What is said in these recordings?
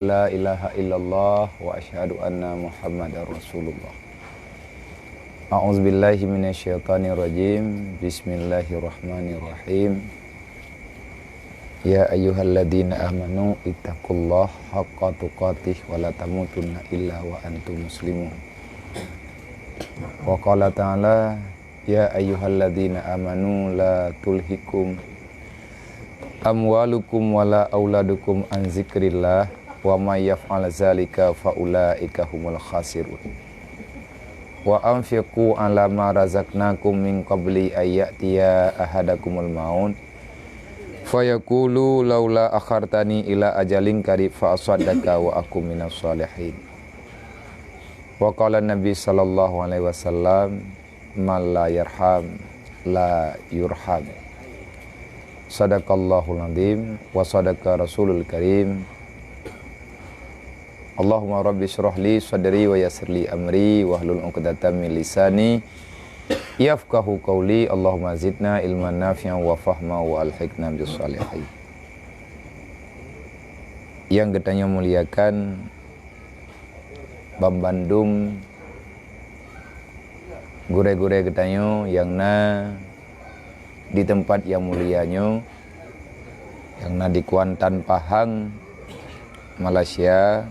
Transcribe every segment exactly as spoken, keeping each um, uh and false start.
La ilaha illallah wa asyhadu anna Muhammadar Rasulullah. A'udzubillahi minasyaitonirrajim. Bismillahirrahmanirrahim. Ya ayyuhalladzina amanu ittaqullaha haqqa tuqatih wa la tamutunna illa wa antum muslimun. Wa qala ta'ala, ya ayyuhalladzina amanu la tulhikum amwalukum wala auladukum an zikrillah, wa may yaf'al zalika fa ulaika humul khasirun. Wa anfiqu ala ma razaqnakum min qabli ay ya'tiya ahadakumul maut fayaqulu laula akhartani ila ajalin qarib fa asaddaqa wa akum minas shalihin. Wa qala Nabi sallallahu alaihi wasallam, man la yarham la yurham. Sadaqallahul azim wa sadaqa rasulul karim. Allahumma rabbi syrah li sadri wa yassir li amri wahlul 'uqdatam min lisani yafqahu qawli. Allahumma zidna ilman nafi'an wa fahma wa alhiqna bis salihin. Yang geutanyoe muliakan, banbandum gurée-gurée geutanyoe nyang na di teumpat nyang mulia nyoe, nyang na di Kuantan Pahang, Malaysia,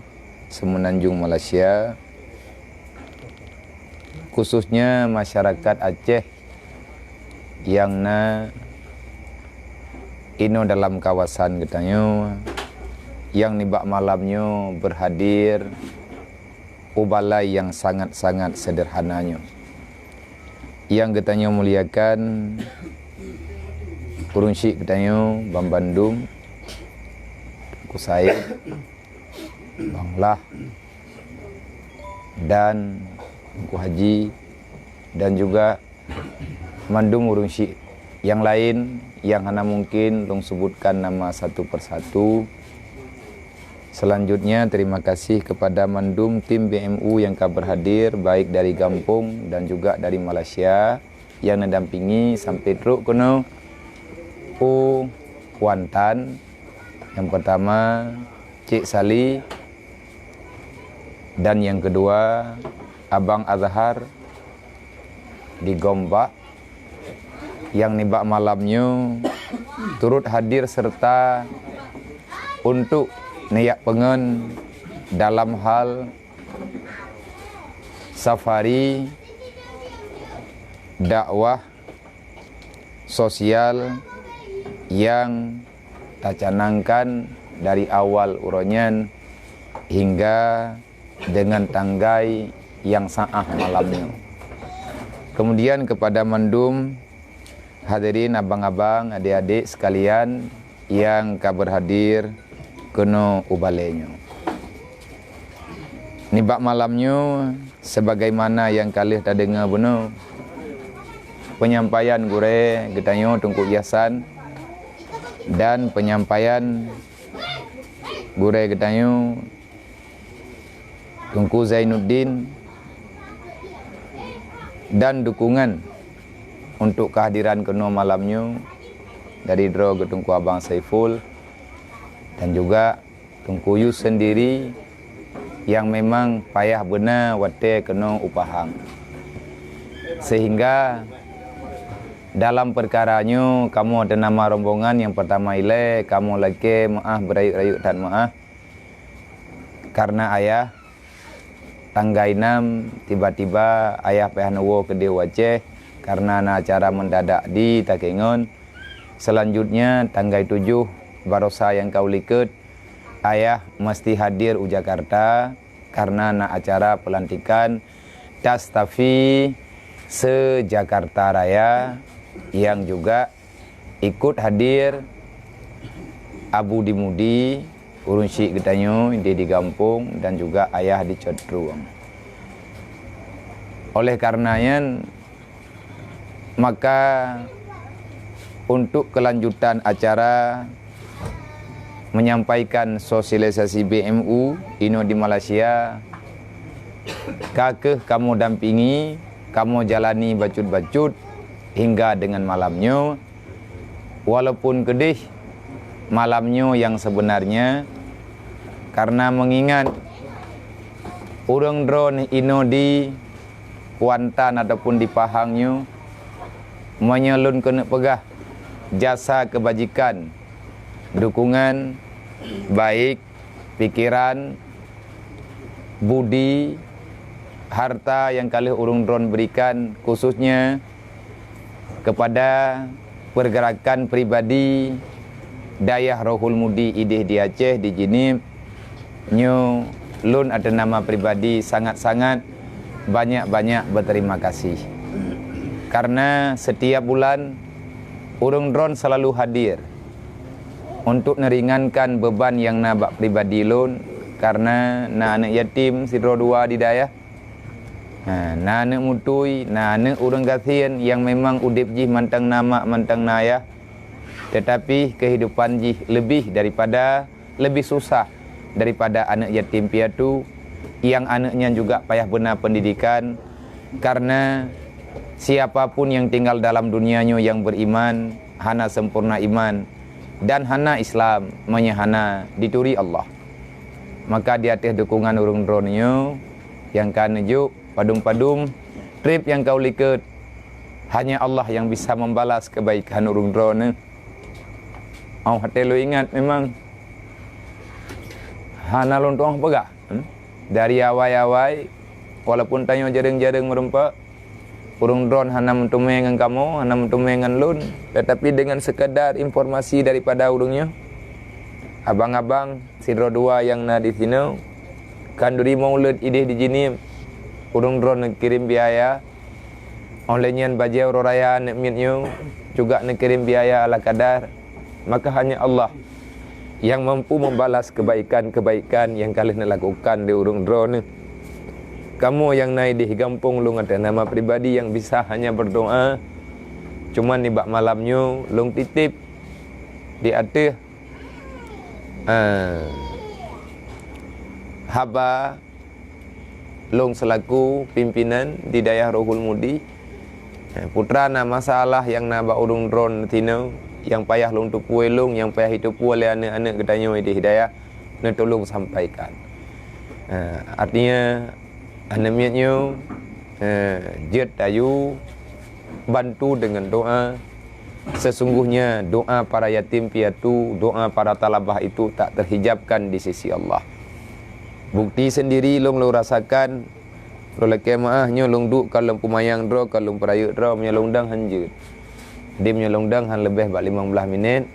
Semenanjung Malaysia, khususnya masyarakat Aceh nyang na inoe dalam kawasan geutanyoe, nyang nibak malam nyoe berhadir u balai nyang sangat-sangat sederhana nyoe. Nyang geutanyoe muliakan, ureuëng syiek geutanyoe banbandum, Teungku Said, Bang Lah, dan Teungku Haji, dan juga mandum ureuëng syiek nyang laén nyang hana mungkin lôn sebutkan nama satu persatu. Selanjutnya, terima kasih kepada mandum tim B M U yang ka berhadir, baik dari gampông dan juga dari Malaysia, yang mendampingi sampai trok keunoe u Kuantan. Yang pertama, Cik Sali, dan yang kedua, Abang Azhar di Gombak, yang nibak malam nyoe turut hadir serta untuk neujak peungon dalam hal safari dakwah sosial yang tacanangkan dari awal uroe nyan hingga dengan tanggai nyang saah malam nyoe. Kemudian kepada mandum hadirin abang-abang, adik-adik sekalian nyang ka berhadir keunoe u balée nyoe. Nibak malam nyoe, sebagaimana nyang ka lheueh tadeungoe bunoe, penyampaian gurée geutanyoe Teungku Ihsan dan penyampaian gurée geutanyoe Teungku Zainuddin, dan dukungan untuk kehadiran keunoe malam nyoe dari droe geuteungku Abang Saiful dan juga Teungku Yus sendiri yang memang payah beuna watée keunoe u Pahang. Sehingga dalam perkara nyoe kamoe teunama rombongan nyang pertama ilée kamoe lakée meuáh beurayeuk-rayeuk that meuáh. Karena ayah, tanggai nam tiba-tiba ayah payah neuwoe keudeh u Aceh karena na acara mendadak di Takengon. Selanjutnya tanggai tujoh barosa nyang ka u likot ayah mesti hadir u Jakarta karena na acara pelantikan Tastafi se-Jakarta Raya yang juga ikut hadir Abu Dimudi, ureuëng syiek geutanyoe di, di gampông dan juga ayah di Cot Trueng. Oleh karena nyan, maka untuk kelanjutan acara menyampaikan sosialisasi B M U inoe di Malaysia, ka kheueh kamoe dampingi, kamoe jalani bacut-bacut hingga dengan malam nyoe. Walaupun keudeh malam nyoe nyang sebenarnya Karena mengingat ureuëng droeneuh inoe di Kuantan ataupun di Pahang nyoe, meunyoe lôn keuneuk peugah jasa kebajikan, dukungan, baik pikiran, budi, harta nyang ka lheueh ureuëng droen berikan, khususnya kepada pergerakan pribadi Dayah Rohul Mudi idéh di Aceh, di Jeunieb, nyoe lôn ateueh nama pribadi sangat-sangat banyak-banyak berterima kasih. Karena setiap bulan ureuëng droen selalu hadir untuk neringankan beban nyang na bak pribadi lôn, karena na aneuëk yatim sidroe dua di dayah. Ha, na aneuëk mutui, na aneuëk ureuëng gasien nyang memang udeb jih mantong na mak, mantong na ayah, tetapi kehidupan jih lebih daripada, lebih susah daripada aneuëk yatim piatu, nyang aneuëk nyan juga payah beuna pendidikan, karena siapa pun yang tinggal dalam dunia nyoe yang beriman, hana sempurna iman dan hana Islam meunyoe hana dituri Allah. Maka di ateueh dukungan ureuëng droeneuh nyoe nyang ka neujok padum-padum treb nyang ka u likot, hanya Allah yang bisa membalas kebaikan ureuëng droeneuh. Óh watée lôn ingat memang hana lôn tueng peugah. Hmm? Dari awai-awai, walaupun tanyoe jareueng-jareueng meureumpok, ureuëng droen hana meuteumé ngon kamoe, hana meuteumé ngon lôn, tetapi dengan sekadar informasi daripada ureuëng nyoe, abang-abang sidroe dua nyang na di sinoe, khanduri maulud idéh di Jeunieb, ureuëng droen neukirém biaya, óh lheueh nyan bajée uroe raya aneuëk miet nyoe juga neukirém biaya ala kadar, maka hanya Allah yang mampu membalas kebaikan-kebaikan nyang ka lheueh neulakukan lé ureuëng droeneuh. Kamoe nyang na idéh gampông lôn ateueh nama pribadi nyang bisa hanya berdoa, cuman nibak malam nyoe lôn titeb di ateueh, eh, haba lôn selaku pimpinan di Dayah Rohul Mudi. Eh, putra na masalah nyang na bak ureuëng droen sinoe, nyang payah lôn tupue lôn, nyang payah jitupue lé aneuëk-aneuëk geutanyoe di dayah, neutulông sampaikan. Eh, artinya, aneuëk miet nyoe, eh, jeuet tayue bantu dengan doa. Sesungguhnya doa para yatim piatu, doa para talabah itu tak terhijabkan di sisi Allah. Bukti sendiri lôn, lôn rasakan, lôn lakée meuáh nyoe lôn duek ka lôn peumayang droe, ka lôn peurayeuk droe, meunyoe lôn dang hán jeuet. Di meunyoe lôn dang hán leubeh bak limong blaih minét,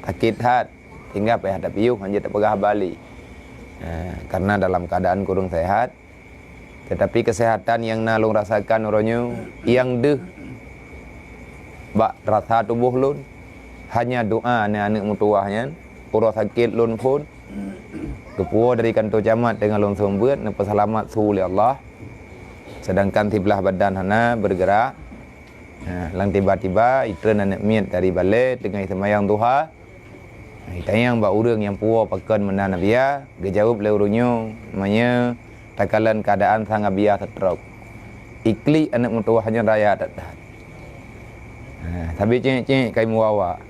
sakét that, sehingga payah tapiôh, hán jeuet tapeugah bali. Eh, karena dalam keadaan kurang sehat, tetapi kesehatan nyang na lôn rasakan uroe nyoe, nyang deuh bak rasa tuboh lôn, hanya doa aneuëk-aneuëk meutuwah nyan. Uroe sakét lôn phon, geupuwoe dari kantor camat teungoh lôn seumeubeuet, neupeuseulamat su lé Allah. Sedangkan siblah badan hana bergerak. Ha, lam tiba-tiba, itreun aneuëk miet dari balée teungoh seumayang duha. Itanyong bak ureuëng nyang puwoe pakon meunan Abiya, geujaweueb lé ureuëng nyoe, meunyoe takalon keuadaan sang Abiya stroke. Iklik aneuëk meutuwah nyan raya that-that. Ha, sabe cék-cék kai meuwawa.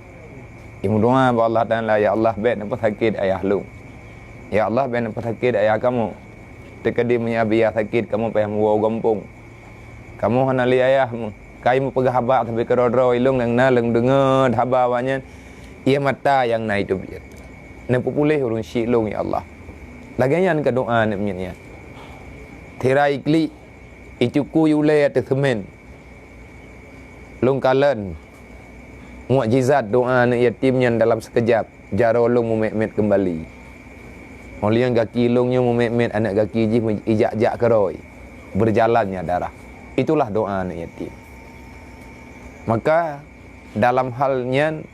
Imeudoa bak Allah Taala, "Ya Allah, bék neupeusakét ayah lôn. Ya Allah, bék neupeusakét ayah kamoe. Teukeudi meunyoe Abiya sakét, kamoe payah meuwoe u gampông. Kamoe hana lé ayah meuh." Kai meupeugah haba sabe keudroe-droe ilong nyang na lôn deungoe haba awaknyan, ié mata nyang na itôb jeuet. Neupeupuléh ureuëng syik lôn, ya Allah. Lagée nyan keu doa aneuëk miet nyan. Sira iklik, icukui ulée ateueh seumén. Lôn kalon mukjizat doa aneuëk yatim nyan dalam sikeujab. Jaroe lôn mumet-met keumbali. Óh lheueh nyan gaki lôn nyoe mumet-met aneuëk gaki jih ijak-jak keurôi, berjalannya darah. Itulah doa aneuëk yatim. Maka dalam hal nyan,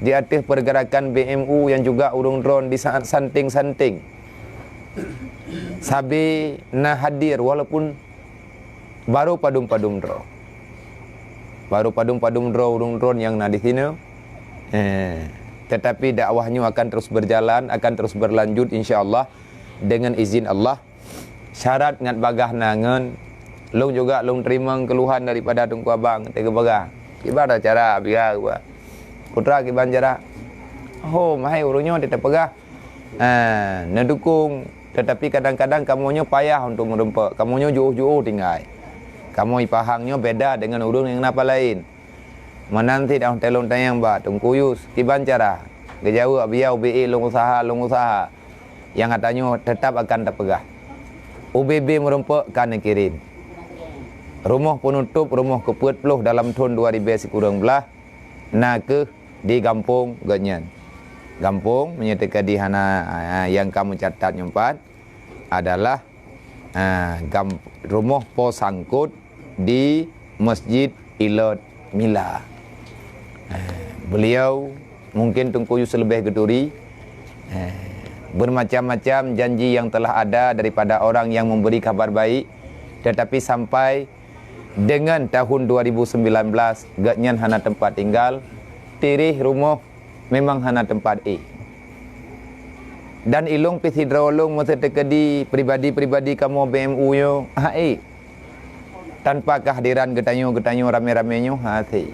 di ateueh pergerakan B M U nyang juga ureuëng droen di saát santing-santing, sabe na hadir walaupun barô padum-padum droe. Barô padum-padum droe ureuëng droen nyang na di sinoe. Eh, tetapi dakwah nyoe akan terus berjalan, akan terus berlanjut, insya Allah, dengan izin Allah. Syarat ngat bagaih na ngon lôn juga lôn teurimong keuluhan daripada Teungku Abang, teuka peugah, "Kiban cara biya geuba? Putra kiban cara?" "Ho, mahai ureuëng nyoe teuka peugah." Ha, neudukong, teutapi kadang-kadang kamoe nyoe payah untuk meurumpok. Kamoe nyoe jiôh-jiôh tinggai. Kamoe i Pahang nyoe beda deungon ureuëng nyang na pat laén. Meunan cit 'oh lôn tanyong bak Teungku Yus, kiban cara? Geujaweueb, "Biya ubé lôn useuha, lôn useuha." Nyang geutanyoe teutap akan tapeugah. Ubé-bé meurumpok ka neukirém. Rumoh peunutôp, rumoh keupeuet ploh dalam thon dua ribèe sikureueng blaih, na kheueh di gampông geuhnyan. Gampông, meunyoe teuka di hana, ah, nyang ka meucatat nyoe pat adalah, ah, gam-, rumoh Po Sangkot di Masjid Ilot Mila. Ah, beliau, mungkin Teungku Yus leubeh geuturi, ah, bermacam-macam janji yang telah ada daripada orang yang memberi kabar baik, tetapi sampai dengan tahun dua ribu sembilan belas, geuhnyan hana teumpat tinggal, tireh rumoh memang hana teumpat éh. Dan ilôn pih sidroe lôn meuseuti keudi pribadi-pribadi kamoe B M U nyoe, ha éh. Tanpa kehadiran geutanyoe, geutanyoe ramé-ramé nyoe, ha éh.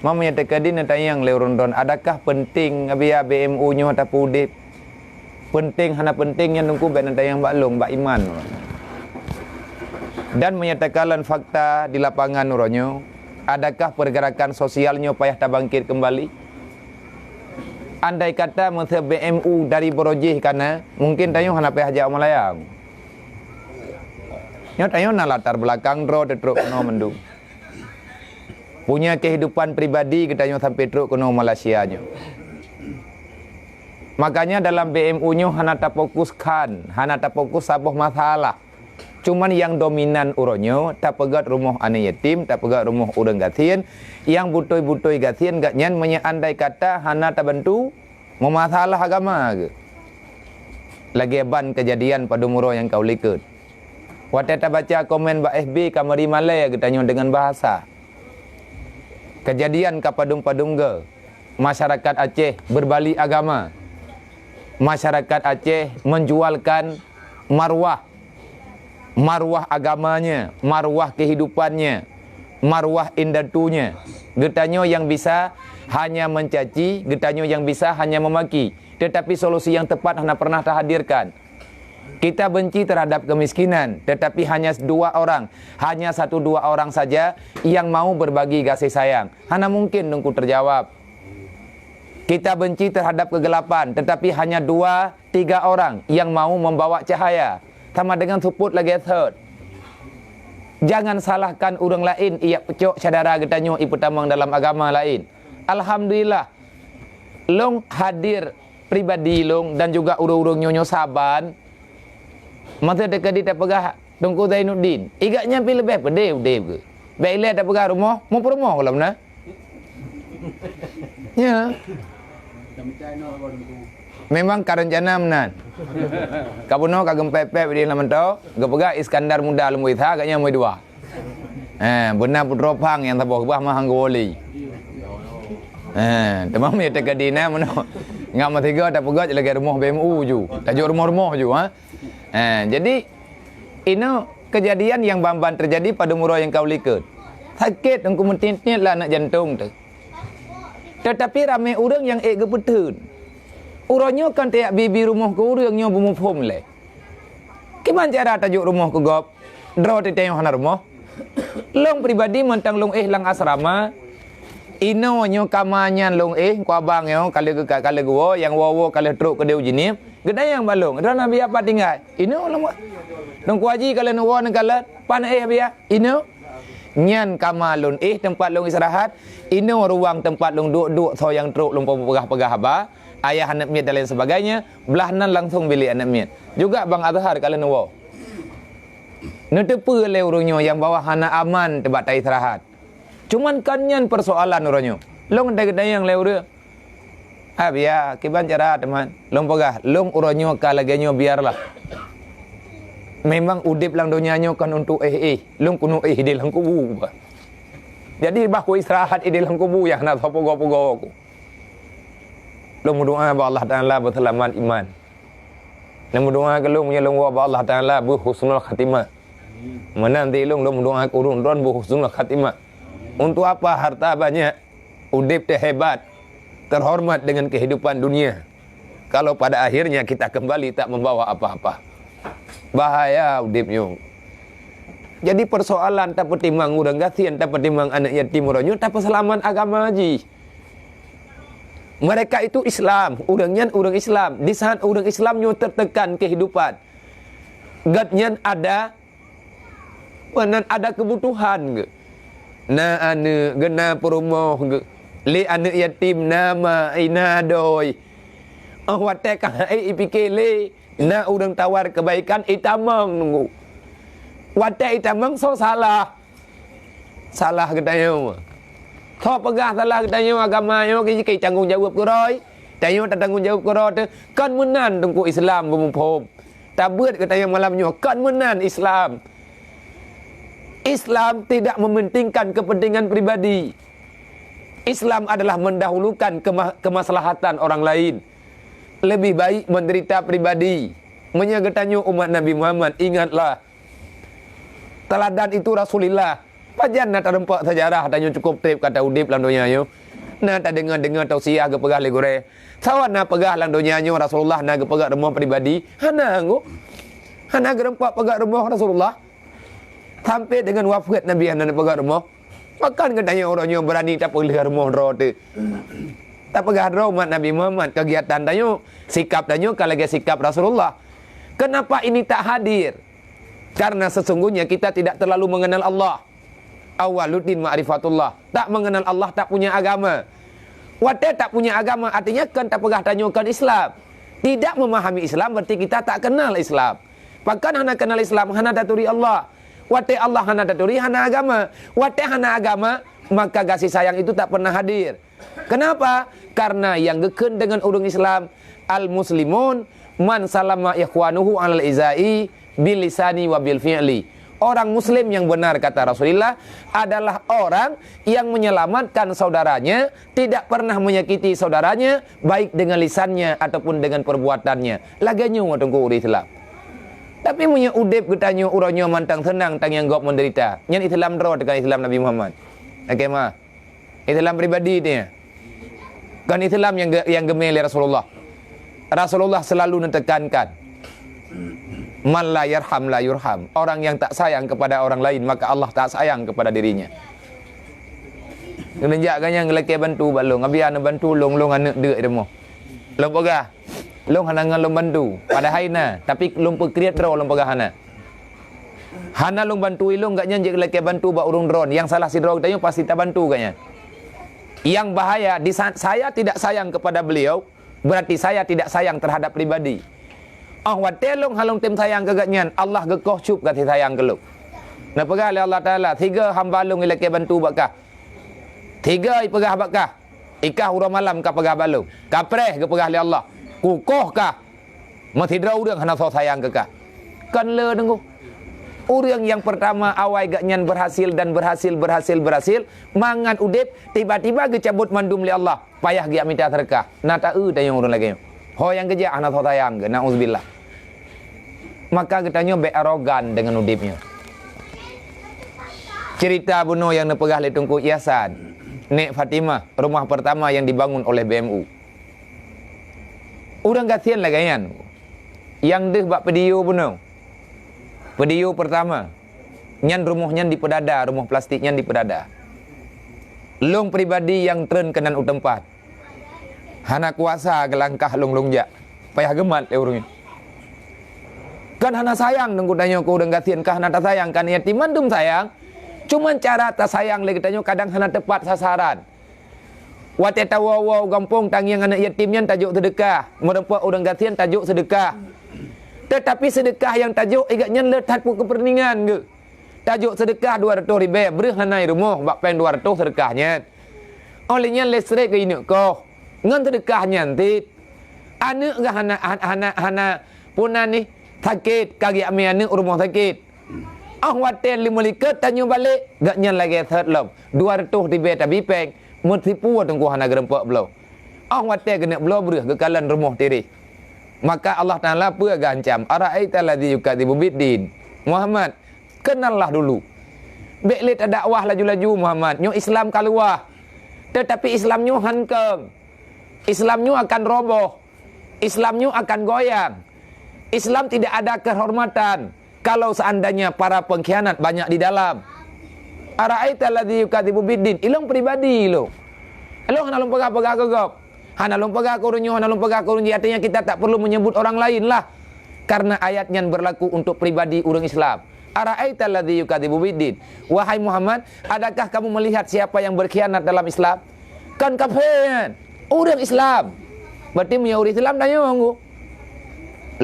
Meunyoe teukeudi neutanyong lé ureuëng droen, adakah penting biya B M U nyoe tapeuudép? Penting hana penting nyan Teungku bék neutanyong bak lôn, bak iman. Dan meunyoe takalon fakta di lapangan uroe nyoe, adakah pergerakan sosial nyoe payah tabangkit kembali? Andai kata meuseu B M U dari Borojeih kana, mungkin tanyoe hana payah jak u Malaya. Nyoe tanyoe na latar belakang droe teutrok keunoe mandum. Punya kehidupan pribadi geutanyoe sampai trok keunoe Malaysia nyoe. Makanya dalam B M U nyoe hana tafokus khan, hana tafokus saboh masalah. Cuman nyang dominan uroe nyoe tapeugét rumoh aneuk yatim, tapeugét rumoh ureuëng gasien, nyang butôi-butôi gasien geuhnyan meunyoe andai kata hana tabantu, meumasalah agama geuh. Lagée ban keujadian padum uroe nyang ka u likot. Watée tabaca komen bak F B ka meuri malée geutanyoe deungon bahasa. Keujadian ka padum-padum geuh, masyarakat Aceh beubalik agama. Masyarakat Aceh menjualkan marwah, marwah agamanya, marwah kehidupannya, marwah indatunya. Geutanyoe nyang bisa hanya mencaci, geutanyoe nyang bisa hanya memaki. Tetapi solusi yang tepat hana pernah tahadirkan. Kita benci terhadap kemiskinan, tetapi hanya dua orang, hanya satu dua orang saja yang mau berbagi kasih sayang. Hana mungkin Teungku terjawab. Kita benci terhadap kegelapan, tetapi hanya dua tiga orang yang mau membawa cahaya. Sama dengan seupôt lagée thot. Jangan salahkan ureuëng laén, iyak peucok syedara geutanyoe ipeutamong dalam agama laén. Alhamdulillah, lôn hadir pribadi lôn dan juga ureuëng-ureuëng nyoe nyoe saban. Masa teuka di tapeugah Teungku Zainuddin, i gobnyan pih leubeh peudeh udeb geuh. Bék ilée tapeugah rumoh, meupeurumoh gohlom na. Ya. Memang ka reuncana meunan. Ka bunoe ka geumpép-pép di lam mantong, geupeugah Iskandar Muda lom Isa, gobnyan mui dua. Eh, beuna putroe phang nyang saboh bah mah hang geuwoli. Eh, teuma meunyoe teuka di na meunoe. Ngat meusigoe tapeugét lagée rumoh B M U ju. Tajok rumoh-rumoh ju, ha. Eh, jadi, inoe keujadian nyang ban-ban teujadi padum uroe nyang ka u likot. Sakét Teungku, meutit-tit lah aneuk jantong teuh. Teutapi ramé ureuëng nyang ék geupeutheun. Uroe nyoe kan tajak bi-bi rumoh keu ureuëng nyoe beumuphom lé. Kiban cara tajok rumoh keu gob? Droe teuh tanyoe hana rumoh. Lôn pribadi mantong lôn éh lam asrama, inoe nyoe kama nyan lôn éh, ku abang nyoe ka lheueh geuka-, ka lheueh geuwoe, nyang woe-woe ka lheueh trok keudeh u Jeunieb, geutanyong bak lôn, "Droeneuh biya pat tinggai?" "Inoe lôn." "Teungku Haji ka lheueh neuwoe neukalon, pat neuéh biya?" "Inoe." Nyan kama lôn éh teumpat lôn istirahat, inoe ruwang teumpat lôn duek-duek soe nyang trok lôn peugah-peugah haba, ayah aneuk miet dan lain sebagainya, blah nan langsong bilék aneuk miet. Juga Bang Azhar ka lheueh neuwoe. Neuteupeue lé ureuëng nyoe nyang bahwa hana aman teuh bak taistirahat. Cuman kon nyan peusoalan uroe nyoe. Lôn teugeutanyong lé ureuëng, "Ah, biya, kiban cara teuma?" Lôn peugah, "Lôn uroe nyoe ka lagée nyoe biarlah. Memang udeb lam donya nyoe kon untuk éh-éh. Lôn keuneuk éh idéh lam kubu." Jadi, bah kuistirahat idéh lam kubu nyang hana soe pugoe-pugoe ku. Lôn meudoá bak Allah Taala beuseulamat iman. Lôn meudoá keu lôn, meunyoe lôn woe bak Allah Taala beuhusnul khatimah. Meunan di lôn, lôn meudoá keu ureuëng droen beuhusnul khatimah. Untuk apa harta banyak, udeb teuhebat, terhormat dengan kehidupan dunia? Kalau pada akhirnya kita kembali tak membawa apa-apa. Bahaya udeb nyoe. Jadi persoalan tapeutimang ureuëng gasien, tapeutimang aneuëk yatim uroe nyoe, tapeuseulamat agama jih. Mereka itu Islam, ureuëng nyan ureuëng Islam. Di saat ureuëng Islam nyoe tertekan kehidupan, gobnyan ada, meunan ada kebutuhan geuh. Na aneuëk geuh, na peurumoh geuh. Lé aneuëk yatim na ma, na doi. Oh watée ka hai ipike lé, na ureuëng tawar kebaikan itamong nunggu. Watée itamong soe salah? Salah geutanyoe. Soe peugah salah geutanyoe? Agama nyoe keu tanggong jaweueb keurôi. Tanyoe tatanggong jaweueb keurôi teuh. Kon meunan teungku Islam beumuphom. Tabeuet geutanyoe malam nyoe, kon meunan Islam. Islam tidak mementingkan kepentingan pribadi. Islam adalah mendahulukan kema-, kemaslahatan orang lain. Lebih baik menderita pribadi. Meunyoe geutanyoe umat Nabi Muhammad, ingatlah, teladan itu Rasulullah. Pajan na tareumpok sejarah tanyoe cukup treb ka taudeb lam donya nyoe. Na tadeungoe-deungoe tausiah geupeugah lé gurée. Sawan na peugah lam donya nyoe Rasulullah na geupeugah rumoh pribadi? Hana ngu. Hana geureumpok peugah rumoh Rasulullah. Sampai dengan wafat Nabi hana neupeugah rumoh. Pakon geutanyoe uroe nyoe beurani tapeuleueh rumoh droe teuh? Tapeugah droe umat Nabi Muhammad, kegiatan tanyoe, sikap tanyoe ka lagée sikap Rasulullah. Kenapa ini tak hadir? Karena sesungguhnya kita tidak terlalu mengenal Allah. Awaluddin ma'rifatullah. Tak mengenal Allah, tak punya agama. Watée tak punya agama, artinya kan tapeugah tanyoe kan Islam. Tidak memahami Islam berarti kita tak kenal Islam. Pakon hana kenal Islam, hana taturi Allah. Watée Allah hana taturi, hana agama. Watée hana agama, maka kasih sayang itu tak pernah hadir. Kenapa? Karena nyang geukheun deungon ureuëng Islam, al-muslimun man salama ikhwanuhu alal izai bil lisani wa bil fi'li. Orang muslim yang benar, kata Rasulullah, adalah orang yang menyelamatkan saudaranya, tidak pernah menyakiti saudaranya, baik dengan lisannya ataupun dengan perbuatannya. Lagée nyoe teungku ureuëng Islam. Tapi meunyoe udeb geutanyoe uroe nyoe mantong seunang tangieng gob menderita, nyan Islam droe teuka Islam Nabi Muhammad. Oke mah. Islam pribadi dia. Kan Islam yang ge-, yang gemé lé Rasulullah. Rasulullah selalu netekankan, "Man la yarham la yurham." Orang yang tak sayang kepada orang lain, maka Allah tak sayang kepada dirinya. Geunejak ganyang lakée bantu bak lôn, abi hana bantu lôn, lôn aneuëk deuk demoh. Lôn peugah, lôn hana ngon lôn bantu. Padahai na, tapi lôn peukriet droe lôn peugah hana. Hana lôn bantu ilôn, gobnyan jeuet lakée bantu bak ureuëng droe. Nyang salah sidroe geutanyoe pasti tabantu gobnyan. Yang bahaya, di saat saya tidak sayang kepada beliau, berarti saya tidak sayang terhadap pribadi. Oh watée lôn hana lôn tem sayang keu gobnyan, Allah geukoh cup gaséh sayang keu lôn. Neupeugah lé Allah Taala, "Tiga hamba lôn ilakée bantu bak kah. Tiga ipeugah bak kah. Ikah uroe malam ka peugah bak lôn. Kapreh geupeugah lé Allah. Kukoh kah." Meusidroe ureuëng hana soe sayang keu kah. Kan le teungku. Ureuëng nyang pertama awai gobnyan berhasil dan berhasil, berhasil, berhasil, mangat udeb, tiba-tiba geucabot mandum lé Allah, payah geujak mita seudeukah. Na ta-eu tayong ureuëng lagée nyoe. Ho nyang geujak hana soe sayang keu, nauzubillah. Maka geutanyoe bék arogan deungon udeb nyoe. Cerita bunoe nyang neupeugah lé Teungku Ihsan, Nek Fatimah, rumah pertama yang dibangun oleh B M U. Ureuëng gasien lagée nyan. Nyang deuh bak video bunoe. Video pertama, nyan rumoh nyan dipeudada, rumoh plastik nyan dipeudada. Lôn pribadi nyang treun keunan u teumpat. Hana kuasa geulangkah lôn, lôn jak. Payah geumat lé ureuëng nyan. Kan hana sayang deungon geutanyoe keu ureuëng gasien, ka hana tasayang, kan yatim mandum sayang. Cuman cara tasayang lé geutanyoe kadang hana teupat sasaran. Watée tawoe-woe u gampông tangieng aneuëk yatim nyan tajok seudeukah, meurumpok ureuëng gasien tajok seudeukah. Teutapi seudeukah nyang tajok igat nyan le that keupeureuningan geuh. Tajok seudeukah dua reutôh ribée, breueh hana i rumoh bak péng dua reutôh seudeukah nyan. Óh lheueh nyan listrik geuineuk koh ngon seudeukah nyan cit. Aneuëk geuh hana, hana, hana, hana puna nih sakét, ka geujak mé aneuëk u rumoh sakét. Óh watée lheueh meulikot tanyoe balek, gobnyan lagée thot lom, dua reutôh ribée tabi péng, meusipu teungku hana geurumpok bloe. Óh watée geuneuk bloe breueh geukalon rumoh tireh. Maka Allah Taala peue geuancam, "Ara'aita allazi yukadzibu biddin." Muhammad, kenallah dulu. Bék lé tadakwah laju-laju Muhammad, nyoe Islam ka luwah. Teutapi Islam nyoe han keueng. Islam nyoe akan roboh. Islam nyoe akan goyang. Islam tidak ada kehormatan kalau seandainya para pengkhianat banyak di dalam. Ara'aita alladzi yukadzibu biddin. Ilong pribadi ilong. Ilong hana lôn peugah-peugah keu gob. Hana lôn peugah keu ureuëng nyoe, hana lôn peugah keu ureuëng jih. Artinya kita tak perlu menyebut orang lain lah. Karena ayat nyan berlaku untuk pribadi ureuëng Islam. Ara'aita alladzi yukadzibu biddin. Wahai Muhammad, adakah kamu melihat siapa yang berkhianat dalam Islam? Kan kafé nyan. Ureuëng Islam. Berarti meunyoe ureuëng Islam dah nyong.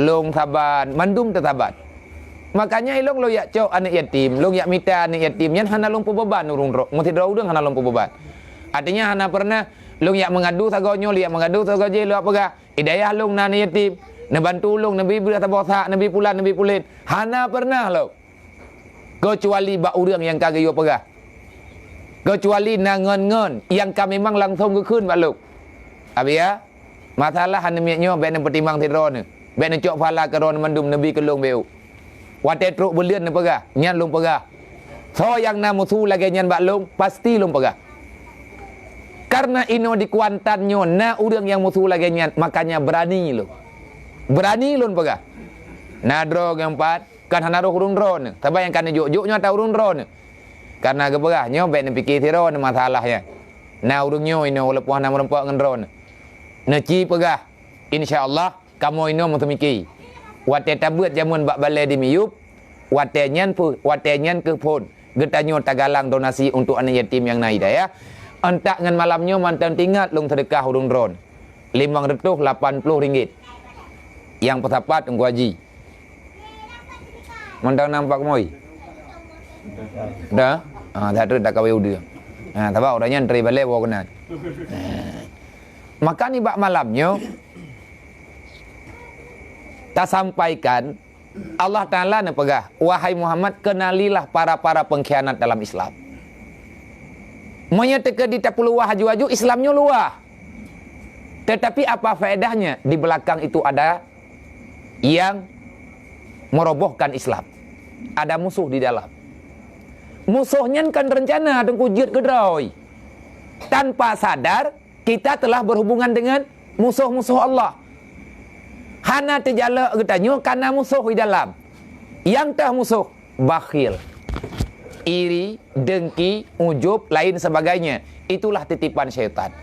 Lôn saban, mandum teusaban. Makanya ilong lôn yak cok aneuk yatim, lôn yak mita aneuk yatim, nyan hana lôn peubeban ureuëng droe, meusidroe ureuëng hana lôn peubeban. Artinya hana pernah lôn yak mengadu sagoe nyoe, lôn yak mengadu sagoe jih, lôn yak peugah, "Hidayah lôn na aneuk yatim, neubantu lôn, neubi beureuh saboh sak, neubi pulan, neubi pulen." Hana pernah lôn. Keucuali bak ureuëng nyang ka geuyue peugah. Keucuali na ngon-ngon nyang ka memang langsong geukheun bak lôn. Abi ya, masalah hana miet nyoe bék neupeutimang sidroe neuh. Bék neucok pahala keu droe mandum neubi keu lôn bék. Watée trok buleuen neupeugah, nyan lôn peugah. Soe nyang na musu lagée nyan bak lôn, pasti lôn peugah. Karena inoe di Kuantan nyoe na ureuëng nyang musu lagée nyan, makanya berani lôn. Berani lôn peugah. Na droe nyang pat, kan hana roh ureuëng droe neuh. Saban nyang ka neujok-jok nyoe ata ureuëng droe neuh. Karena geupeugah nyoe bék neupike sidroe neuh masalah nyan. Na ureuëng nyoe inoe walaupun hana meureumpok ngon droe neuh. Neuci peugah, insya Allah kamoe inoe meuteumiki. Watée tabeuet jameun bak balée di miyueb, watée nyan peuh, watée nyan keuh phon geutanyoe tagalang donasi untuk aneuk yatim nyang na hidayah. Antak ngon malam nyoe mantong teuingat lôn seudeukah ureuëng droe neuh. Limong reutôh lapan ploh ringgit. Nyang peusapat Teungku Haji. Mantong nampak moi. Dah? Ha, dah tu dah kawé udeue. Ha, sabab ureuëng nyan teri balée woe keunan. Ha. Maka nibak malam nyoe tasampaikan Allah Ta'ala neupeugah, "Wahai Muhammad, kenalilah para-para pengkhianat dalam Islam." Meunyoe teukeudi tapeuloh aju-aju, Islam nyoe luwah. Tetapi apa faedahnya di belakang itu ada yang merobohkan Islam? Ada musuh di dalam. Musuh nyan kan rencana teungku jeuet keudroe. Tanpa sadar, kita telah berhubungan dengan musuh-musuh Allah. Hana teujalok geutanyoe kana musuh di dalam. Nyang teuh musuh, bakhil, iri, dengki, ujub, lain sebagainya. Itulah titipan syaitan.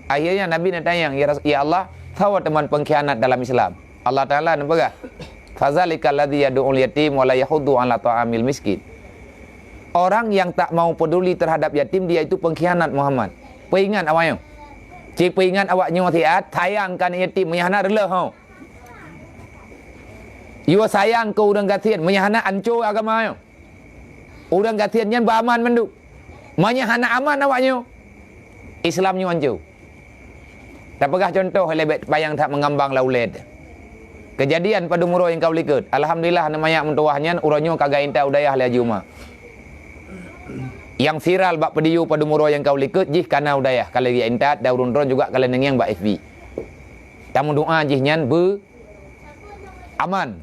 Akhirnya Nabi neutanyong, "Ya Ras-, ya Allah, soe teuma pengkhianat dalam Islam?" Allah Ta'ala neupeugah, "Fadzalikal ladzi yadu'ul yatim wa la yahuddu 'ala ta'amil miskin." Orang yang tak mau peduli terhadap yatim, dia itu pengkhianat, Muhammad. Peuingat awak nyoe. Cit peuingat awak nyoe siat, sayang keu aneuk yatim, meunyo hana reuloh ho. Yue sayang keu ureuëng gasien, meunyo hana anco agama nyoe. Ureuëng gasien nyan beuaman mandum. Meunyo hana aman awak nyoe, Islam nyoe anco. Tapeugah cuntoh lé bék payang that meungambang lam ulée. Keujadian padum uroe nyang ka u likot. Alhamdulillah, aneuk manyak meutuwah nyan uroe nyoe ka geuintat u dayah lé Haji Uma. Nyang viral bak video padum uroe nyang ka u likot jih kana u dayah, ka lheueh geuintat dan ureuëng droe juga ka lheueh neungieng bak F B. Tameudoa jih nyan beu aman.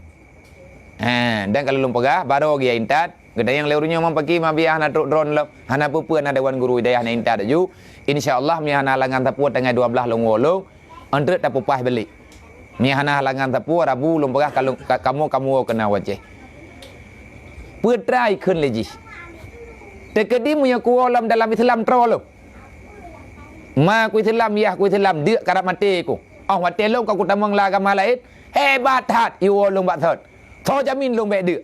Ha, dan ka lheueh lôn peugah, barô geuintat, geutanyong lé ureuëng nyoe, "Mang pakri ma biah hana trok droe lom, hana peue-peue na dewan guru hidayah na intat laju. Insya Allah, meunyo hana halangan sapeue tanggai dua blaih lôn woe lôn, eunteuk tapeupaih balik. Meunyo hana halangan sapeue, Rabu lôn peugah ka lôn, ka, kamoe, kamoe woe keunoe u Aceh." Peue treuk kheun lé jih. Teukeudi meunyo kuwoe lom dalam Islam troh lôn. Ma ku Islam, yah ku Islam, deuk karab maté ku. Oh, watée lôn ka kutamong lam agama laén, hebat that, iwoe lôn bak thot. Soe jamin lôn bék deuk?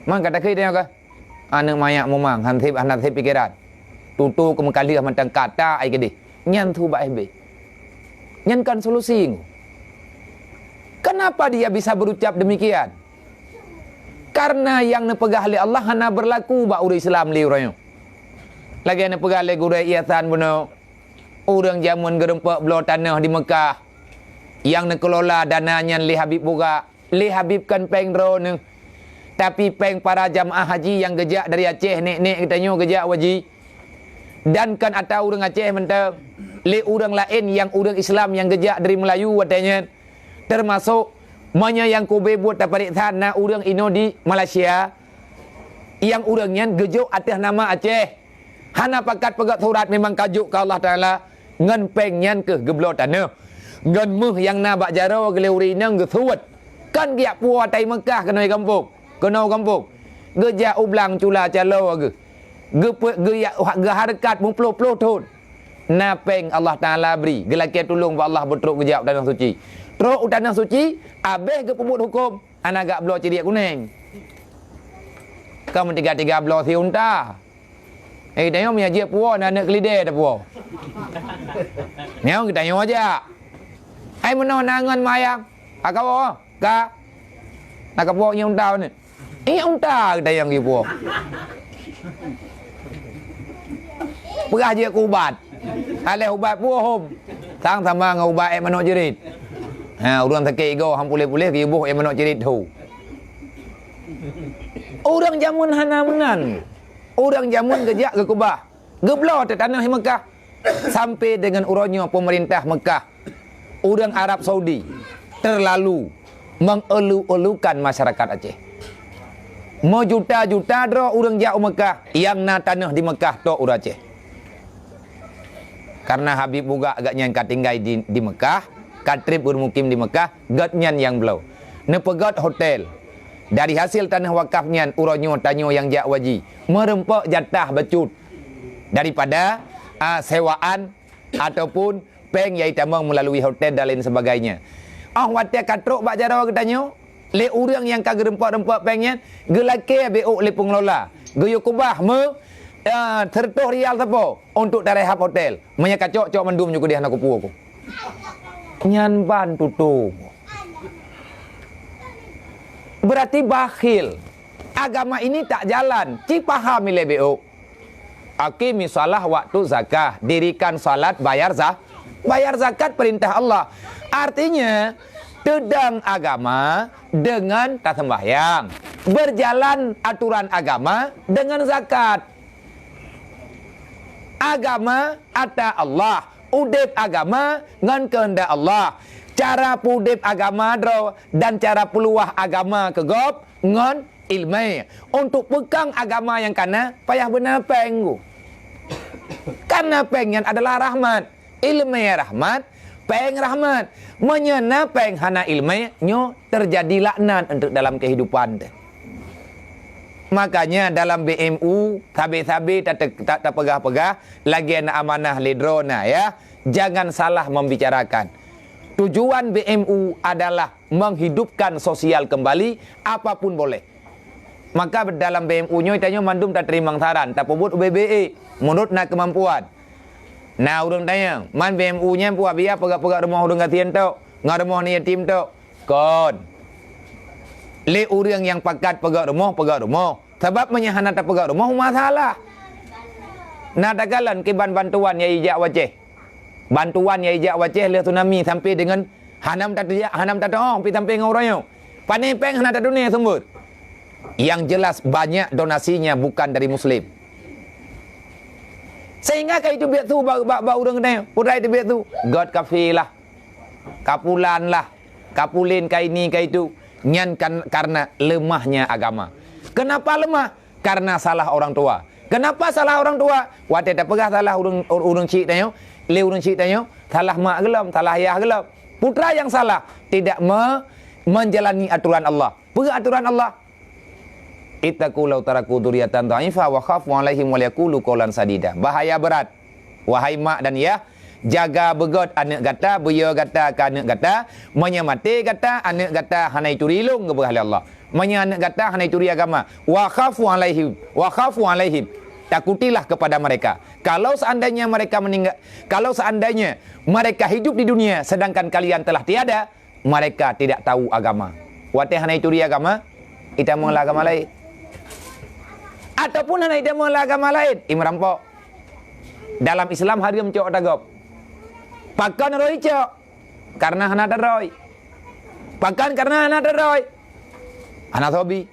Man ka takheun tanyoe ka? Aneuk manyak mumang, han seb, hana seb pikeran. Tutoe keu meukaleuh mantong kata ai keudeh. Nyan su bak F B. Nyan kan solusi. Kenapa dia bisa berucap demikian? Karena nyang neupeugah lé Allah hana berlaku bak ureuëng Islam lé uroe nyoe. Lagée neupeugah lé gurée Ihsan bunoe, ureuëng jameun geureumpok bloe tanoh di Meukah, nyang neukelola dana nyan lé Habib Bugak. Lé Habib kon péng droeneuh, tapi péng para jamaah haji nyang geujak dari Aceh, nek-nek geutanyoe geujak u haji. Dan kon atra ureuëng Aceh mantong, lé ureuëng laén nyang ureuëng Islam nyang geujak dari Meulayu watée nyan. Teumasok meunyoe nyang kube buet tapareksa na ureuëng inoe di Malaysia, nyang ureuëng nyan geujok ateueh nama Aceh. Hana pakat peugét surat, memang ka jok keu Allah Taala. Ngon péng nyan kheueh geubloe tanoh. Ngon méuh nyang na bak jaroe geulée ureuëng inong geusuet. Kan geujak puwoe ata i Meukah keunoe gampông, keunoe gampông. Geujak u blang cula caloe geuh. Geupe-, geuyak-, geuhareukat meuplôh-plôh thon. Na péng Allah Taala bri, geulakée tulông bak Allah beutrok geujak u tanoh suci. Trok u tanoh suci, abéh geupeubuet hukôm, hana geubloe ciriek kunéng. Ka meutiga-tiga bloe sie unta. Eh, geutanyoe meunyo jeuet puwoe, na aneuëk keulidée tapuwoe. Nyoe geutanyoe jak. Ai meunoe na ngon mayang. Ka kawoe, ka. Na kapuwoe nyoe unta ni. Ingat unta geutanyoe geupuwoe. Peugah jeuet keu ubat. Aléh ubat puwoe hom. Sang sama ngon ubat ék manok jerit. Ha, ureuëng sakét igoe han puléh-puléh geuboh ék manok jerit ho. Ureuëng jameun hana meunan. Ureuëng jameun geujak geukeubah, geubloe teuh tanoh i Meukah. Sampai deungon uroe nyoe peumeurintah Meukah, ureuëng Arab Saudi teurlalu mengelu-elukan masyarakat Aceh. Meujuta-juta droe ureuëng jak u Meukah, nyang na tanoh di Meukah tok ureuëng Aceh. Karena Habib Bugak gobnyan ka tinggai di, di Meukah, ka treb beurmukim di Meukah, gobnyan nyang bloe. Neupeugöt hotel. Dari hasil tanoh wakaf nyan, uroe nyoe tanyoe nyang jak u haji, meureumpok jatah bacut daripada, a, sewaan ataupun péng nyang itamong meulalui hotel dan lain sebagainya. Óh watée ka trok bak jaroe geutanyoe, lé ureuëng nyang ka geureumpok-reumpok péng nyan, geulakée bék lé peungelola, geuyue keubah meu, a, seureutôh rial sapo untuk tarhab hotel. Meunyo ka cok, cok mandum nyoe keudeh hana kupuwoe ku. Nyan ban tutong. Berarti bakhil. Agama ini tak jalan, ci paham ilée bék. Aqimi shalah waktu zakah, dirikan salat, bayar za-, bayar zakat perintah Allah. Artinya, teudong agama dengan taseumbahyang, berjalan aturan agama dengan zakat. Agama ata Allah, udeb agama ngon keuheundak Allah. Cara peuudeb agama droe dan cara peuluwah agama keu gob ngon iéleumé. Untuk peukong agama nyang kana payah beuna péng. Karena péng nyan adalah rahmat. Iéleumé rahmat, péng rahmat. Meunyoe na péng hana iéleumé, nyoe teujadi laknat untuk dalam keuhidupan teuh. Makanya dalam B M U, sabe-sabe ta-, ta-, tapeugah-peugah, lagée na amanah lé droe na, ya, jangan salah membicarakan. Tujuan B M U adalah menghidupkan sosial kembali, apapun boleh. Maka dalam B M U nyoe tanyoe mandum tateurimong saran, tapeubuet ubé-bé, meunurot na keumampuan. Na ureuëng tanyong, man B M U nyan puah biya peugah-peugah rumoh ureuëng gasien tok, ngon rumoh aneuk yatim tok. Kon. Lé ureuëng nyang pakat peugah rumoh, peugah rumoh. Sabab meunyo hana tapeugah rumoh, masalah. Na takalon kiban bantuan nyang ijak u Aceh. Bantuan nyang ijak u Aceh lheueh tsunami sampai deungon hanam tatujak, hanam tateuoh pi sampai ngon uroe nyoe. Pane péng hana tatuné sumber. Yang jelas banyak donasinya bukan dari muslim. Sehingga ka itu biet su bak, bak, bak ureuëng geutanyoe. Putra itu biet su. Göt kafilah. Kapulan lah. Kapulin ka ini ka itu. Nyan kan karena lemahnya agama. Kenapa lemah? Karena salah orang tua. Kenapa salah orang tua? Watée tapeugah salah ureuëng, ureuëng chik tanyoe, lé ureuëng chik tanyoe, salah mak geulom, salah yah geulom. Putra yang salah tidak me-, menjalani aturan Allah. Peue aturan Allah? Ittaqu law taraku dzurriyyatan dha'ifah wa khafu 'alaihim wa liyaqulu qaulan sadida. Bahaya berat. Wahai mak dan yah, jaga beugöt aneuëk gata, beuyo gata keu aneuëk gata, meunyo maté gata, aneuëk gata hana ituri lôn geupeugah lé Allah. Meunyo aneuëk gata hana ituri agama, wa khafu 'alaihim, wa khafu 'alaihim. Takutilah kepada mereka. Kalau seandainya mereka meninggal, kalau seandainya mereka hidup di dunia sedangkan kalian telah tiada, mereka tidak tahu agama. Watée hana ituri agama, itamong lam agama laén. Ataupun hana itamong lam agama laén, imerampok. Dalam Islam hareuem cok ata gob. Pakon roh icok? Karena hana ata roh. Pakon karena hana ata roh? Hana sobi.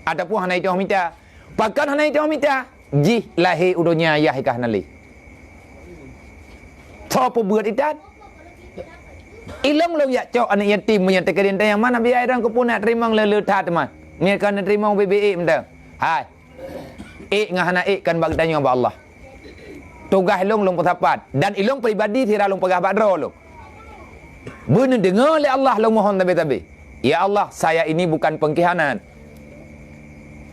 Ataupun hana itoh mita. Pakon hana itoh mita? Jih lahé u donya yah ikah hana lé. Tho peubuet itan. Ilong lôn yak cok aneuëk yatim meunyo teukeudin tanyong mana biaya dong keupeue nak teurimong le-le that teuma. Meunyo ka neuteurimong B B E meuteun. Hai. Ék ngon hana ék kan bak geutanyoe bak Allah. Tugaih lôn, lôn peusapat. Dan ilôn pribadi sira lôn peugah bak droe lôn. Beuneudeungoe lé Allah lôn mohon tabe-tabe. Ya Allah, saya ini bukan pengkhianat.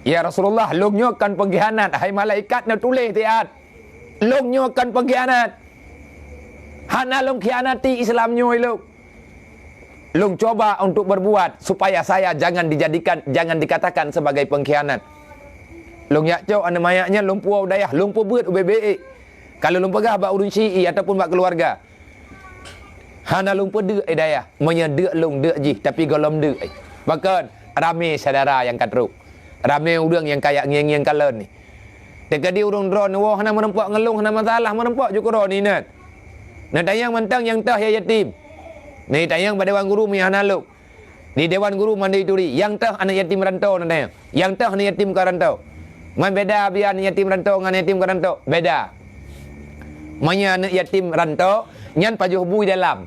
Ya Rasulullah, lôn nyoe kon pengkhianat. Hai malaikat, neutuléh siat. Lôn nyoe kon pengkhianat. Hana lôn khianati Islam nyoe ilôn. Lôn cuba untuk berbuat supaya saya jangan dijadikan, jangan dikatakan sebagai pengkhianat. Lôn jak cok aneuk manyak nyan lôn puwoe u dayah, lôn peubeuet ubé-bé. Kalau lôn peugah bak ureuëng Syi'i ataupun bak keuluwarga, hana lôn peudeuk i dayah. Meunyoe deuk lôn deuk jih, tapi gohlom deuk. Pakon? Ramé syedara nyang ka trok. Ramé ureuëng nyang kajak ngieng-ngieng kalon ni. Teukeudi ureuëng droeneuh woe hana meurumpok ngon lôn, hana masalah, meurumpok ju keudroe ni inan. Neutanyong mantong nyang toh ya yatim. Neutanyong bak dewan guru meunyo hana lôn. Di dewan guru mandum turi, nyang toh aneuk yatim rantau neutanyong. Nyang toh aneuk yatim ka rantau. Man beda biya aneuk yatim rantau ngon aneuk yatim ka rantau? Beda. Meunyo aneuk yatim rantau, nyan pajoh bu i dalam.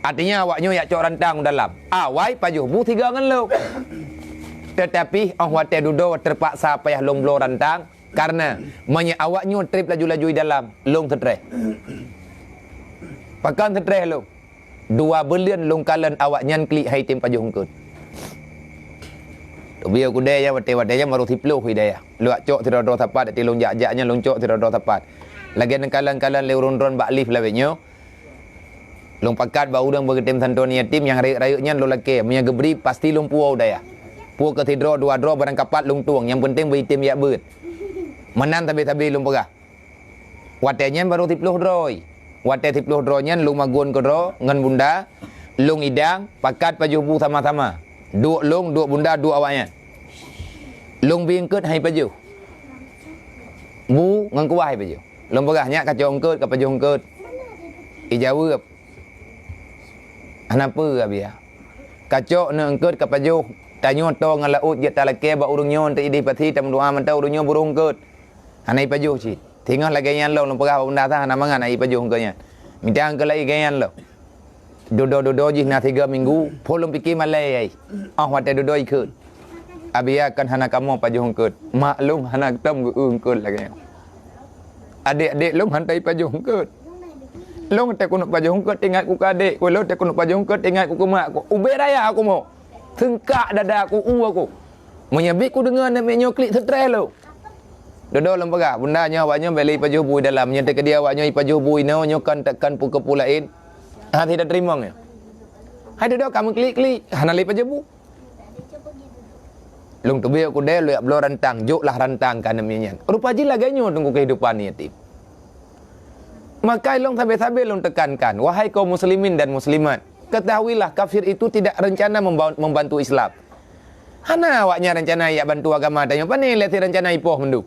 Artinya, awaknyoe jak cok rantang u dalam. Awai pajoh bu sigoe ngon lôn. Teutapi, óh watée dudoe teupaksa payah lôn bloe rantang, kareuna meunyo awaknyoe treb laju-laju i dalam, lôn seutreh. Pakon seutreh lôn? Dua buleuen lôn kalon awaknyan klik hai tem pajoh eungkôt. Teubiet kudée nyan watée-watée nyan barô siploh i dayah. Lôn jak cok sidroe-droe sapat, watée lôn jak-jak nyan lôn cok sidroe-droe sapat. Lagée neukalon-kalon lé ureuëng droen bak lift lawét nyoe, lôn pakat bak ureuëng beugeutem santoe aneuk yatim nyang rayeuk-rayeuk nyan lôn lakée, meunyo geubri pasti lôn puwoe u dayah. Puwoe keu sidroe dua droe barangkapat lôn tueng, nyang peunteng beu item jak beuet. Meunan sabe-sabe lôn peugah. Watée nyan barô siploh droe. Watée siploh droe nyan lôn magun keudroe ngon bunda, lôn idang, pakat pajoh bu sama-sama. Duek lôn, duek bunda, duek awaknyan. Lôn bi eungkôt hai pajoh. Bu ngon kuah hai pajoh. Lôn peugah, "Nyak kacok eungkôt, kapajoh eungkôt." Ijaweueb, "Hana peue, Abiya. Kacok neuh eungkôt kapajoh. Tanyoe tô ngon laôt jeuet talakée bak ureuëng nyoe, teuk idéh pasi tameudoá mantong ureuëng nyoe buroh eungkôt. Hana ipajoh cit." Singoh lagée nyan lom, lôn peugah bak bunda sa hana mangat na ipajoh eungkôt nyan. Mita eungkôt lagée nyan lom. Dudoe-dudoe jih na sigoe minggu, phon lôn pike malée ai. Óh watée dudoe ikheun, "Abiya kan hana kamoe pajoh eungkôt. Mak lôn hana tom geu-eu eungkôt lagée nyoe. Adék-adék lôn hana ipajoh eungkôt. Lôn teuh keuneuk pajoh eungkôt ingat ku keu adék ku, lôn teuh keuneuk pajoh eungkôt ingat ku keu mak ku. Ubé raya ku mo. Seungkak dada ku, u aku. Meunyoe bit ku deungoe aneuk miet nyoe klik seutreh lôn." Dudoe lôn peugah, "Bunda nyoe awaknyoe bék lé ipajoh bu i dalam. Nyoe teukeudi awaknyoe ipajoh bu inoe nyoe kan tekan peukeupue laén." Hana sida teurimong nyoe. Hai dudoe ka meuklik-klik, hana lé ipajoh bu. Lôn teubiet kudée lôn jak bloe rantang, jok lah rantang keu aneuk miet nyan. Rupa jih lagée nyoe teungku keuhidupan yatim. Maka ilong sabe-sabe lôn teukankan, wahai kaum muslimin dan muslimat, ketahuilah kafir itu tidak rencana memba-, membantu Islam. Hana awaknyan rencana jak bantu agama tanyoe, pane lé si rencana ipoh mandum.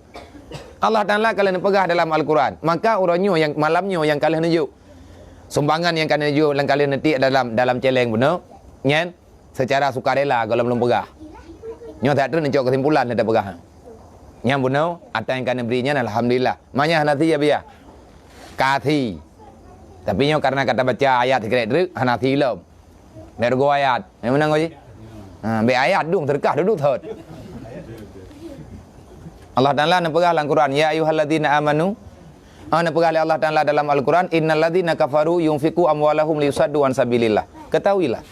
Allah Taala ka lheueh neupeugah dalam Al-Quran, maka uroe nyoe nyang, malam nyoe nyang ka lheueh neujok. Sumbangan nyang ka neujok nyang ka lheueh neutiek dalam, dalam celeng bunoe nyan, secara sukarela gohlom lôn peugah. Nyoe that treuk neucok keusimpulan lé tapeugah. Nyang bunoe, ata nyang ka neubri nyan alhamdulillah. Manyah hana si ya biya. Ka si. Tapi nyoe karena ka tabaca ayat sikrek treuk, hana si lom. Bék rugoe ayat. Nyang meunan goji. Ha, bék ayat dong, teureukah dudoe thot. Allah Taala neupeugah lam Quran, "Ya ayyuhalladzina amanu." Ah, neupeugah lé Allah Taala dalam Al-Quran, "Innalladzina kafaru yunfiqu amwalahum liyusaddu an sabilillah." Ketahuilah.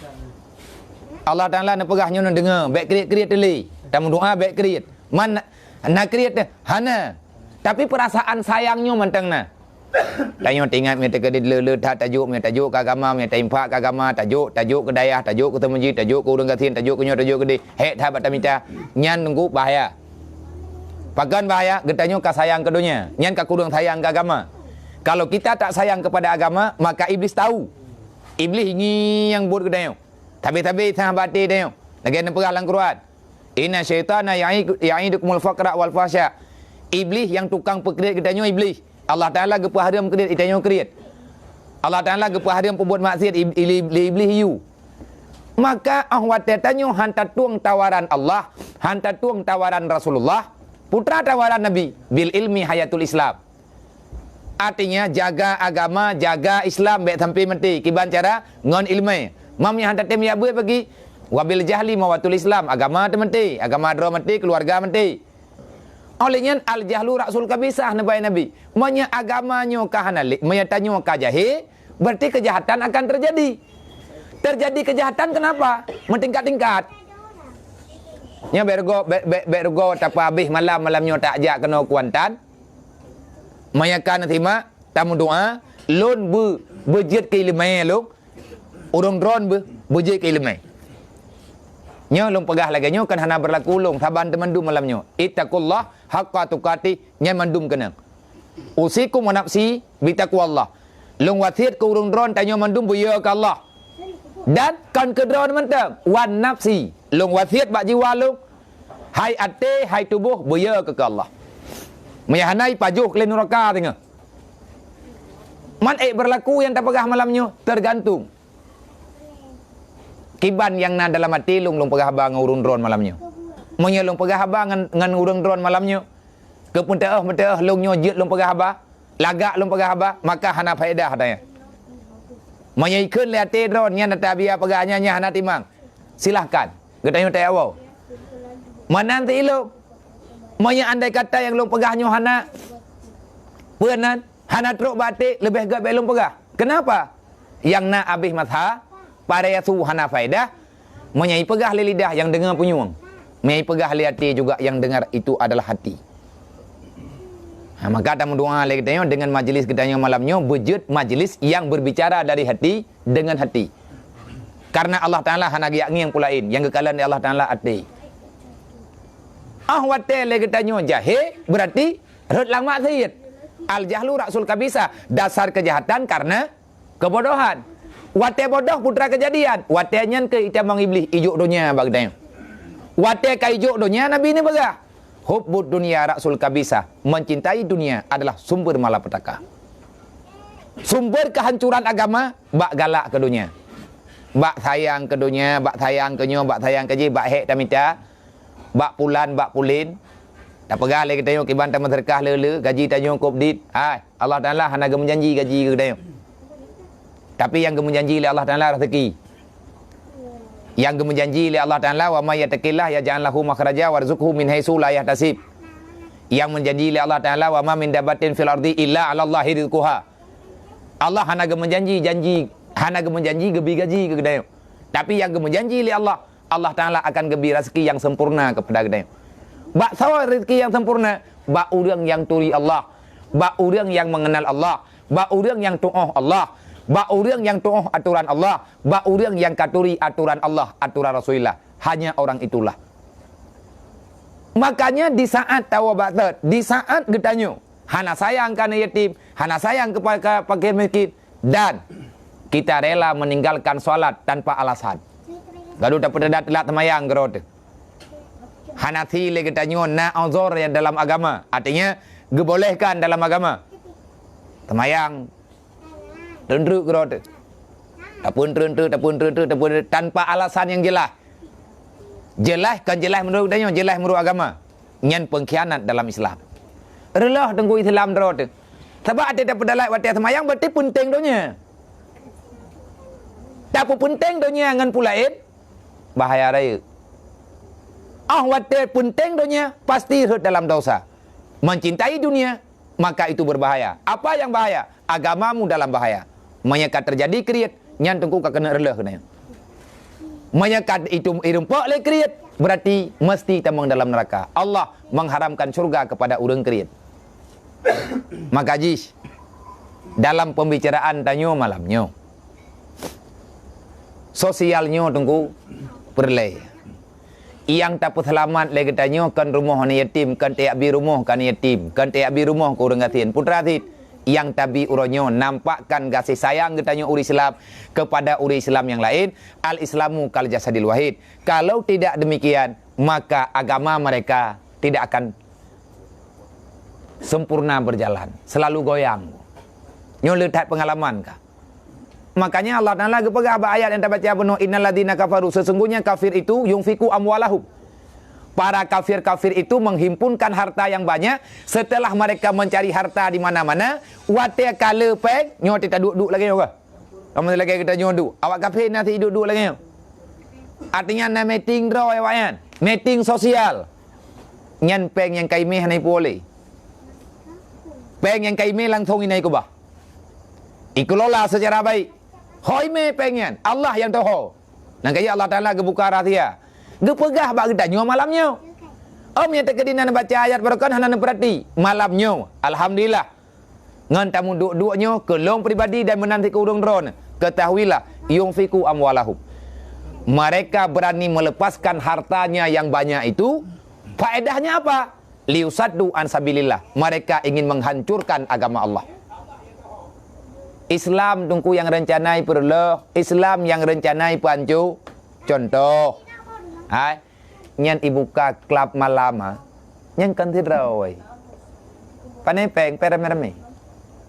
Allah Taala neupeugah nyoe neudeungoe, bék kriet-kriet teulé. Tameudoá bék kriet. Man na kriet teuh? Hana. Tapi peurasaan sayang nyoe mantong na. Tanyoe teuingat meunyoe teukeudi le-le that tajok, meunyoe tajok keu agama, meunyoe tainfak keu agama, tajok, tajok keu dayah, tajok keu teumeujid, tajok keu ureuëng gasien, tajok keu nyoe, tajok keu deh. Hék that bak tamita. Nyan teungku bahaya. Pakon bahaya? Geutanyoe ka sayang keu donya, nyan ka kureueng sayang keu agama. Kalau kita tak sayang kepada agama, maka Iblis tahu. Iblis ngieng buet geutanyoe. Tabe-tabe sahabat tanyoe. Lagée neupeugah lam Quran. "Inna syaitana ya'i-, ya'idukumul faqra wal fahsya." Iblis nyang tukang peukriet geutanyoe Iblis. Allah Taala geupeuhareuem kriet, geutanyoe kriet. Allah Taala geupeuhareuem peubuet maksiat ib-, ili-, lé Iblis iyue. Maka óh watée tanyoe han tatueng tawaran Allah, han tatueng tawaran Rasulullah, putra tawaran Nabi, bil ilmi hayatul Islam. Artinya, jaga agama, jaga Islam bék sampai maté. Kiban cara? Ngon iéleumé. Mam nyang han tatem jak beuet bagi, wabil jahli mawatul Islam, agama teumaté, agama droe maté, keuluwarga maté. Oleh nyan, al-jahlu ra'sul kabisah, neubai Nabi. Meunyoe agama nyoe ka hana lé, meunyoe tanyoe ka jahé, berarti kejahatan akan terjadi. Terjadi kejahatan kenapa? Meutingkat-tingkat. Nyoe bèk rugoe, bèk, bèk, bèk rugoe tapeuhabéh malam, malam nyoe tajak keunoe Kuantan. Meunyoe ka neusimak, tameudoa, lôn beu-, beujeuet keu ileumèe lôn, ureueng droen beu-, beujeuet keu ileumèe. Nyoe lôn peugah lagèe nyoe kan hana beurlaku lôn, saban teumandum malam nyoe. Ittaqullah haqqa tuqatih, nyan mandum keunong. Usikum wa nafsi bitaqwallah. Lôn wasiet keu ureueng droen tanyoe mandum beuyö keu Allah. Dan kon keu droen mantong, wan nafsi. Lôn wasiet bak jiwa lôn, hai até, hai tuboh, beuyö keu, keu Allah. Meunyoe hana, ipajoh keu lé nuraka teungoh. Man ék beurlaku nyang tapeugah malam nyoe, teugantung. Kiban nyang na dalam até lôn, lôn peugah haba ngon ureueng droen malam nyoe. Meunyoe lôn peugah haba ngon, ngon ureueng droen malam nyoe, keu peuteuoh-peuteuoh lôn nyoe jeuet lôn peugah haba, lagak lôn peugah haba, maka hana faedah ata nyan. Meunyoe ikheun lé até droen nyan ata biya peugah nyan, nyan hana timang, silahkan geutanyoe tawoe. Meunan sileubah, meunyoe andai kata nyang lôn peugah nyoe hana, peue nan, hana trok bak até, leubeh gèt bèk lôn peugah. Kenapa? Nyang na abéh masa, paré su hana faedah. Meunyoe ipeugah lé lidah, nyang deungö punyueng. Meunyoe ipeugah lé até juga, nyang dengar itu adalah hati. Ha, maka tameudoa lé geutanyoe deungon majlis geutanyoe malam nyoe beujeuet majlis nyang berbicara dari hati dengan hati. Karena Allah Taala hana geujak ngieng peue laén, nyang geukalon lé Allah Taala até. Ah watèe lé geutanyoe jahé, berarti rhot lam maksiet. Al-jahlu ra'sul kabisah, dasar kejahatan karena kebodohan. Watèe bodoh putra kejadian, watèe nyan keuh itamong Iblih ijok donya bak geutanyoe. Watèe ka ijok donya, Nabi neupeugah, "Hubbud dunya ra'sul kabisah," mencintai dunia adalah sumber malapetaka. Sumber kehancuran agama bak galak keu donya. Bak sayang keu donya, bak sayang keu nyoe, bak sayang keu jih, bak hék tamita, bak pulan, bak pulen. Tapeugah lé geutanyoe kiban tameuseudeukah le-le, gaji tanyoe kôb dit. Hai, Allah Taala hana geumeujanji gaji keu geutanyoe. Tapi nyang geumeujanji lé Allah Taala raseuki. Nyang geumeujanji lé Allah Taala, "Wa may yattaqillaha yaj'al lahu makhraja warzuqhu min haitsu la yahtasib." Nyang meujanji lé Allah Taala, "Wa ma min dabbatin fil ardi illa 'alallahi rizquha." Allah hana geumeujanji janji, hana geumeujanji geubri gaji keu geutanyoe. Tapi nyang geumeujanji lé Allah, Allah Taala akan geubri raseuki nyang sempurna keupada geutanyoe. Bak soe raseuki nyang sempurna? Bak ureueng nyang turi Allah, bak ureueng nyang meungeunal Allah, bak ureueng nyang tu'oh Allah, bak ureueng nyang tu'oh atoran Allah, bak ureueng nyang ka turi atoran Allah, atoran Rasulullah. Hanya orang itulah. Makanya di saat tawoe bak thot, di saat geutanyoe hana sayang keu aneuk yatim, hana sayang keu pa-, keu fakir miskin, dan kita rela meninggalkan salat tanpa alasan. Gadoh tapeutelat-telat seumayang keudroe teuh. Hana si lé geutanyoe na uzur nyang dalam agama, artinya geubolehkan dalam agama. Seumayang treun-treuk keudroe teuh. Tapeun treun-treuk, tapeun treun-treuk, tapeun treun-treuk tanpa alasan nyang jeulaih. Jeulaih kon jeulaih meunurot geutanyoe, jeulaih meunurot agama. Nyan peungkhianat dalam Islam. Reuloh teungku Islam droe teuh. Sabab até tapeudalai watèe seumayang berarti peunteng donya. Tapeupeunteng donya ngon peue laén, bahaya rayeuk. Ah watèe peunteng donya, pasti rhot dalam dosa. Mencintai dunia, maka itu berbahaya. Apa yang bahaya? Agamamu dalam bahaya. Meunyoe ka teujadi kriet, nyan teungku ka keuneuk reuloh keunoe. Meunyoe ka itu irumpok lé kriet, berarti mesti tamong dalam neraka. Allah mengharamkan syurga kepada ureueng kriet. Maka jih, dalam pembicaraan tanyoe malam nyoe, sosial nyoe teungku peureulèe. Nyang tapeuseulamat lé geutanyoe kon rumoh aneuk yatim, kon tajak bi rumoh keu aneuk yatim, kon tajak bi rumoh keu ureueng gasien. Putra cit, nyang tabi uroe nyoe nampakkan gaséh sayang geutanyoe ureueng Islam kepada ureueng Islam nyang laén, al-Islamu kal jasadil wahid. Kalau tidak demikian, maka agama mereka tidak akan sempurna berjalan, selalu goyang. Nyoe le that peungalaman kah? Makanya Allah Taala geupeugah bak ayat nyang tabaca bunoe, "Innal ladzina kafaru," sesungguhnya kafir itu, "yunfiqu amwalahum." Para kafir-kafir itu menghimpunkan harta yang banyak setelah mereka mencari harta di mana-mana, watèe ka le pèng, nyoe teuka duek-duek lagèe nyoe kah? Kamoe lagèe geutanyoe duek. Awak kafé na si duek-duek lagèe nyoe. Artinya na meeting droe awaknyan, meeting sosial. Nyan péng nyang ka imé hana ipuwoe lé. Péng nyang ka imé langsong inan ikeubah. Ikelola seucara baik. Ho imé péng nyan, Allah nyang teuho. Nyang keu Allah Taala geubuka rahsia. Geupeugah bak geutanyoe malam nyoe. Óh meunyoe teukeudi na neubaca ayat baroekon hana neupeurati. Malam nyoe, alhamdulillah. Ngon tamuduek-duek nyoe keu lôn pribadi dan meunan sikeu ureuëng droeneuh, ketahuilah, yunfiqu amwalahum. Mereka berani melepaskan hartanya yang banyak itu, faedahnya apa? Liyusaddu an sabilillah. Mereka ingin menghancurkan agama Allah. Islam teungku nyang rencana ipeureuloh, Islam nyang rencana ipeuhanco. Contoh, hai, nyan ibuka klab malam, ha. Nyan kon sidroe. Pane péng, péng ramé-ramé.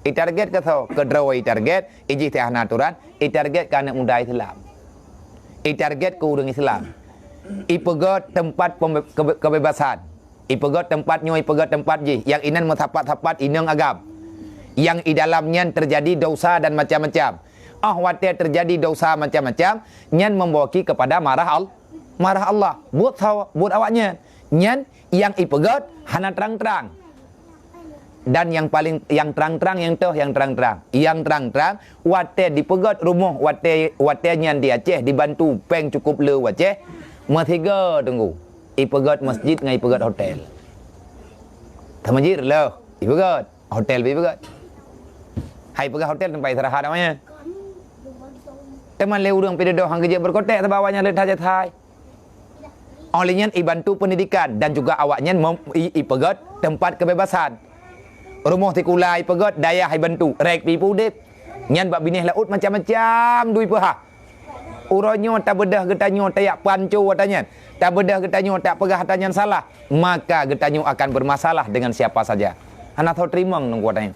Itarget keu soe? Keu droe itarget, ijih teuh hana aturan, itarget keu aneuëk muda Islam. Itarget keu ureuëng Islam. Ipeugét teumpat pembe-, kebe-, kebebasan. Ipeugét teumpat nyoe, ipeugét teumpat jih, nyang inan meusapat-sapat inong agam. Nyang i dalam nyan teujadi dosa dan macam-macam. Óh watée teujadi dosa macam-macam, nyan membawa ki kepada marah Al-, marah Allah. Buet sawa-, buet awaknyan. Nyan nyang ipeugét hana trang-trang. Dan nyang paling, nyang trang-trang, nyang toh, nyang trang-trang. Nyang trang-trang, watée dipeugét rumoh, watée, watée nyan di Aceh, dibantu péng cukup le u Aceh, meusigoe teungku. Ipeugét masjid ngon ipeugét hotel. Teuma jih reuloh, ipeugét. Hotel pih ipeugét. Hai peugah hotel teumpat istirahat awaknyan. Teuma lé ureuëng pih dudoe han geujeuet beureukôtek sabab awaknyan le that jeuet hai. Óh lheueh nyan ibantu pendidikan dan juga awaknyan mem-, i-, ipeugét teumpat kebebasan. Rumoh sikula ipeugét, dayah ibantu, rék pih ipeudeb. Nyan bak binéh laôt macam-macam dui peuhah. Uroe nyoe tabeudôh geutanyoe tajak peuhanco atra nyan, tabeudôh geutanyoe tapeugah atra nyan salah, maka geutanyoe akan bermasalah dengan siapa saja. Hana soe teurimong nunggu atra nyan.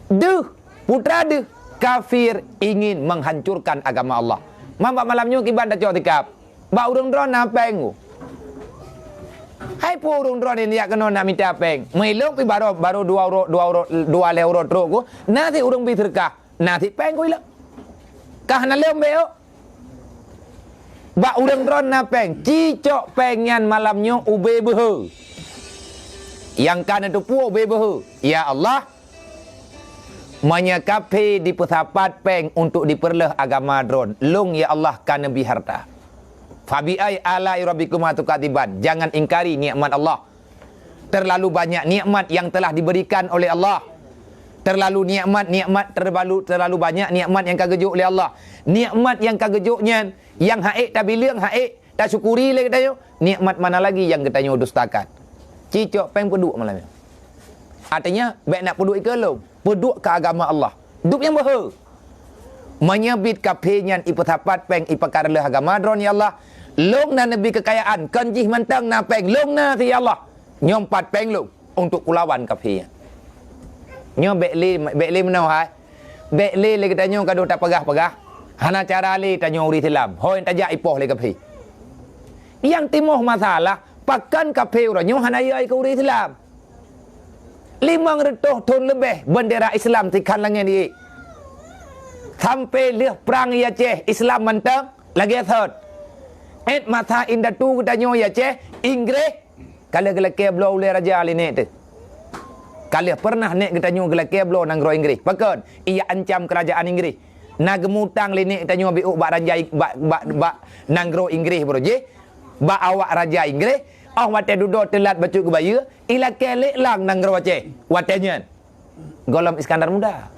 Deuh, putra deuh, kafir ingin menghancurkan agama Allah. Man bak malam nyoe kiban tacok sikab. Bak ureuëng droe na péng ku. Hai peue ureuëng droe ni jak keunoe nak mita péng. Meulôn pih baroe, baroe dua uroe, dua uroe, dua lhée uroe trok ku. Na sit ureuëng bi seudeukah. Na sit péng ku ilok. Kah na lom bék. Bak ureuëng droe na péng, cicok péng nyan malam nyoe ubé beuhe. Nyang ka neuteupeue ubé beuhe, "Ya Allah, meunyoe kafé dipeusapat péng untuk dipeureuloh agama droe, lôn ya Allah ka neubi harta." Fabi'ai alai rabbikuma tukadziban, jangan ingkari nikmat Allah. Terlalu banyak nikmat yang telah diberikan oleh Allah. Terlalu nikmat, nikmat terlalu, terlalu banyak nikmat nyang ka geujok lé Allah. Nikmat nyang ka geujok nyan, nyang ha'ék tabileung, ha'ék tasyukuri lé geutanyoe. Nikmat mana lagi nyang geutanyoe dustakan? Cicok péng peuduek malam nyoe. Artinya, bék nak peuduek ikeue lôn. Peuduek keu agama Allah. Duek nyang beuhe. Meunyoe bit kafé nyan ipeusapat péng ipakat lé agama droe, ya Allah, lôn na neubi keukayaan, kon jih mantong na péng, lôn na sit ya Allah. Nyoe pat péng lôn untuk kulawan kafé nyan. Nyoe bék lé, bék lé meunoe hai. Bék lé lé geutanyoe ka deuh tapeugah-peugah. Hana cara lé tanyoe ureuëng Islam. Hôi tajak ipoh lé kafé. Nyang timoh masalah, pakon kafé uroe nyoe hana yö keu ureuëng Islam. Limong reutôh thon leubeh beundera Islam sikhan langét iék. Sampai lheueh prang i Aceh, Islam mantong lagée sot. Ét masa indatu geutanyoe i Aceh, Inggréh ka lheueh geulakée bloe ulée raja lé nék teuh. Ka lheueh peureunah nék geutanyoe geulakée bloe nanggroe Inggréh. Pakon? Ia ancam keurajaan Inggréh. Na geumutang lé nék geutanyoe biôk bak raja, bak, bak, bak nanggroe Inggréh baroe jih, bak awak raja Inggréh. Óh watée dudoe teulat bacut geubayeue, ilakée lé lang nanggroe Aceh watée nyan. Gohlom Iskandar Muda.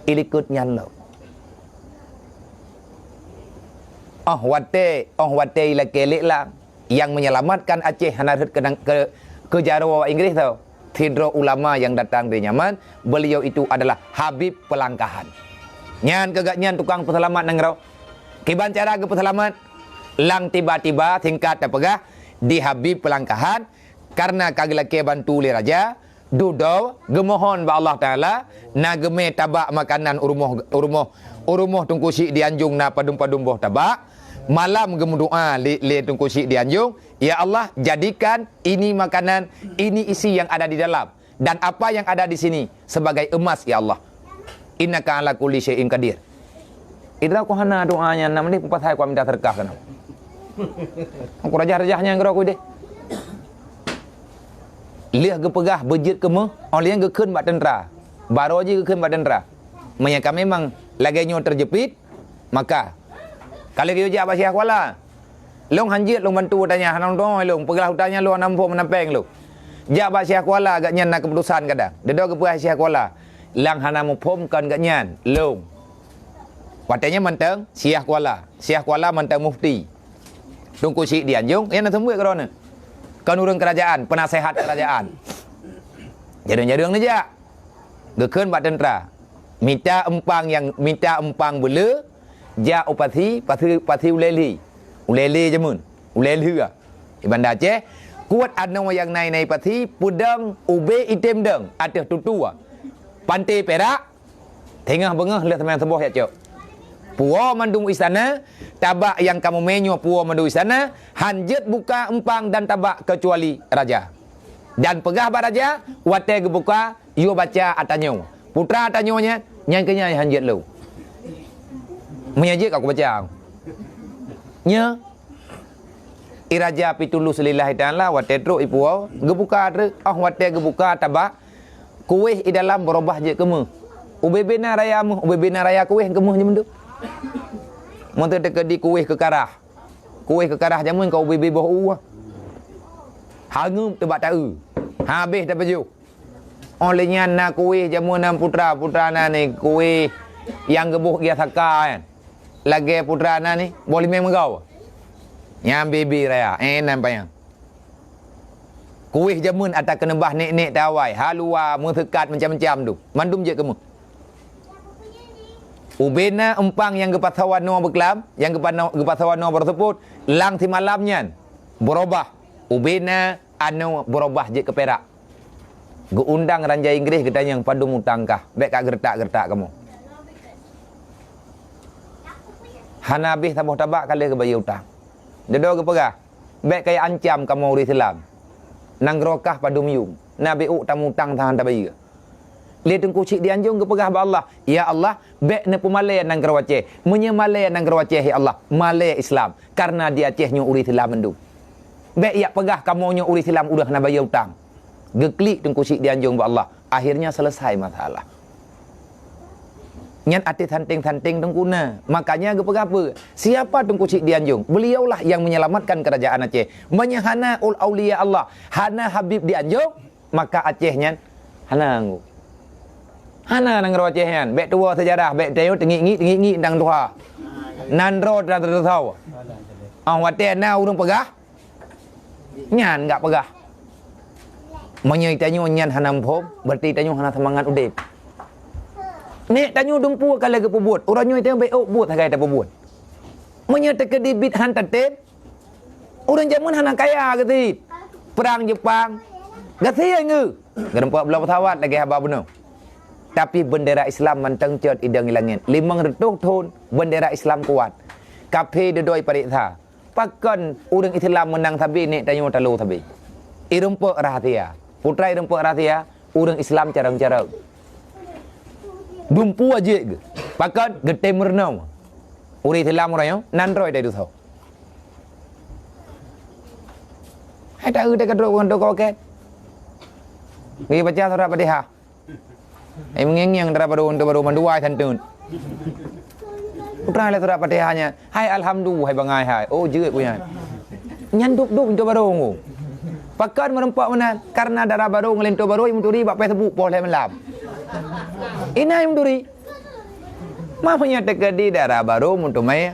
Ilikot nyan lom. Óh watée, óh watée ilakée lé lang, nyang menyelamatkan Aceh hana rhot keu, keu, keu jaroe awak Inggréh tho. Sidroe ulama nyang datang dari Yaman, beliau itu adalah Habib Pelangkahan. Nyan keu gobnyan tukang peuseulamat nanggroe. Kiban cara geupeuseulamat? Lang tiba-tiba, singkat tapeugah, di Habib Pelangkahan, karena ka geulakée bantu lé raja, dudoe geumohon bak Allah Taala, na geumé tabak makanan u rumoh, u rumoh, u rumoh Teungku Chik di Anjong na padum-padum boh tabak. Malam geumeudoá lé, lé Teungku Chik di Anjong, "Ya Allah, jadikan ini makanan, ini isi yang ada di dalam, dan apa yang ada di sini sebagai emas, ya Allah. Innaka ala kulli syai'in qadir." Idra ku hana doá nyan, na meunan pasai ku minta seudeukah keunoe. Aku rajah-rajah nyan keudroe ku deh. Lheueh geupeugah beujeuet keumeuh, 'oh lheueh nyan geukheun bak teuntra. Baroe jih geukheun bak teuntra. Meunyo ka memang lagée nyoe teujeupit, maka ka lheueh geuyue jak bak Syiah Kuala. Lôn hanjeuet lôn bantu gata nyan, hana lôn tuwoe lôn, peugah utak nyan lôn hana muphom meunan péng lôn. Jak bak Syiah Kuala, gobnyan na keuputosan kadang. Dudoe geupeugah Syiah Kuala, nyang hana muphom kon gobnyan, lôn. Watée nyan mantong Syiah Kuala, Syiah Kuala mantong mufti. Teungku Chik di Anjong, nyang na seumeubeuet keudroe nyoe. Kon ureuëng keurajeuen, peunaseuhat keurajeuen. Jareueng-jareueng neujak. Geukheun bak teuntra. Mita eumpang nyang, mita eumpang beuleu, jak u pasi, pasi, pasi ulée lhi. Ulée lhi jameun. Ulée lhi. Di Banda Aceh, kuat anoe nyang na i pasi, peudong ubé item dong ateueh tutue. Panté Perak, teungoh beungoh lheueh seumayang suboh jak cok. Puwoe mandum istana, tabak nyang ka mumé nyoe puwoe mandum istana, hanjeuet buka eumpang dan tabak keucuali raja. Dan peugah bak raja, watée geubuka, yue baca ata nyoe. Putra ata nyoe nyan, nyan keuh nyan hanjeuet lôn. Meunyo jeuet ka kubaca. Nyoe, i raja Pitulus lillahi ta'ala, watée trok i puwoe, geubuka treuk, 'oh watée geubuka tabak, kuéh i dalam beurubah jeuet keumeuh. Ubé-bé na raya meuh, ubé-bé na raya kuéh keumeuh jameun tu. Meunteuk teukeudi kuéh keukarah. Kuéh keukarah jameun ka ubé-bé boh u. Hangeup teubak taeu. Habéh tapajoh. 'Oh lheueh nyan na kuéh jameun nan putra, putra nan ni kuéh nyang geuboh gia saka nyan. Lagée putra nan ni, boh limeng meugao. Nyan bébé raya, eh, nan panyang. Kuéh jameun ata keuneubah nek-nek tawai, halua, meuseukat, macam-macam tu. Mandum jeuet keumeuh. Ubé na eumpang nyang geupasoe anoe beuklam, nyang geupano-, geupasoe anoe beureuseuôt, lam simalam nyan beurubah. Ubé na anoe beurubah jeuet keu pirak. Geuundang raja Inggréh geutanyong padum utang kah, bék ka geureutak-geureutak kamoe. Hana habéh saboh tabak ka lheueh geubayeue utang. Dudoe geupeugah, bék kaya ancam kamoe ureuëng Islam. Nanggroe kah padum yuem, na bék ôk tamutang sahan tabayeue. Lé Teungku Chik di Anjong geupeugah bak Allah, "Ya Allah, bék neupeumalée nanggroe Aceh. Meunyoe malée nanggroe Aceh, ya Allah, malée Islam. Kareuna di Aceh nyoe ureuëng Islam mandum. Bék yak peugah kamoe nyoe ureuëng Islam udah hana bayeue utang." Geuklik Teungku Chik di Anjong bak Allah. Akhirnya selesai masalah. Nyan até santing-santing Teungku na. Makanya geupeugah peue? Siapa Teungku Chik di Anjong? Beliaulah yang menyelamatkan kerajaan Aceh. Meunyoe hana ul-, aulia Allah, hana Habib di Anjong, maka Aceh nyan hana nggu. Hana nanggroe Aceh nyan. Bék tuwoe seujarah, bék tanyoe teungiek-ngiek, teungiek-ngiek tang tuha. Nanggroe teuh teuh teuh. 'Oh watée na ureuëng peugah, nyan gak peugah. Meunyoe tanyoe nyan hana muphom, berarti tanyoe hana seumangat udeb. Nek tanyoe dumpeue ka lheueh geupeubuet, uroe nyoe tanyoe bék ôk buet sagai tapeubuet. Meunyoe teukeudi bit han tatem, ureuëng jameun hana kaya geusit. Prang Jepang, gasien geuh. Geureumpok bloe pesawat lagée haba bunoe. Tapi bendera Islam mantong cot idong i langét. Limong reutôh thon bendera Islam kuat. Kaphé dudoe pareksa. Pakon ureuëng Islam meunang sabe nek tanyoe talo sabe? Irumpok rahasia. Putra irumpok rahasia, ureuëng Islam carông-carông. Dumpeue jeuet geuh. Pakon geutem meurunoe. Ureuëng Islam uroe nyoe nan droe dai dusoe. Hai taeu teuka trok ngon toko paket. Geubaca surat Fatihah. Ai meungieng-ngieng dara barô, unta barô mandua santeut. Putra lé surat Fatihah nyan, "Hai alhamdu, hai bangai hai." Oh, jeuet ku nyan. Nyan dub-dub unta barô ngô. Pakon meurumpok meunan, kareuna dara barô ngon lintô barô imuturi bak Facebook poh lhée malam. Inan imuturi. Mamanya teukeudi dara barô mutumai.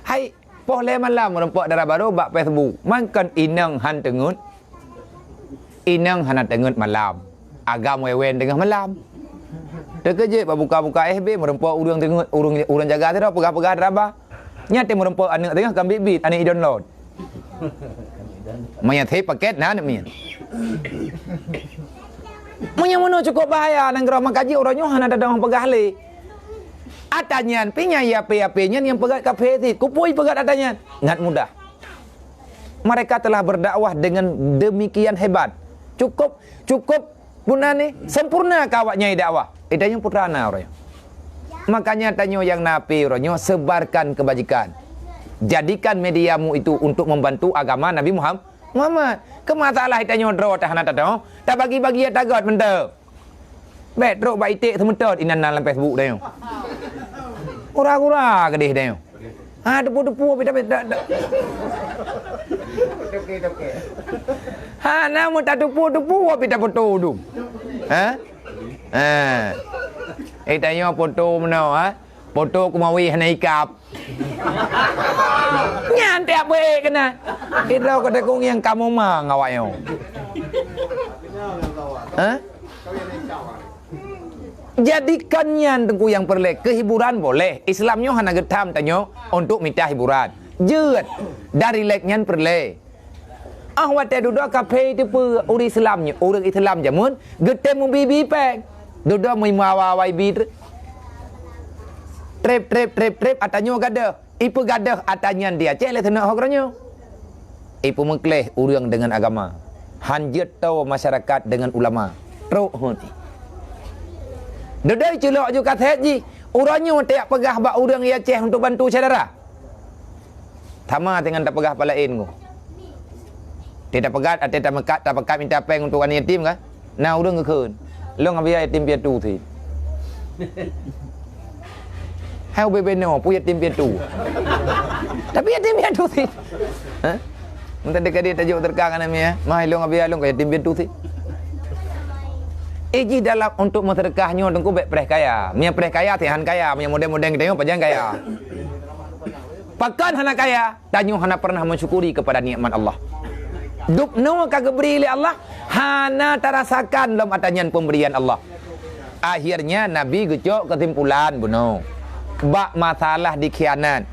Hai Poh lhée malam meurumpok dara barô bak Facebook. Mangkon inong han teungeut. Inong hana teungeut malam. Agam wewen teungoh malam. Teukeujeuet bak buka-buka F B meurumpok ureuëng teungeut, ureuëng, ureuëng jaga sidroe peugah-peugah dara ba. Nyan teuh meurumpok aneuëk teungoh kan bit-bit, aneuëk idon lôn. Meunyo that paket na aneuëk miet. Meunyo meunoe cukup bahaya nanggroe maka jih uroe nyoe hana tadong peugah lé. Ata nyan pih nyang ape-ape nyan nyang peugah kaphé cit. Kupui peugah ata nyan. Ngat mudah. Mereka telah berdakwah dengan demikian hebat. Cukup, cukup guna ni, sempurna ka awak nyai dakwah. Ita nyang putra na uroe nyoe. Makanya tanyoe nyang na ape uroe nyoe sebarkan kebajikan. Jadikan mediamu itu untuk membantu agama Nabi Muhammad. Muhammad, keu masalah tanyoe droe tah hana tatong, tabagi-bagi ya tagot mantong. Bèk trok bak iték seumeutot inan-inan lam Facebook tanyoe. Gura-gura keudeh tanyoe. Ha, teupeue-teupeue pih tapi dak, dak. Ha, na meutateupeue-teupeue pih tapoto dum. Ha? Ha. Eh, tanyoe poto meunoe, ha? Poto keumawi hana ikab. Nyan tiap beuék keunan. Sidroe keuteukong nyang kamoe mang awak nyoe. Ha? Jadikan nyan teungku nyang peureulèe keu hiburan boleh. Islam nyoe hana geutham tanyoe untuk mita hiburan. Jeuet, dan rilek nyan peureulèe. Ah watèe dudoe kaphé teupeue ureueng Islam nyoe, ureueng Islam jameun geutem mubi-bi péng. Dudoe meuimeue awai-awai bi trép. Trép, trép, trép, trép, ata nyoe gadôh. Ipeugadôh ata nyan di Aceh lé seunok ho geutanyoe. Ipeumeukleh ureueng deungon agama. Han jeuet toe masyarakat deungon ulama. Trok heuti. Dudoe culok ju kasét jih. Uroe nyoe tajak peugah bak ureueng di Aceh untuk bantu syedara. Sama dengan tapeugah palaén nyoe. Teuh tapeugah, ateueh tamekat, tapeugah minta péng untuk aneuk yatim kan? Na ureueng geukheun, "Lôn Abiya yatim piatu sit." Hai ubé beno, peue yatim piatu? Tapi yatim piatu sit. Ha? Minta dekat dia tajuk terkang aneuk miet, "Mah, lôn Abiya lôn ka yatim piatu sit." Eh, jih dalam untuk meuseudeukah nyoe teungku bèk preh kaya. Meunyo preh kaya, sihan kaya. Meunyo model-model geutanyoe pajan kaya. Pakon hana kaya? Tanyoe hana pernah mensyukuri kepada nikmat Allah. Dubnoe ka geubri lé Allah, hana tarasakan lom ata nyan pemberian Allah. Akhirnya Nabi geucok keusimpulan bunoe bak masalah dikhianat.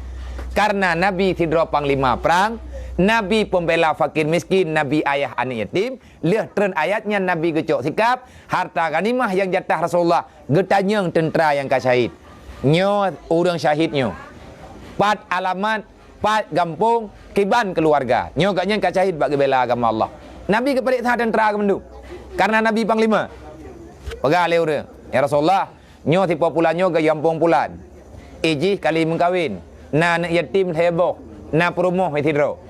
Karena Nabi sidroe panglima prang, Nabi pembela fakir miskin, Nabi ayah aneuk yatim, lheueh treun ayat nyan Nabi geucok sikap, harta ghanimah nyang jatah Rasulullah geutanyong teuntra nyang ka syahid. Nyoe ureueng syahid nyoe. Pat alamat, pat gampông, kiban keuluwarga. Nyoe gobnyan ka syahid bak geubela agama Allah. Nabi geupareksa teuntra geuh mandum. Karena Nabi panglima. Peugah lé ureueng, "Ya Rasulullah, nyoe si po pulan nyoe geuh gampông pulan. Ijih kali meukawen, na aneuk yatim lhèe boh, na peurumoh sidroe.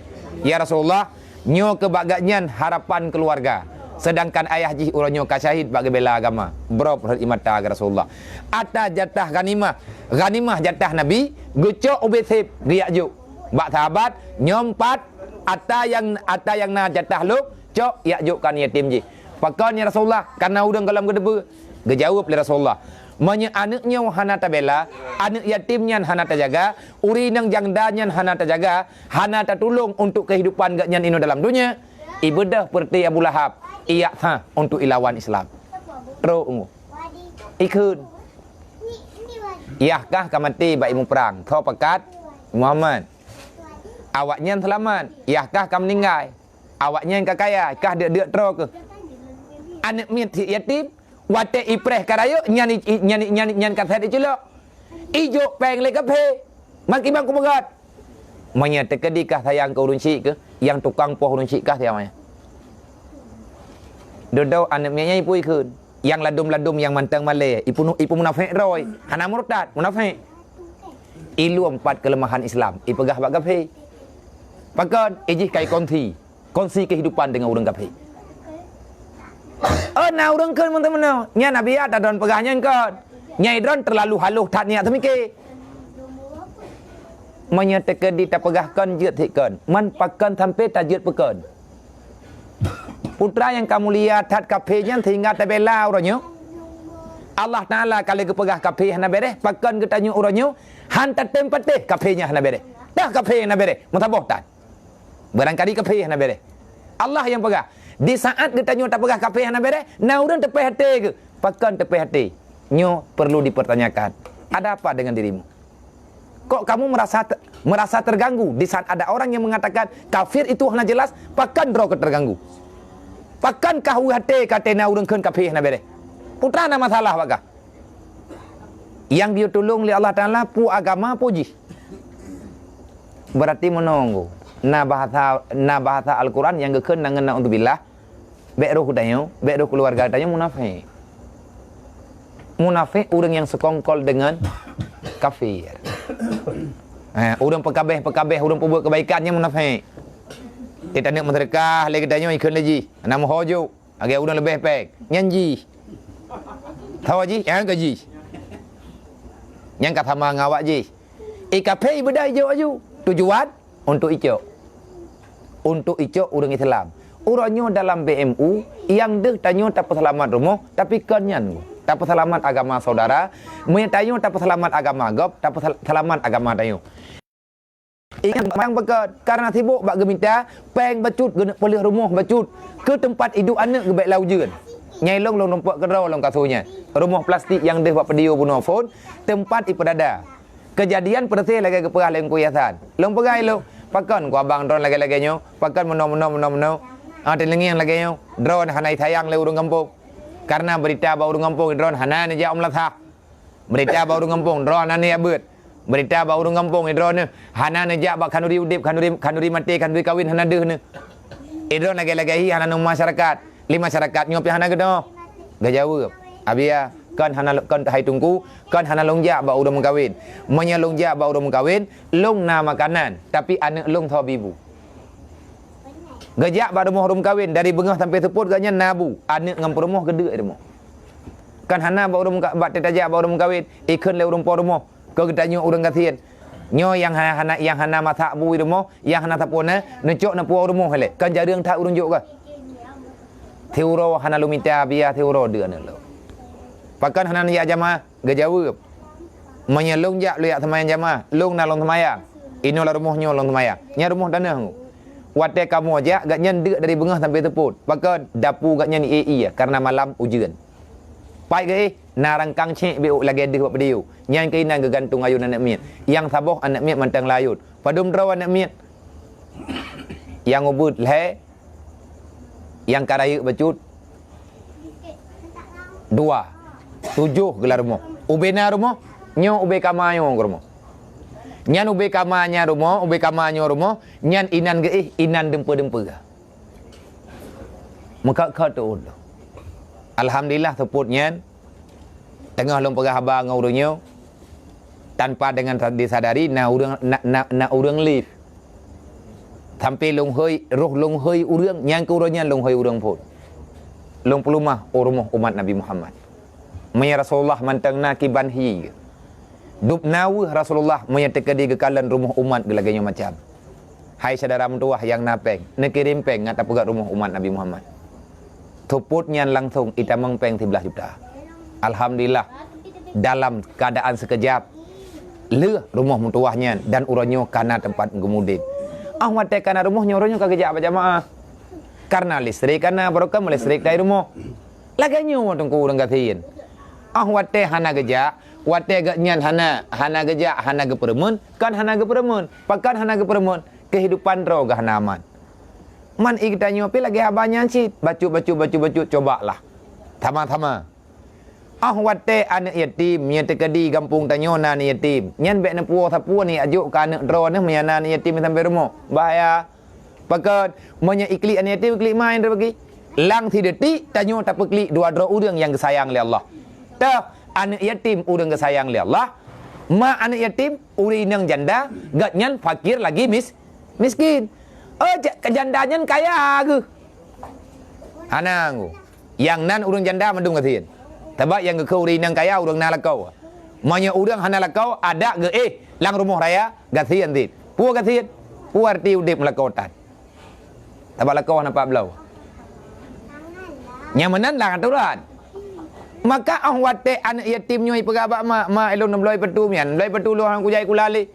Ya Rasulullah, nyoe keu bak gobnyan harapan keuluwarga. Sedangkan ayah jih uroe nyoe ka syahid bak geubela agama." Brok rhot ie mata keu Rasulullah. Ata jatah ghanimah, ghanimah jatah Nabi, geucok ubé sép, geujak jok. Bak sahabat, "Nyoe pat, ata nyang, ata nyang na jatah lôn, cok jak jok keu aneuk yatim jih." "Pakon, ya Rasulullah?" "Karena ureueng gohlom geuteupeue." Geujaweueb lé Rasulullah, "Meunyoe aneuk nyoe hana tabela, aneuk yatim nyan hana tajaga, ureueng inong janda nyan hana tajaga, hana tatulông untuk keuhidupan gobnyan inoe dalam donya, ibeudôh peureuté Abu Lahab, ijak sah untuk ilawan Islam." Trok nyoe. Ikheun. Yah kah ka maté bak imeue prang, tho pakat Muhammad. Awaknyan seulamat, yah kah ka meuninggai. Awaknyan ka kaya, kah deuk-deuk troe keuh. Aneuk miet si yatim, watèe ipreh ka rayeuk, nyan i, i, nyan i, nyan i, nyan ka that iculok. Ijok péng lé kaphé. Makiban kupeugah. Meunyoe teukeudi kah sayang keu ureueng syik keuh, nyang tukang poh ureueng syik kah siapa nyan? Dudoe aneuk miet nyan ipeue ikheun. Nyang ladum-ladum nyang mantong malèe, ipeunuh, ipeumunafék droe. Hana murtad, munafék. Ilôn pat keuleumahan Islam, ipeugah bak kaphé. Pakon, ijih kai kongsi. Kongsi kehidupan dengan ureueng kaphé. Oh, na ureueng kheun mantong meunoe. Nyan Nabi ya tadon peugah nyan kon. Nyai droen terlalu halôh that niat seumiké. Meunyoe teukeudi tapeugah kon jeuet sit kon, man pakon sampoe tajeuet peukon. Putra nyang ka mulia that kaphé nyan sehingga tabela uroe nyoe. Allah Taala ka lheueh geupeugah kaphé hana béréh, pakon geutanyoe uroe nyoe han tatem patéh kaphé nyan hana béréh. Dah kaphé hana béréh, meusaboh tan. Barangkali kaphé hana béréh. Allah nyang peugah. Di saat geutanyoe tapeugah kaphé hana béréh, na ureueng teupéh até geuh. Pakon teupéh até? Nyoe perlu dipertanyakan. Ada apa dengan dirimu? Kok kamu merasa te-, merasa terganggu di saat ada orang yang mengatakan kafir itu hana jelas, pakon droe keu terganggu? Pakon kah weueh até ka até na ureueng kheun kaphé hana béréh? Putra na masalah bak kah? Nyang geutulông lé Allah Taala peue agama peue jih. Berarti meunoe, na bahasa, na bahasa Al-Quran nyang geukheun na ngon naudzubillah, bék roh geutanyoe, bék roh keuluwarga tanyoe munafék. Munafék ureueng nyang seukongkol deungon kafir. Eh, ureueng peukabéh-peukabéh, ureueng peubuet keubaikan nyan munafék. Teutanyoe meuseudeukah lé geutanyoe ikheun lé jih. Hana meuho jok. Lagèe ureueng leubeh péng. Nyan jih. Tho jih, nyan ka jih. Nyan ka sama ngon awak jih. Ikafé ibeudai jok aju. Tujuan untuk icok. Untuk icok ureueng Islam. Uroe nyoe dalam B M U, nyang deuh tanyoe tapeuseulamat rumoh, tapi kon nyan. Tapeuseulamat agama saudara, meunyoe tanyoe tapeuseulamat agama gob, tapeuseulamat agama tanyoe. Ingat bang beukeuet, karena sibok bak geumita, péng bacut geuneuk peuleueh rumoh bacut, keu teumpat iduek aneuk geubek lam ujeuen. Nyai lôn lôn rumpok keudroe lôn kasu nyan. Rumoh plastik nyang deuh bak peudiu bunoe phon, teumpat ipeudada. Keujadian peureséh lagèe geupeugah lé Teungku Yasan. Lôn peugah ilôn, pakon ku abang droen lagèe-lagèe nyoe, pakon meunoe-meunoe meunoe-meunoe. Ah, teulingieng lagèe nyoe, droen hana isayang lé ureueng gampông. Karena beurita bak ureueng gampông droen hana neujak u meulasah. Beurita bak ureueng gampông droen hana neujak beuet. Beurita bak ureueng gampông droen hana neujak bak khanduri udeb, khanduri, khanduri maté, khanduri kawin hana deuh nyoe. Droen lagèe-lagèe hi hana neu masyarakat. Lé masyarakat nyoe pih hana geudoh. Geujaweueb, "Abiya, kon hana, kon hai Teungku, kon hana lôn jak bak ureueng meukawen. Meunyoe lôn jak bak ureueng meukawen, lôn na makanan, tapi aneuk lôn soe ibu." Geujak bak rumoh ureueng meukawen, dari beungoh sampoe seupôt gobnyan na bu, aneuk ngon peurumoh geuduek rumoh. Kon hana bak ureueng meuka-, bak tajak bak ureueng meukawen, ikheun lé ureueng po rumoh. Keu geutanyoe ureueng gasien. Nyoe nyang hana, hana, nyang hana masak bu i rumoh, nyang hana sapeue na, neucok neupuwoe u rumoh ilèe. Kon jareueng that ureueng jok kah? Siuroe hana lôn mita biaya siuroe deuh aneuk lôn. Pakon hana neujak jamaah? Geujaweueb, "Meunyoe lôn jak lôn jak seumayang jamaah, lôn na lôn seumayang. Inoe lam rumoh nyoe lôn seumayang." Nyan rumoh tanoh. Watèe kamoe jak, gobnyan deuk dari beungoh sampoe seupôt. Pakon? Dapu gobnyan ie-ie, karena malam ujeuen. Paih geuéh, na rangkang cék biôk lagèe deuh bak peudiu. Nyan keuh inan geugantung ayôn aneuk miet. Nyang saboh aneuk miet mantong layôt. Padum droe aneuk miet? Nyang ubeuet lhèe, nyang ka rayeuk bacut dua, tujoh geulah rumoh. Ubé na rumoh, nyoe ubé kama nyoe rumoh. Nyan ubé kama nyan rumoh, ubé kama nyoe rumoh, nyan inan geuéh, inan dumpeue-dumpeue. Meukat-kat teuôn lôn. Alhamdulillah, seupôt nyan, teungoh lôn peugah haba ngon ureueng nyoe, tanpa dengan disadari, na ureueng, na, na, na ureueng live. Sampoe lôn hôi, roh lôn hôi ureueng, nyang keu uroe nyan lôn hôi ureueng phôn. Lôn peuleumah u rumoh umat Nabi Muhammad. Meunyoe Rasulullah mantong na kiban hi geuh. Dub na weueh Rasulullah meunyoe teukeudi geukalon rumoh umat geuh lagèe nyoe macam. Hai syedara meutuwah nyang na péng, neukirém péng ngat tapeugöt rumoh umat Nabi Muhammad. Seupôt nyan langsông itamong péng siblaih juta. Alhamdulillah, dalam keuadaan sikeujap, lheueh rumoh meutuwah nyan dan uroe nyoe ka na teumpat geumudép. Ah watèe ka na rumoh nyoe, uroe nyoe ka geujak bak jamaah. Karena listrik ka na, barokon meulistrik tai rumoh. Lagèe nyoe teungku ureueng gasien. Ah watèe hana geujak, watèe gobnyan hana, hana geujak, hana geupeureumeun, kan hana geupeureumeun. Pakon hana geupeureumeun? Keuhidupan droe geuh hana aman. Man ié geutanyoe pih lagèe haba nyan cit, bacut, bacut, bacut, bacut, cobalah. Sama-sama. Ah watèe aneuk yatim, meunyoe teukeudi gampông tanyoe na aneuk yatim, nyan bèk neupuwoe sapeue neujak jok keu aneuk droeneuh meunyoe na aneuk yatim sampoe rumoh. Bahaya. Pakon? Meunyoe iklik aneuk yatim, iklik ma nyang teubagi. Lam sideutik tanyoe tapeuklik dua droe ureueng nyang geusayang lé Allah. Toh, aneuk yatim ureueng geusayang lé Allah. Ma aneuk yatim ureueng inong janda, gobnyan fakir lagi mis-, miskin. Oh, ja-, janda nyan kaya geuh. Hana ngu. Nyang nan ureueng janda mandum gasien. Sabab nyang geukheun ureueng inong kaya ureueng na lakoe. Meunyoe ureueng hana lakoe, adak geuéh lam rumoh raya, gasien cit. Peue gasien? Peue arti udép meulakoe tan? Sabab lakoe hana pat bloe. Nyang meunan lam atoran. Maka 'oh watèe aneuk yatim nyoe ipeugah bak mak, "Mak, ilôn neubloe patu mian, bloe patu lôn han kujak sikula lé."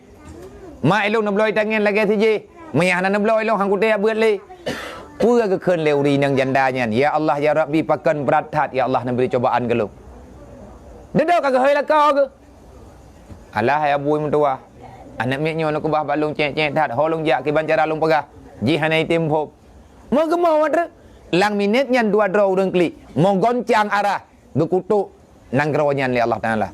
Mak, ilôn neubloe tangieng lagèe si jih. Meunyo hana neubloe ilôn han kutem jak beuet lé. Peue geukheun lé ureueng inong janda nyan, "Ya Allah, ya Rabbi, pakon brat that, ya Allah, neubri cobaan keu lôn." Dudoe ka geuhôi lakoe geuh. Alah, hai abu meutuwah. Aneuk miet nyoe neukeubah bak lôn cék-cék that, ho lôn jak kiban cara lôn peugah. Jih hana item phon. Meugeumeuwoe treuk. Lam minét nyan dua droe ureueng klik. Meugoncang arah. Geukutok nanggroe nyan lé Allah Taala.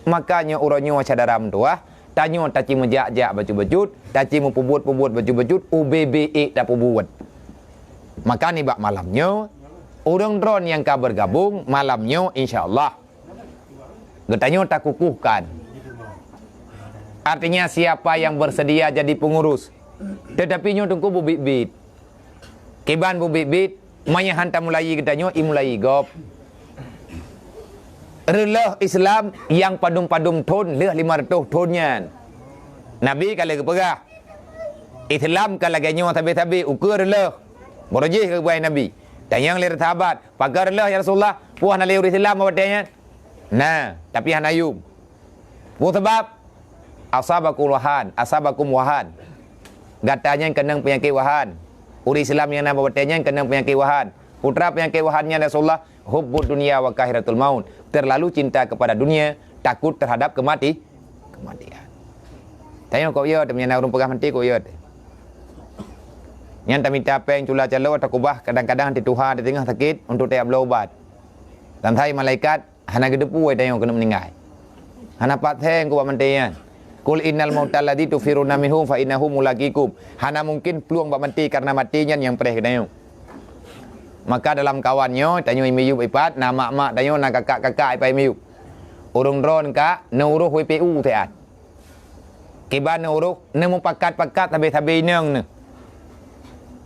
Maka nyoe uroe nyoe syedara meutuwah, tanyoe taci meujak-jak bacut-bacut, taci meupeubuet-peubuet bacut-bacut, ubé-bé ék tapeubuet. Maka nibak malam nyoe, ureueng droen nyang ka beugabong malam nyoe, insya Allah, geutanyoe takukuhkan. Artinya, siapa yang bersedia jadi pengurus, Teutapi nyoe teungku bubit-bit. Kiban bubit-bit, meunyo han tamulai geutanyoe, imulai gob. Reuloh Islam nyang padum-padum thon lheueh lima ratus thon nyan. Nabi ka lheueh geupeugah, Islam ka lagée nyoe sabe-sabe ukeue reuloh. Barojih keubai Nabi. Tanyong lé sahabat, "Pakon reuloh ya Rasulullah? Peue hana lé ureuëng Islam bak watée nyan?" "Na, tapi hana yum." Peue sabab? "Asabakum wahan, asabakum wahan." Gata nyan keunong peunyakét wahan. Ureuëng Islam nyang na bak watée nyan keunong peunyakét wahan. Peue teuma peunyakét wahan nyan Rasulullah? "Hubbud dunya wa karahiyatul maut." Terlalu cinta kepada dunia, takut terhadap kemati-, kematian. Tanyong kok yo, teuma na ureuëng peugah mati kok yo. Nyan tamita péng cula calo, takubah, kadang-kadang di tuha, di teungoh sakét, untuk tajak bloe ubat. Dan hai malaikat, hana geuteupeue tanyoe keuneuk meuninggai. Hana pat theng keu bak mantée nyan. "Qul innal mautal ladzi tafirruna minhu fa innahu mulaqikum." Hana mungken plueng bak mantée, karena mantée nyan nyang preh geutanyoe. Maka dalam kawan nyoe, tanyoe miyueb ipat, na mak-mak tanyoe, na kakak-kakak ipat miyueb. Ureuëng droe ka neuroh W P U siat. Kiban neuroh, neumupakat-pakat sabe-sabe inong neuh.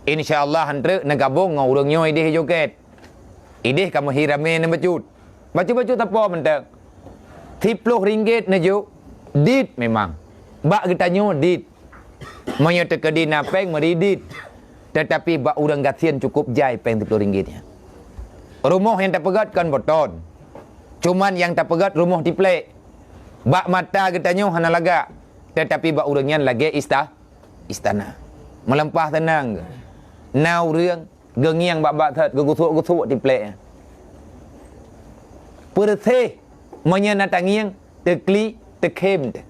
Insya Allah, han treuk neugabong ngon ureuëng nyoe ideh joget. Ideh ka meuhi ramé neubacut. Bacut-bacut sapo mantong. Siploh ringgit neujok, dit memang. Bak geutanyoe dit. Meunyoe teukeudi na péng meuri dit. Teutapi bak ureuëng gasien cukup jai péng siploh ringgit nyan. Rumoh nyang tapeugét kon beutôi. Cuman nyang tapeugét rumoh tiplek. Bak mata geutanyoe hana lagak. Teutapi bak ureuëng nyan lagée ista-, istana. Meuleumpah teunang. Na ureuëng geungieng bak-bak that, geugusok-gusok tiplek nyan. Peureuseh, meunyoe na tangieng, teukli, teukhém teuh.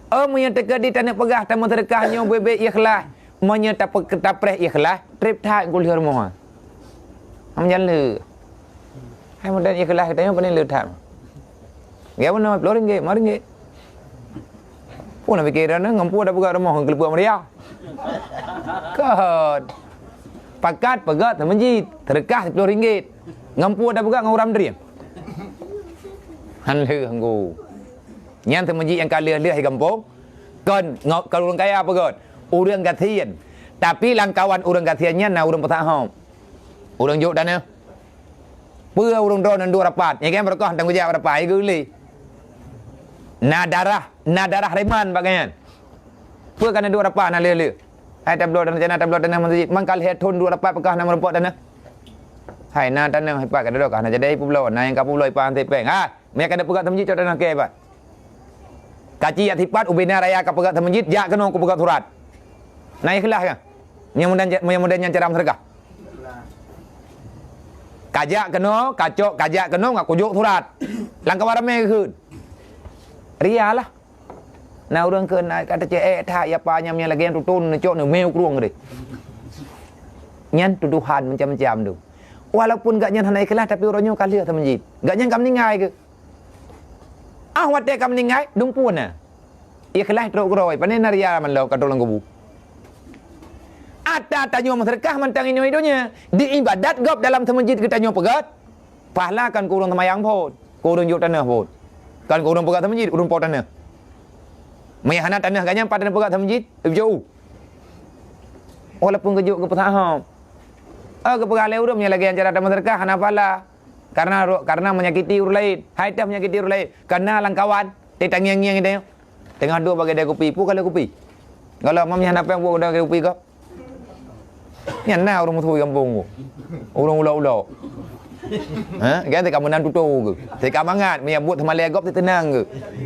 Oh, meunyoe teukeudi taneuk peugah tameuseudeukah nyoe beubaih ikhlas, meunyoe tape-, tapreh ikhlas, treb that gulheueh rumoh. Ham jan le. Hai model ikhlas geutanyoe pane le that. Gaya beuna ploh ringgit, lima ringgit. Pun na pikir ngon peue tapeugah rumoh ngon keuleupok meuria. Kon. Pakat peugah teumeujit, seudeukah siploh ringgit. Ngon peue tapeugah ngon uram drien. Han lheueh nggu. Nyan teumeujit nyang ka lheueh-lheueh di gampông. Kon ngo-, kon ureuëng kaya peugah. Ureuëng gasien. Tapi lam kawan ureuëng gasien nyan na ureuëng peusahob. Ureuëng jok taneuh. Peue ureuëng droeneuh duek rapat? Nyan kan beureukoh teuh geujak rapat, ai geulé. Na darah, na darah reman bak gobnyan. Peue ka na duek rapat na lé-lé? Hai tabloe taneuh, cana tabloe taneuh meuseujid. Man ka lhée thon duek rapat peugah na meurumpok taneuh. Hai na taneuh ipat ka dudoe ka na jadi peubloe, na nyang ka peubloe ipat han teupeue. Ha, meunyo ka na peugah teumeujid cok taneuh keu ipat. Kaci jak sipat ubena raya ka peugah teumeujid, jak keunoe kupeugah surat. Na ikhlas ka? Nyang mudan, nyang mudan nyan cara meuseudeukah. Kajak keunoe, kacok, kajak keunoe, ngat kujok surat. Lam kawan ramé geukheun. Ria lah. Na ureuëng kheun, na kata cek, eh, that, ya pa nyam nyang lagée nyan tutôn, neucok, neumé u krueng deh. Nyan tuduhan macam-macam tu. Walaupun gak nyan hana ikhlas, tapi uroe nyoe ka lheueh teumeujid. Gak nyan ka meuninggai keu. Ah, watée ka meuninggai, dumpeue na. Ikhlas trok keudroe, pane na ria man lom ka trok lam kubu. Ata tanyoe meuseudeukah mantong inoe donya, di ibadat gob dalam teumeujid geutanyoe peugét, pahala kon keu ureuëng seumayang phon, keu ureuëng jok taneuh phon. Kon keu ureuëng peugét teumeujid, ureuëng po taneuh. Meunyo hana taneuh gobnyan, pat taneuh peugét teumeujid, jok u. Walaupun geujok geupeusahob. Ah, geupeugah lé ureuëng meunyo lagée nyan cara tameuseudeukah hana pahala. Karena ro-, karena menyakiti ureuëng laén. Hai teuh menyakiti ureuëng laén. Karena lam kawan, teutangieng-ngieng teuh. Teungoh duek bak keudè kupi, peue ka lheueh kupi? Kalau mam nyan hana péng buet keudè kupi kah? Nyan na ureuëng musoh gampông tu. Ureuëng ulok-ulok. Ha? Kan teuka meunan tutoe ke? Teuka mangat, meunyo buet seumalée gob teuteunang ke?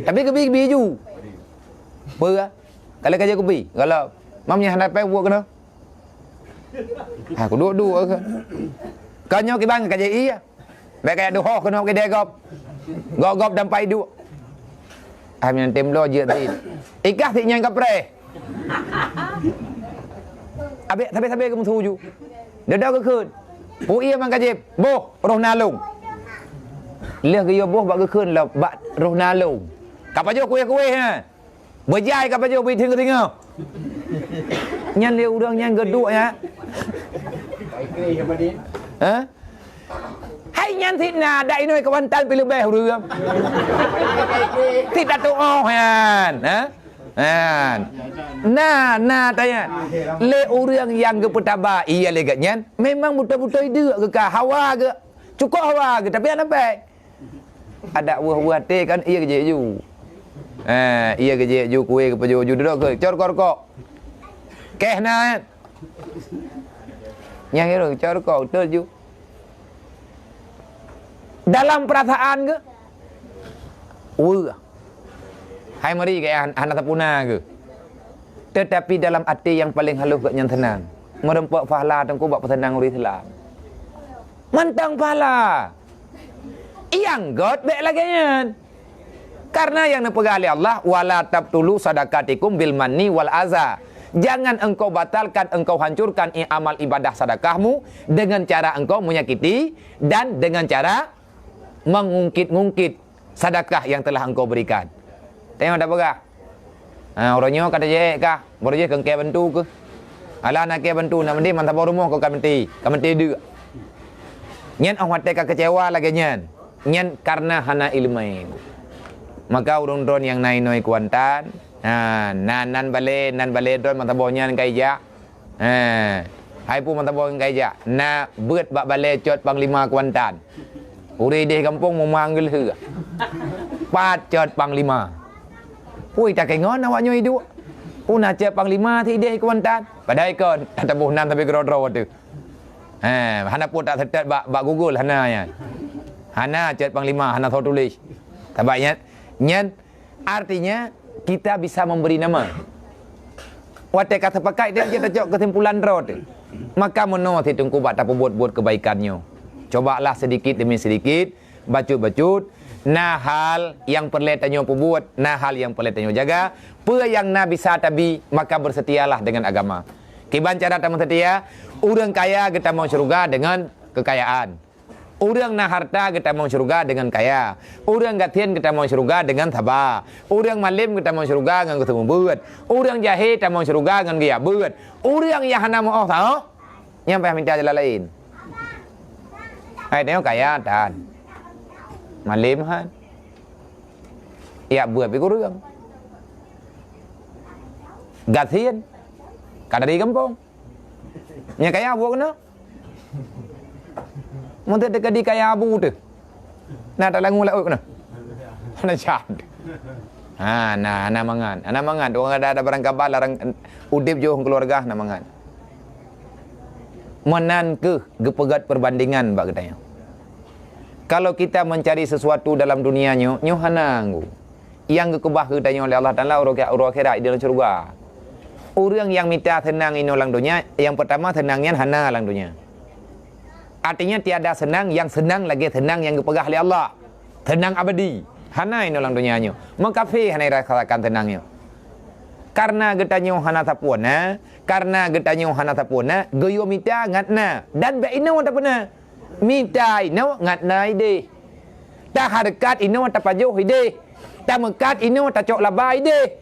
Tapi keubi-keubi ju. Peue? Kalau ka jeuet kupi, kalau mam nyan hana péng buet keunoe. Ha, kuduek-duek ke? Ka nyoe kiban ka jai iya. Bèk kaya duhoh keunoe keudè gob. Gob-gob dan pai duek. Ah, nyan tem lo jeuet sit. Ikah sit nyan kapreh. Abék sabe-sabe geumeusu ju. Dodo geukheun. Pu iya man ka jép. Boh, roh nalông. Lheueh geuyue boh bak geukheun lom, bak roh nalông. Ka pajoh kueh-kueh, ha. Beujai ka pajoh bit teungoh-teungoh. Nyan lé ureuëng nyan geuduek nyan. Ha? Hai nyan sit na, dak inoi kawan tan pi leubeh ureuëng. Sit tatuoh nyan, ha? Ha. Na, na tanya. Lé ureuëng nyang geupeutaba, iya lé geuh nyan, memang beutôi-beutôi deuk geuh ka hawa geuh. Cukôp hawa geuh, tapi hana péng. Adak weueh-weueh até kan, iya geujek ju. Ha, iya geujek ju kué geupeujok ju dudok keu cor rukok. Keh na. Nyang hireuen cor rukok beutôi ju. Dalam perasaan geuh, weueh. Hai meuri gaya han-, hana tapuna geuh. Tetapi dalam até nyang paleng halôh geuh nyan seunang. Meureumpok pahala teungku bak peuseunang ureuëng Islam. Mantong pahala. Nyang göt bék lagée nyan. Karena nyang neupeugah lé Allah, "Wala tabtulu sadaqatikum bil manni wal aza." Jangan engkau batalkan, engkau hancurkan i-, amal ibadah sedekahmu dengan cara engkau menyakiti dan dengan cara mengungkit-ungkit sedekah yang telah engkau berikan. Tengok dak peugah. Ha, uroe nyoe ka tajak kah, baroe jih keu keu bantu keuh. Alah na keu bantu, na meundi mantong rumoh keu ka meuti, ka meuti deuk. Nyan óh watée ka keucewa lagée nyan. Nyan karena hana iéleumé. Maka ureuëng droen nyang na inoe kuantan, ha, na nan balée, nan balée droen mantong nyan ka ijak. Ha, hai peue mantong ka ijak. Na beuet bak balée cot panglima kuantan. Ureuëng ideh gampông meumang geulheueh. Pat cot panglima. Pui takengon awak nyoe iduek. Puna cot panglima si ideh kuantan. Padahai kon, tataboh nan tapi keudroe-droe tu. Ha, hana pun tak seutôt bak, bak Google, hana nyan. Hana cot panglima, hana soe tuléh. Sabab nyan, nyan artinya kita bisa memberi nama. Watée ka sepakat dia, kita cok kesimpulan droe tu. Maka meunoe si teungku bak tapeubuet-buet kebaikan nyoe. Cobalah sedikit demi sedikit, bacut-bacut, na hal nyang peureulée tanyoe peubuet, na hal nyang peureulée tanyoe jaga, peue nyang na bisa tabi, maka beusetialah dengan agama. Kiban cara tameuseutia, ureuëng kaya geutamong syeuruga dengan keukayaan. Ureuëng na harta geutamong syeuruga dengan kaya. Ureuëng gasien geutamong syeuruga dengan saba. Ureuëng malem geutamong syeuruga ngon geuseumeubeuet. Ureuëng jahé tamong syeuruga ngon geujak beuet. Ureuëng nyang hana meuoh sahoe, nyan payah mita jalan laén. Hai tanyoe kaya tan. Malem han. Jak beuet pih kureueng. Gasien. Ka dari gampông. Nyang kaya buet keunoe. Meunteuk teuka di kaya abu teuh. Na talangu laôt keunoe. Hana jat. Ha, na, hana mangat. Hana mangat. Ureuëng ada, ada barang kaba, larang udeb jôh keuluwarga, hana mangat. Meunan keuh geupeugét perbandingan bak geutanyoe. Kalau kita mencari sesuatu dalam dunia nyoe, nyoe hana nggu. Nyang geukeubah keu tanyoe lé Allah Taala uroe akhi-, uroe akhirat di dalam syeuruga. Ureuëng nyang mita seunang inoe lam donya, nyang peurtama seunang nyan hana lam donya. Artinya tiada seunang nyang seunang lagée seunang nyang geupeugah lé Allah. Seunang abadi. Hana inoe lam donya nyoe. Meukaphé hana irasakan seunang nyoe. Karena geutanyoe hana sapeue na, karena geutanyoe hana sapeue na, geuyue mita ngat na, dan bék inoe tapeuna. Mita inoe ngat na ideh. Tahareukat inoe tapajoh ideh. Tameukat inoe tacok laba ideh.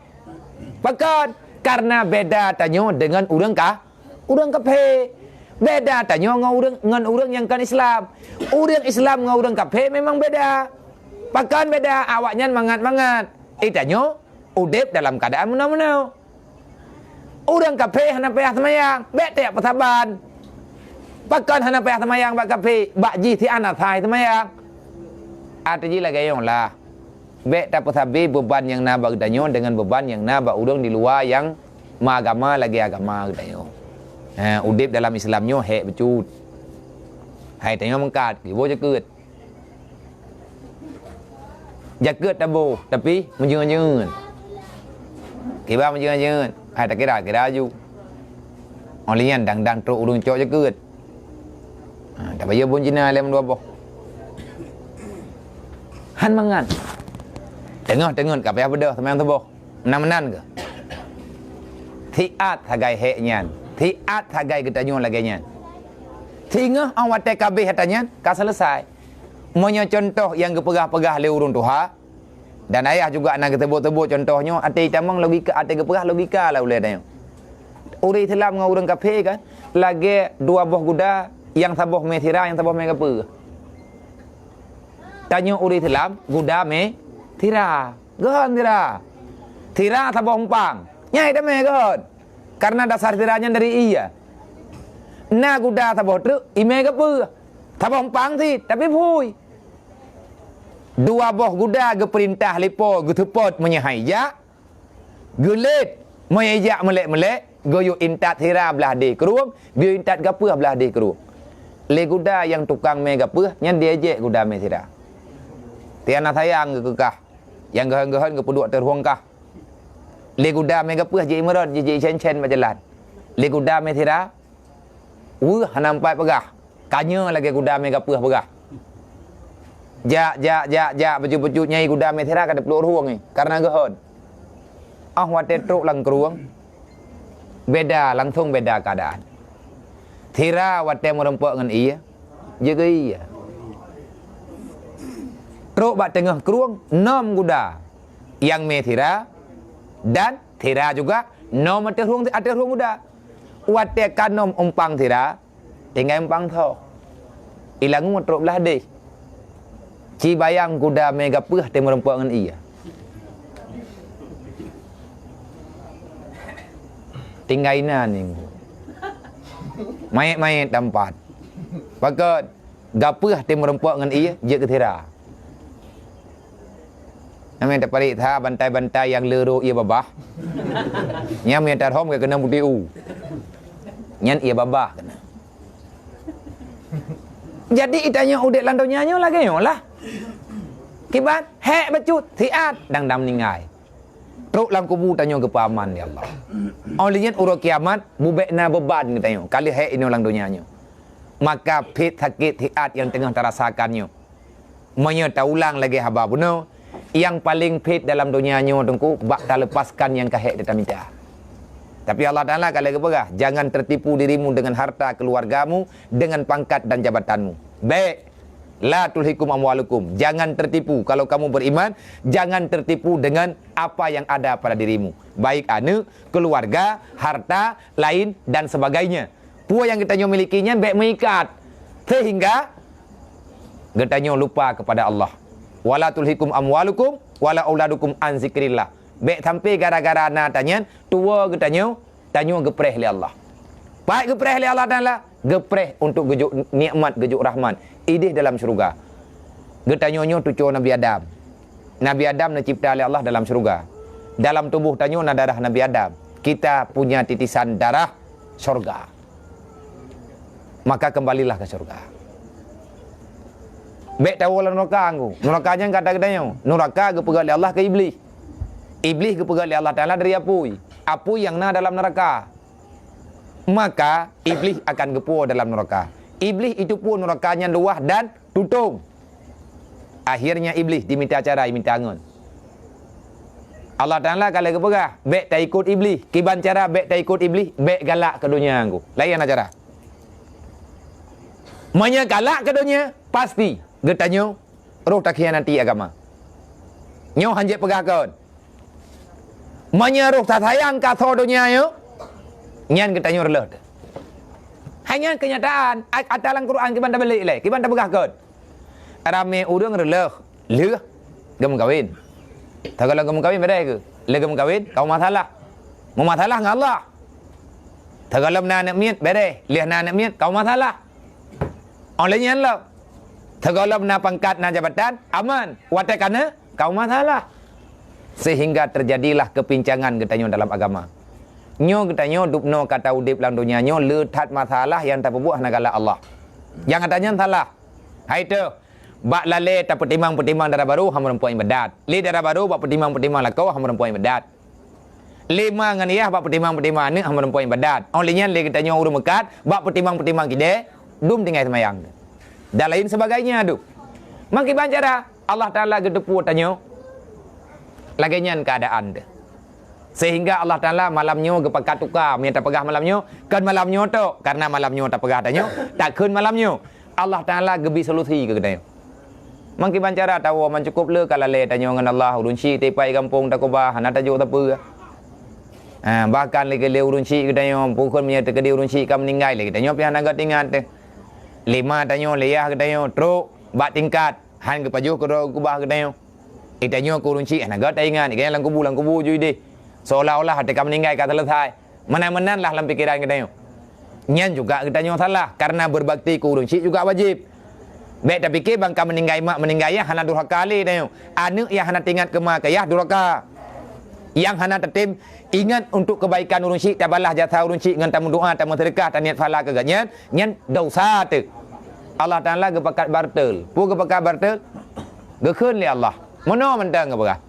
Pakon? Karena beda tanyoe deungon ureuëng ka, ureuëng kaphé. Beda tanyoe ngon ureuëng, ngon ureuëng nyang kon Islam. Ureuëng Islam ngon ureuëng kaphé memang beda. Pakon beda? Awaknyan mangat-mangat. Eh, tanyoe udeb dalam keuadaan meunoe-meunoe. Ureuëng kaphé hana payah seumayang, bék tajak peusaban. Pakon hana payah seumayang bak kaphé, bak jih sian asai seumayang. Arti jih lagée nyoe lah. Bék tapeusabe beuban nyang na bak geutanyoe deungon beuban nyang na bak ureuëng di luwa nyang meuagama lagée agama geutanyoe. Ha, udeb dalam Islam nyoe hék bacut. Hai tanyoe meukat, kiboh jakeuet. Jakeuet taboh, tapi meujeuet-jeuet. Kiban meujeuet-jeuet, hai takira-kira aju. Óh lheueh nyan dang-dang trok ureuëng cok jakeuet. Ha, tabayeue bon Cina lé mandua boh. Han mangat. Teungoh-teungoh ka payah beudôh seumayang suboh. Meunan-meunan keuh. Siat sagai hék nyan. Siat sagai geutanyoe lagée nyan. Singoh óh watée ka abéh ata nyan, ka seuleusai. Meunyoe cuntoh nyang geupeugah-peugah lé ureuëng tuha, dan ayah juga na geuteubot-teubot cuntoh nyoe, até tamong logika, até geupeugah logika lah ulée tanyoe. Ureuëng Islam ngon ureuëng kafé kan, lagée dua boh guda, nyang saboh mé sira, nyang saboh mé gapeue. Tanyoe ureuëng Islam, guda mé sira. Geuhon sira. Sira saboh umpang. Nyan itamé geuhon. Karena dasar sira nyan dari ie. Na guda saboh treuk, imé geupeue. Saboh umpang cit, tapi phui. Dua boh guda geupeurintah lé Po geuseupôt meunyoe han ijak. Geulet, meunyoe ijak meulek-meulek, geuyue intat sira blaih deh krueng, geuyue intat gapeuh blaih deh krueng. Lé guda nyang tukang mé gapeuh, nyan diejek guda mé sira. Tiana sayang geukeukah, nyang geuhon-geuhon geupeuduek ateueh rueng kah. Lé guda mé gapeuh ji imeurot, ji, ji isen-sen bak jalan. Lé guda mé sira, weueh hana meupat peugah. Ka nyoe lagée guda mé gapeuh peugah. Jak, jak, jak, jak, bacut-bacut nyai guda mé sira ka teupluek rueng nyoe, kareuna geuhon. Óh watée trok lam krueng, beda, langsong beda keuadaan. Sira watée meurumpok ngon ie, jeuet keu ie. Trok bak teungoh krueng, nom guda. Nyang mé sira dan sira juga nom ateueh rueng, ateueh rueng guda. Watée ka nom umpang sira, tinggai umpang tho. Ilangu trok blaih deh. Ci bayang guda mé gapeuh teumeureumpok ngon ie. Tinggai na ninggu. Manyét-manyét tampat. Pakon gapeuh teumeureumpok ngon ie jeuet keu sira. Nyan meuparit that bantai-bantai nyang leuro ie babah. Nyan meutarhom ka keunong putéh u. Nyan ie babah keunong. Jadi, geutanyoe udeb lam donya nyoe lagée nyoe lah. Kiban, hék bacut, siat, dang-dang meuninggai. Trok lam kubu tanyoe geupeuaman, ya Allah. Óh lheueh nyan uroe kiamat, bubek na beuban geutanyoe, ka lheueh hék inoe lam donya nyoe. Maka phet sakét siat nyang teungoh tarasakan nyoe. Meunyoe taulang lagée haba bunoe, nyang paleng phet dalam donya nyoe Teungku, bak taleupaskan nyang ka hék teutamita. Tapi Allah Taala ka lagée geupeugah, "Jangan tertipu dirimu dengan harta keluargamu, dengan pangkat dan jabatanmu." Bék, "La tulhikum amwalukum." Jangan tertipu. Kalau kamu beriman, jangan tertipu dengan apa yang ada pada dirimu. Baik aneuk, keluarga, harta, lain dan sebagainya. Peue nyang geutanyoe miliki nyan bék meuikat sehingga geutanyoe lupa kepada Allah. "Wala tulhikum amwalukum wala auladukum an zikrillah." Bék sampai gara-gara na tanyan tuwoe geutanyoe, tanyoe geupreh lé Allah. Pat geupreh lé Allah Taala, geupreh untuk geujok nikmat, geujok rahmat ideh dalam syeuruga. Geutanyoe nyoe cucoe Nabi Adam. Nabi Adam neucipta lé Allah dalam syeuruga. Dalam tuboh tanyoe na darah Nabi Adam. Kita punya titisan darah syeuruga. Maka kembalilah ke syeuruga. Bék tawoe lam nuraka, Teungku. Nuraka nyan ka geutanyoe. Nuraka geupeugét lé Allah keu Iblih. Iblih geupeugét lé Allah Taala dari apui. Apui nyang na dalam nuraka. Maka Iblih akan geupuwoe dalam nuraka. Iblih itupeue nuraka nyan luwah dan tutong. Akhirnya Iblih dimita cara, dimita ngon. Allah Taala ka lheueh geupeugah, "Bék taikot Iblih." Kiban cara bék taikot Iblih, bék galak keu donya, Teungku. Laén na cara. Meunyoe galak keu donya, pasti geutanyoe roh takhianati agama. Nyoe hanjeuet peugah kon. Meunyoe roh tasayang ka soe donya nyoe, nyan geutanyoe reuloh teuh. Hai nyan keunyataan, a-, ata lam Quran kiban tabalik lé, kiban tapeugah kon. Ramé ureuëng reuloh lheueh geumeukawen. Teugohlom geumeukawen beudeh keu? Lheueh geumeukawen ka meumasalah. Meumasalah ngon Allah. Teugohlom na aneuëk miet beudeh, lheueh na aneuëk miet ka meumasalah. Óh lheueh nyan lom, teugohlom na pangkat, na jabatan, aman. Watée ka na, ka meumasalah. Sehingga terjadilah kepincangan geutanyoe dalam agama. Nyoe geutanyoe dubnoe ka taudeb lam donya nyoe le that masalah nyang tapeubuet hana galak Allah. Nyang gata nyan salah. Hai teuh, bak lalée tapeutimang-peutimang dara barô hana meurumpok iébadat. Lé dara barô bak peutimang-peutimang lakoe hana meurumpok iébadat. Lé ma ngon yah bak peutimang-peutimang aneuëk hana meurumpok iébadat. Óh lheueh nyan lé geutanyoe ureuëng meukat bak peutimang-peutimang kidée dum tinggai seumayang. Dan lain sebagainya dum. Meukiban cara Allah Taala geuteupeue tanyoe lagée nyan keuadaan teuh. Sehingga Allah Taala malam nyoe geupakat tuka, meunyoe tapeugah malam nyoe, kon malam nyoe tok, karena malam nyoe tapeugah tanyoe, takheun malam nyoe. Allah Taala geubi solusi keu geutanyoe. Meukiban cara tawoe, man cukôp le ka lalée tanyoe ngon Allah, ureuëng syik teuipat gampông takeubah, hana tajok sapeue. Ha, bahkan lé keu lé ureuëng syik geutanyoe, pakon meunyoe teukeudi ureuëng syik ka meuninggai, lé geutanyoe pih hana geuingat teuh. Lé ma tanyoe, lé yah geutanyoe, trok bak tingkat, han geupajoh keudroe keubah geutanyoe. Geutanyoe keu ureuëng syiek hana gét taingat, geutanyoe lam kubu, lam kubu ju ideh. Seolah-olah até ka meuninggai ka seuleusoe. Meunan-meunan lah lam pikeran geutanyoe. Nyan juga geutanyoe salah, karena berbakti keu ureuëng syiek juga wajéb. Bék tapike bang ka meuninggai mak, meuninggai yah hana durhaka lé tanyoe. Aneuëk nyang hana teuingat keu ma keu yah durhaka. Nyang hana tatem ingat untuk kebaikan ureuëng syiek, tabalah jasa ureuëng syiek ngon tameudoa, tameuseudeukah, taniet pahala keu gobnyan, nyan dosa teuh. Allah Taala geupakat bartel. Peue geupakat bartel? Geukheun lé Allah. Meunoe mantong geupeugah.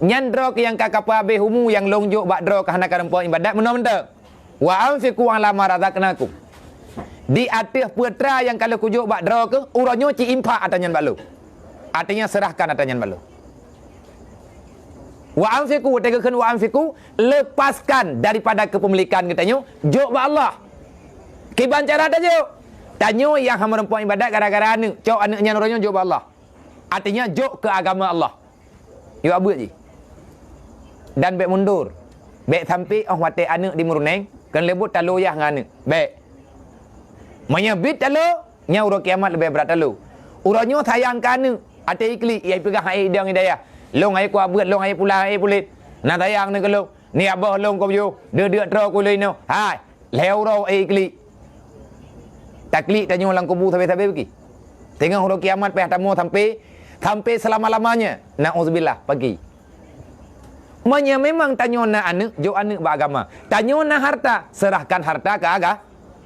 Nyan droe keuh nyang ka kapeuhabéh umu nyang lôn jok bak droe keuh hana kareumpok iébadat, meunoe mantong. "Wa anfiqu ala ma razaqnakum." Di ateueh peue atra nyang ka lheueh kujok bak droe keuh, uroe nyoe ci infak atra nyan bak lôn. Artinya, serahkan atra nyan bak lôn. "Wa anfiqu," watée geukheun "wa anfiqu," lepaskan daripada keupeumilékan geutanyoe, jok bak Allah. Kiban cara tajok? Tanyoe nyang hana meurumpok iébadat gara-gara aneuëk, cok aneuëk nyan uroe nyoe jok bak Allah. Artinya, jok keu agama Allah. Yue beuet jih. Dan bék mundur. Bék sampoe óh watée aneuëk di meurunéng, keuneulheueh buet talo yah ngon aneuëk. Bék. Meunyoe bit talo, nyan uroe kiamat leubeh brat talo. Uroe nyoe sayang keu aneuëk, até iklik, ya ipeugah hai idong hidayah. Lôn hai kuah beuet, lôn hai pulang, hai pulet. Na sayang neuh keu lôn. Ni abah lôn keu beuyoh, deuk-deuk troe keu lôn inoe. Hai. Lhée uroe ék klik. Taklik tanyoe lam kubu sabe-sabe bagi. Teungoh uroe kiamat payah tamoe sampoe, sampoe selama-lamanya. Nauzubillah, pagi. Meunyoe memang tanyoe na aneuëk, jok aneuëk bak agama. Tanyoe na harta, serahkan harta keu aga-,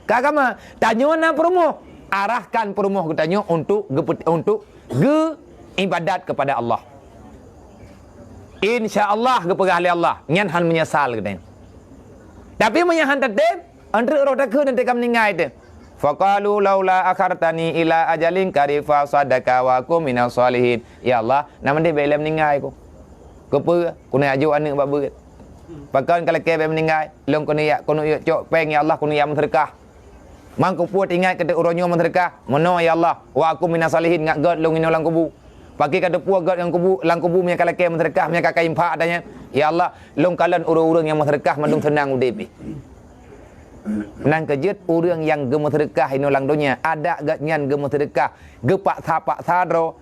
keu agama. Tanyoe na peurumoh, arahkan peurumoh geutanyoe untuk geupet-, untuk geu-ibadat kepada Allah. Insya Allah geupeugah lé Allah, nyan hana meunyeusal geutanyoe. Tapi meunyoe hana tatem, Anteuk roh takheun teuka meuninggai teuh. Faqalu laula akhartani ila ajalin qarib fa saddaqa wa akun minas shalihin. Ya Allah, na mandeh bék lé meuninggai ku. Keupeue? Keuneuk ajok aneuëk bak beuet. Pakon ka lakée bék meuninggai? Lôn keuneuk jak, keuneuk jak cok péng, ya Allah, keuneuk jak meuseudeukah. Mang kupuet ingat keu uroe nyoe meuseudeukah. Meunoe ya Allah, wa akun minas shalihin, ngat gét lôn inoe lam kubu. Pakri ka teupeue gét lam kubu, lam kubu meunyoe ka lakée meuseudeukah, meunyoe ka kayém phak atra nyan. Ya Allah, lôn kalon ureuëng-ureuëng nyang meuseudeukah mandum seunang udeb jih. Meunan keuh jeuet ureuëng nyang geumeuseudeukah inoe lam donya, adak gobnyan geumeuseudeukah, geupaksa-paksa droe,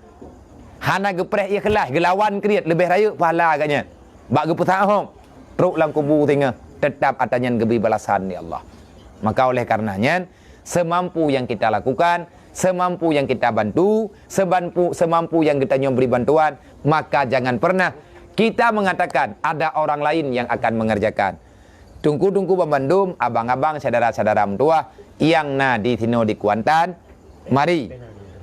hana geupreh ikhlaih, geulawan kriet, leubeh rayeuk pahala gobnyan. Bak geupeusahob, trok lam kubu singoh, teutab atra nyan geubri balasan lé Allah. Maka oleh karena nyan, semampu yang kita lakukan, semampu yang kita bantu, sebampu, semampu yang geutanyoe bri bantuan, maka jangan pernah kita mengatakan ada orang lain yang akan mengerjakan. Teungku-teungku banmandum, abang-abang, syedara-syedara meutuwah nyang na di sinoe di Kuantan, mari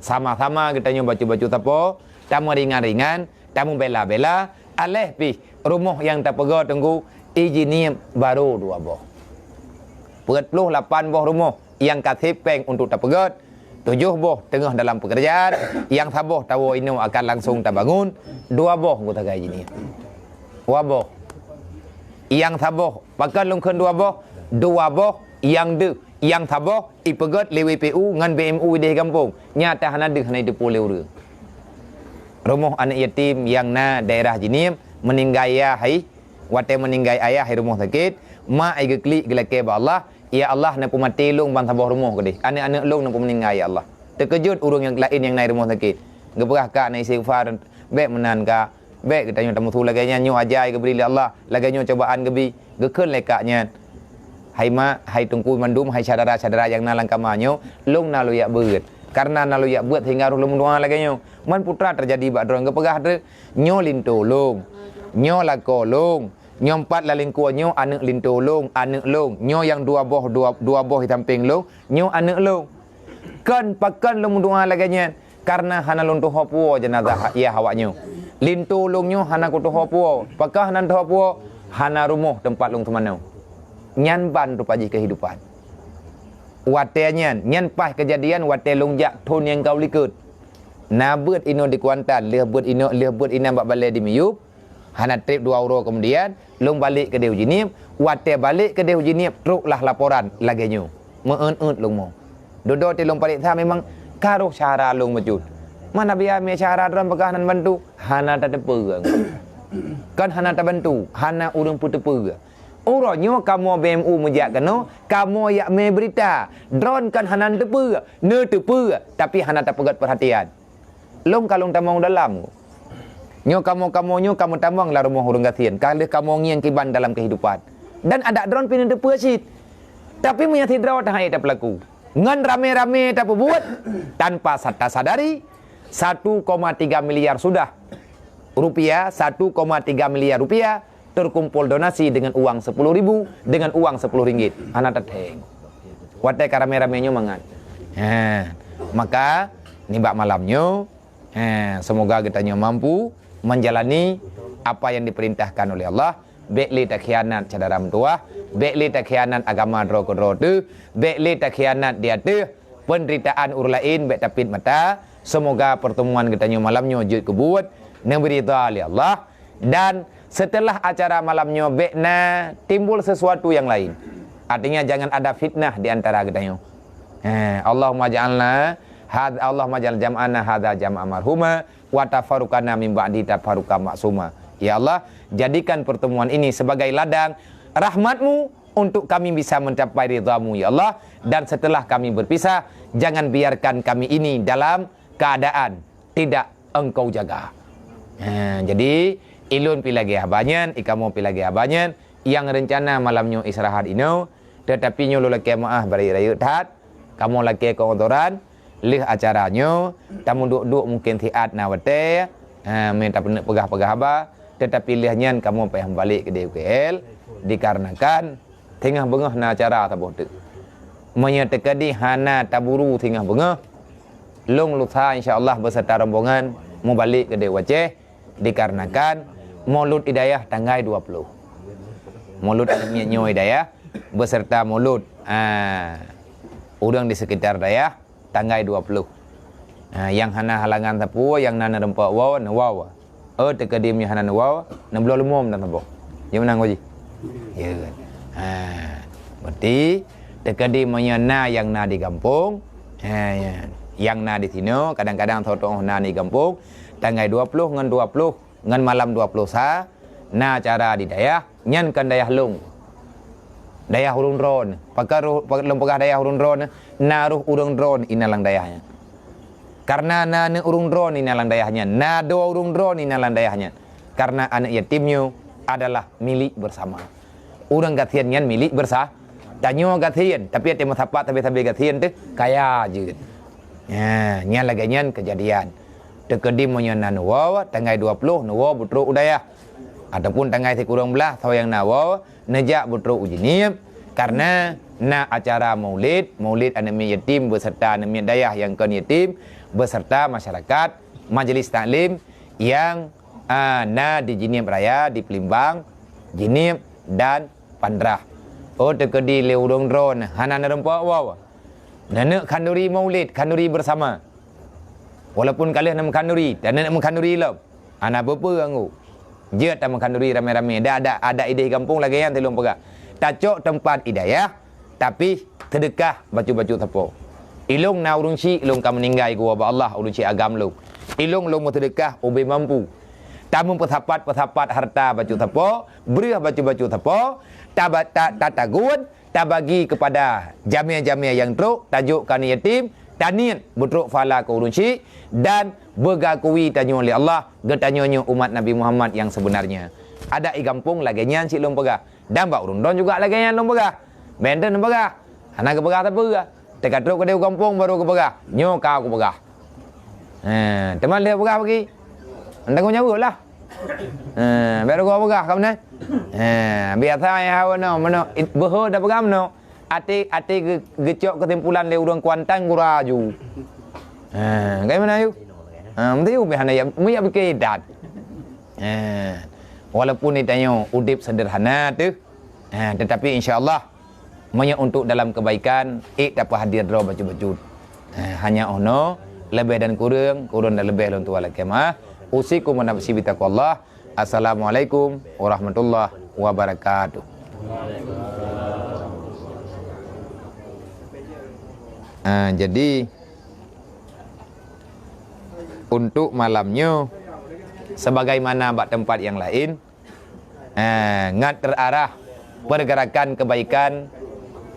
sama-sama geutanyoe bacut-bacut sapo, tameuringan-ringan, tameubela-bela, aléh pih rumoh nyang tapeugét teungku, ijinieb barô dua boh. Peuet ploh lapan boh rumoh nyang ka sép péng untuk tapeugét, tujoh boh teungoh dalam peukeurajaan, nyang saboh tawoe inoe akan langsong tabangun, dua boh geusagai jinieb. Dua boh. Nyang saboh, pakon lôn kheun dua boh? Dua boh nyang deuh, nyang saboh ipeugét lé W P U ngon B M U ideh gampông. Nyata hana deuh hana jiteupeue lé ureuëng. Rumoh aneuëk yatim nyang na daerah Jinieb, meuninggai ayah hai, watée meuninggai ayah hai rumoh sakét, mak ai geuklik geulakée bak Allah, "Ya Allah, neupeumaté lôn ban saboh rumoh keudeh. Aneuëk-aneuëk lôn neupeumeuninggai, ya Allah." Teukeujot ureuëng nyang laén nyang na i rumoh sakét. Geupeugah, "Kak, na istighfar, bék meunan, Kak. Bék geutanyoe tameusu lagée nyan, nyoe ajai geubri lé Allah, lagée nyoe cobaan geubi." Geukheun lé kak nyan, "Hai mak, hai teungku mandum, hai syedara-syedara nyang na lam kama nyoe, lôn na lôn jak beuet. Kareuna na lôn jak beuet sehingga roh lôn meudoa lagée nyoe." Man peue teujadi bak droe geupeugah treuk, "Nyoe linto lôn, nyoe lakoe lôn, nyoe pat lam lingkoe nyoe aneuëk linto lôn, aneuëk lôn, nyoe nyang dua boh, dua, dua boh di sampéng lôn, nyoe aneuëk lôn." Kon pakon lôn meudoa lagée nyan, kareuna hana lôn tuho puwoe jeunazah yah awak nyoe. Linto lôn nyoe hana kutuho puwoe, pakon hana tuho puwoe, hana rumoh teumpat lôn teumanoe. Nyan ban rupa jih keuhidupan. Watée nyan, nyan paih keujadian watée lôn jak thon nyang ka u likot. Na beuet inoe di Kuantan, lheueh beuet inoe, lheueh beuet inan bak balée di Miyueb, hana treb dua uroe keumudian, lôn balek keudeh u Jinieb. Watée balek keudeh u Jinieb, troklah laporan lagée nyoe. Meu'eut-eut lôn mo. Dudoe teuh lôn pareksa memang ka roh syedara lôn bacut. Mana biaya mé syedara droe peugah nan bantu? Hana tateupeue. Kon hana tabantu, hana ureuëng peuteupeue. Uroe nyoe kamoe B M U meujak keunoe, kamoe jak mé beurita. Droe kon hana neuteupeue, neuteupeue, tapi hana tapeugét peurhatian. Lôn ka lôn tamong dalam. Nyoe kamoe-kamoe nyoe ka meutamong lam rumoh ureuëng gasien, ka lheueh kamoe ngieng kiban dalam keuhidupan. Dan adak droen pih neuteupeue cit. Tapi meunyoe sidroe that hana tapeulaku, ngon ramé-ramé tapeubuet, tanpa sa-, tasadari, satu koma tiga miliar sudah rupiah, satu koma tiga miliar rupiah terkumpul donasi dengan uang sepuluh ribu, dengan uang sepuluh ringgit. Hana tatheng. Watée ka ramé-ramé nyoe mangat. Ha, maka nibak malam nyoe, Eh, semoga geutanyoe mampu menjalani apa yang diperintahkan oleh Allah. Bék lé takhianat syedara meutuwah, bék lé takhianat agama droe keudroe teuh, bék lé takhianat di ateueh penderitaan ureuëng laén, bék tapit mata. Semoga pertemuan geutanyoe malam nyoe jeuet keu buet neubri ridha lé Allah. Dan setelah acara malam nyoe bék na timbul sesuatu yang lain. Artinya jangan ada fitnah di antara geutanyoe. Eh, Allahumma ja'alna had-, Allahumma ja'al jam'ana hadza jam'an marhuma wa tafarruqana min ba'di tafarruqan ma'suma. Ya Allah, jadikan pertemuan ini sebagai ladang rahmat-Mu untuk kami bisa mencapai ridha-Mu, ya Allah. Dan setelah kami berpisah, jangan biarkan kami ini dalam keadaan tidak Engkau jaga. Ha, jadi, ilôn pi lagée haba nyan, ikamoe pi lagée haba nyan, nyang reuncana malam nyoe istirahat inoe, teutapi nyoe lôn lakée meuáh beurayeuk-rayeuk that, kamoe lakée keuudoran, lheueh acara nyoe, tameuduek-duek mungken siat na watée, ha, meunan tapeuneuk peugah-peugah haba, teutapi lheueh nyan kamoe payah meubalek keudeh U K L, dikarenakan teungoh beungoh na acara saboh teuk. Meunyoe teukeudi hana taburu singoh beungoh, lôn lusa insya Allah beserta rombongan mubalek keudeh u Aceh, dikarenakan Maulud Hidayah tanggai dua ploh. Maulud Aneuk Nyoe Hidayah beserta Maulud, ah, ureuëng di sekitar dayah tanggai dua ploh. Ha, nyang hana halangan sapeue, nyang na neureumpok woe, neuwoe. Oh, teukeudi meunyoe hana neuwoe, neubloe leumom dan saboh. Ya meunan, Haji? Ya. Ha, berarti teukeudi meunyoe na nyang na di gampông, ha, ya, nyang na di sinoe, kadang-kadang soe tuoh na di gampông, tanggai dua ploh ngon dua ploh ngon malam dua ploh sa na acara di dayah, nyan kon dayah lôn. Dayah ureuëng droeneuh. Pakon roh, pa-, lôn peugah dayah ureuëng droeneuh, na roh ureuëng droeneuh inan lam dayah nyan. Karena na aneuk ureuëng droeneuh inan lam dayah nyan, na droe ureuëng droeneuh inan lam dayah nyan. Karena aneuk yatim nyoe adalah milik bersama. Ureuëng gasien nyan milik bersa-, tanyoe gasien, tapi até meusapat sabe-sabe gasien teuh kaya jeuet. Nya, nyan lagée nyan keujadian. Teukeudi meunyoe na neuwoe, tanggai dua ploh neuwoe beutrok u dayah. Ataupun tanggai sikureueng blaih, soe nyang na woe, neujak beutrok u Jeunieb, karena na acara maulid, maulid aneuk miet yatim beserta aneuk miet dayah nyang kon yatim, beserta masyarakat, majlis taklim nyang, a, na di Jeunieb Raya, di Peulimbang, Jeunieb dan Pandrah. Oh, teukeudi lé ureuëng droeneuh hana neureumpok woe. Neuneuk khanduri maulid, khanduri bersama. Walaupun ka lheueh na meukhanduri, dan na meukhanduri lom. Hana peue-peue anggô. Jeuet tameukhanduri ramé-ramé. Dak, dak, adak idéh gampông lagée nyan lôn peugah. Tacok teumpat i dayah, tapi seudeukah bacut-bacut sapo. Ilôn na ureuëng chik, ilôn ka meuninggai geuwoe bak Allah, ureuëng chik agam lôn. Ilôn lôn meuseudeukah ubé mampu. Tameupeusapat-peusapat hareuta bacut sapo, breueh bacut-bacut sapo, taba-, ta-, tatagun, tabagi keupada jamé-jamé nyang trok, tajok keu aneuk yatim, taniet beutrok pahala keu ureuëng chik, dan beugakui tanyoe lé Allah, geutanyoe nyoe umat Nabi Muhammad nyang seubeunarnya. Adak i gampông lagée nyan cit lôn peugah, dan bak ureuëng droen juga lagée nyan lôn peugah. Bék teuh neupeugah, hana geupeugah sapeue. Teuka trok keudeh u gampông baru geupeugah, nyoe ka kupeugah. Ha, teuma lheueh peugah bagi. Tanggung jaweueb lah. Ha, baru geupeugah ka meunan. Ha, biasa ya hawa no, meuno, it-, beuhe dah peugah meuno. Até, até geu-, geucok keusimpulan lé ureuëng Kuantan gura aju. Ha, kai mana yu? Ha, mesti ubé hana ya, mu ya pikir dat. Ha, walaupun itanyoe udeb sederhana teuh, ha, tetapi insya Allah, meunyoe untuk dalam kebaikan, ék tapeuhadir droe bacut-bacut. Ha, hanya oh no, leubeh dan kureueng, kureueng dan leubeh lôn tuan lakée meuáh. Usikum wa nafsi bitaqwallah. Assalamualaikum warahmatullahi wabarakatuh. Ah, jadi, untuk malam nyoe, sebagaimana bak tempat yang lain, ah, ngat terarah pergerakan kebaikan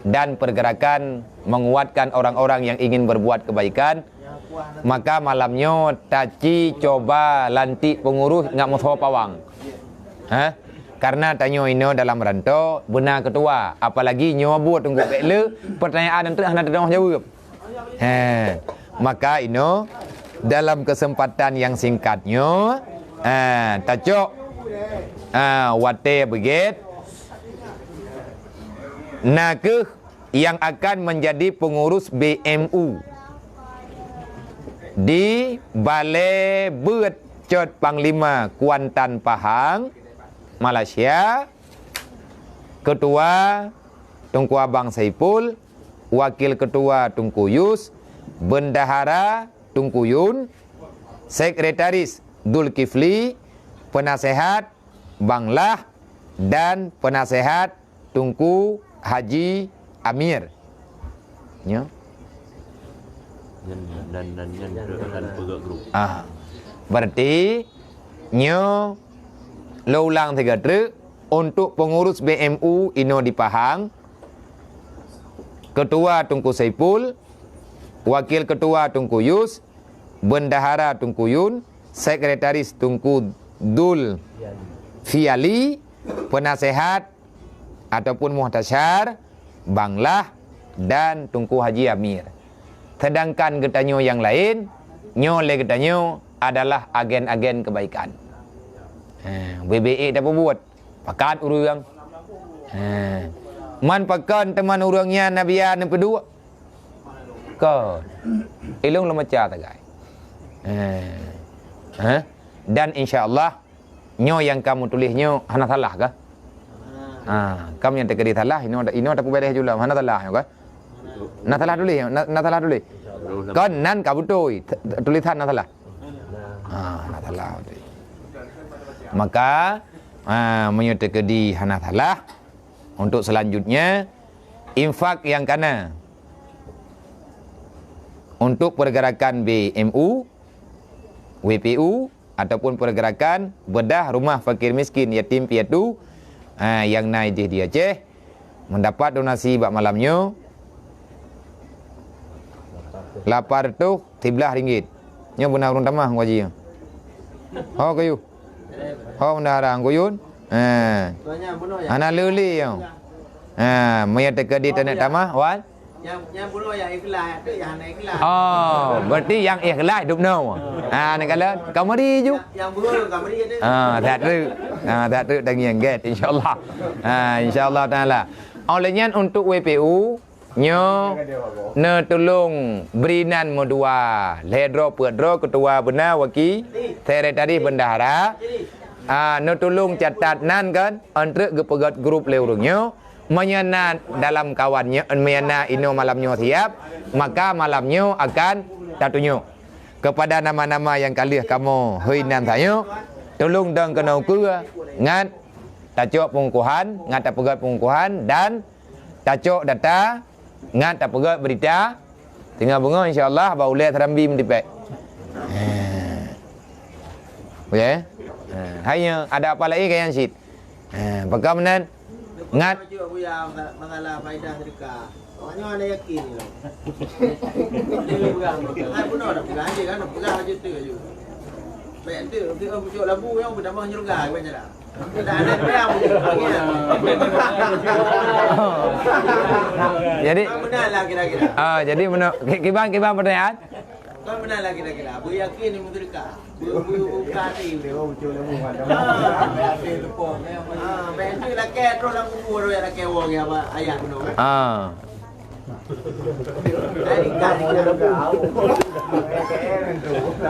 dan pergerakan menguatkan orang-orang yang ingin berbuat kebaikan, Maka malam nyoe taci cuba lantik pengurus ngat meusoe pawang. Ha? Karena tanyoe inoe dalam rantau beuna ketua, apalagi nyoe buet teungku pek le, pertanyaan nyan hana teudoh jaweueb. Ha. Maka inoe dalam kesempatan yang singkat nyoe, ha, tacok, ha, watée beugét, na kheueh yang akan menjadi pengurus B M U di Balai Beuet Cot Panglima Kuantan Pahang, Malaysia, Ketua Teungku Abang Saipul, Wakil Ketua Teungku Yus, Bendahara Teungku Yun, Sekretaris Dulkifli, Penasehat Bang Lah dan penasehat Teungku Haji Amir. Nyo. Dan, dan, dan, dan, dan peugah grup. Ah. Berarti nyo lôn ulang tiga treuk untuk pengurus B M U inoe di Pahang, Ketua Teungku Saipul, Wakil Ketua Teungku Yus, Bendahara Teungku Yun, Sekretaris Teungku Dul Fiali, Penasehat ataupun Muhtasyar Bang Lah dan Teungku Haji Amir. Sedangkan geutanyoe nyang laén, nyoe lé geutanyoe adalah agen-agen kebaikan. Ha, B B E tapeubuet. Pakat ureuëng. Ha. Man pakon teuma ureuëng nyan na biya neupeuduek? Kon. Ilong leumaca tagai. Ha. Ha? Dan insya Allah nyoe nyang kamu tuléh nyoe hana salah kah? Ha, kamu nyang teukeudi salah, inoe inoe tapeuberes jula, hana salah nyoe kah? Na salah tuléh, na, na salah tuléh. Kon nan ka beutôi, tulisan na salah. Ha, na salah beutôi. Maka, ha, meunyoe teukeudi hana salah, untuk selanjutnya, infak yang kana untuk pergerakan B M U, W P U, ataupun pergerakan bedah rumah fakir miskin, yatim piatu, ha, yang na ideh di Aceh, mendapat donasi bak malam nyoe lapan ratus siblah ringgit. Nyoe beuna ureuëng tamah ngaji. Ho kayu. Ho bendahara Teungku Yun. Ha. Hana leulee nyoe. Ha, meunyoe teukeudi taneuk tamah, wan? Nyang, nyang bunoe nyang ikhlas, tu nyang hana ikhlas. Oh, berarti nyang ikhlas dubnoe. Ha, ni kala kamari ju. Nyang bunoe kamari ada. Ha, that treuk. Ha, that treuk tangieng get, insya-Allah. Ha, insya-Allah taala. Oleh nyan untuk W P U, nyoe neutulông bri nan meudua, lhée droe peuet droe, ketua beuna, waki, sekretaris, bendahara. Ha, neutulông catat nan kan, ôn treuk geupeugét grup lé ureuëng nyoe. Meunyoe na dalam kawan nyoe, meunyoe na inoe malam nyoe siap, maka malam nyoe akan tatunyok kepada nama-nama nyang ka lheueh kamoe hôi nan tanyoe, tulông dong keunoe ukeue ngat tacok peungukuhan, ngat tapeugét peungukuhan dan tacok data ngat tapeugét beurita. Teungoh beungoh insya Allah bak ulée Serambi meutipék. Oke. Hai nyoe ada apa lagi kayang cit? Ha, pakon meunan? Ngat. Buya, masalah faedah sedekah. Awak nyoe hana yakin ni. Dia pegang. Hai bunoe dah pegang je kan, pegang aja tu aja. Baik tu, tu pucuk labu yang pertama nyurga kan cara. Dah ada pegang pucuk. Jadi, benar lah kira-kira. Ah, jadi meuno-, ki-, kiban, kiban pertanyaan? Kan benar lah kira-kira. Beryakin ni meusedekah. Ber-, ber-, berbuka hati. Ah, bèk tu lakèe terus lam kubur, lakèe wong ya, Pak, ayah bunoe, kan? Ah.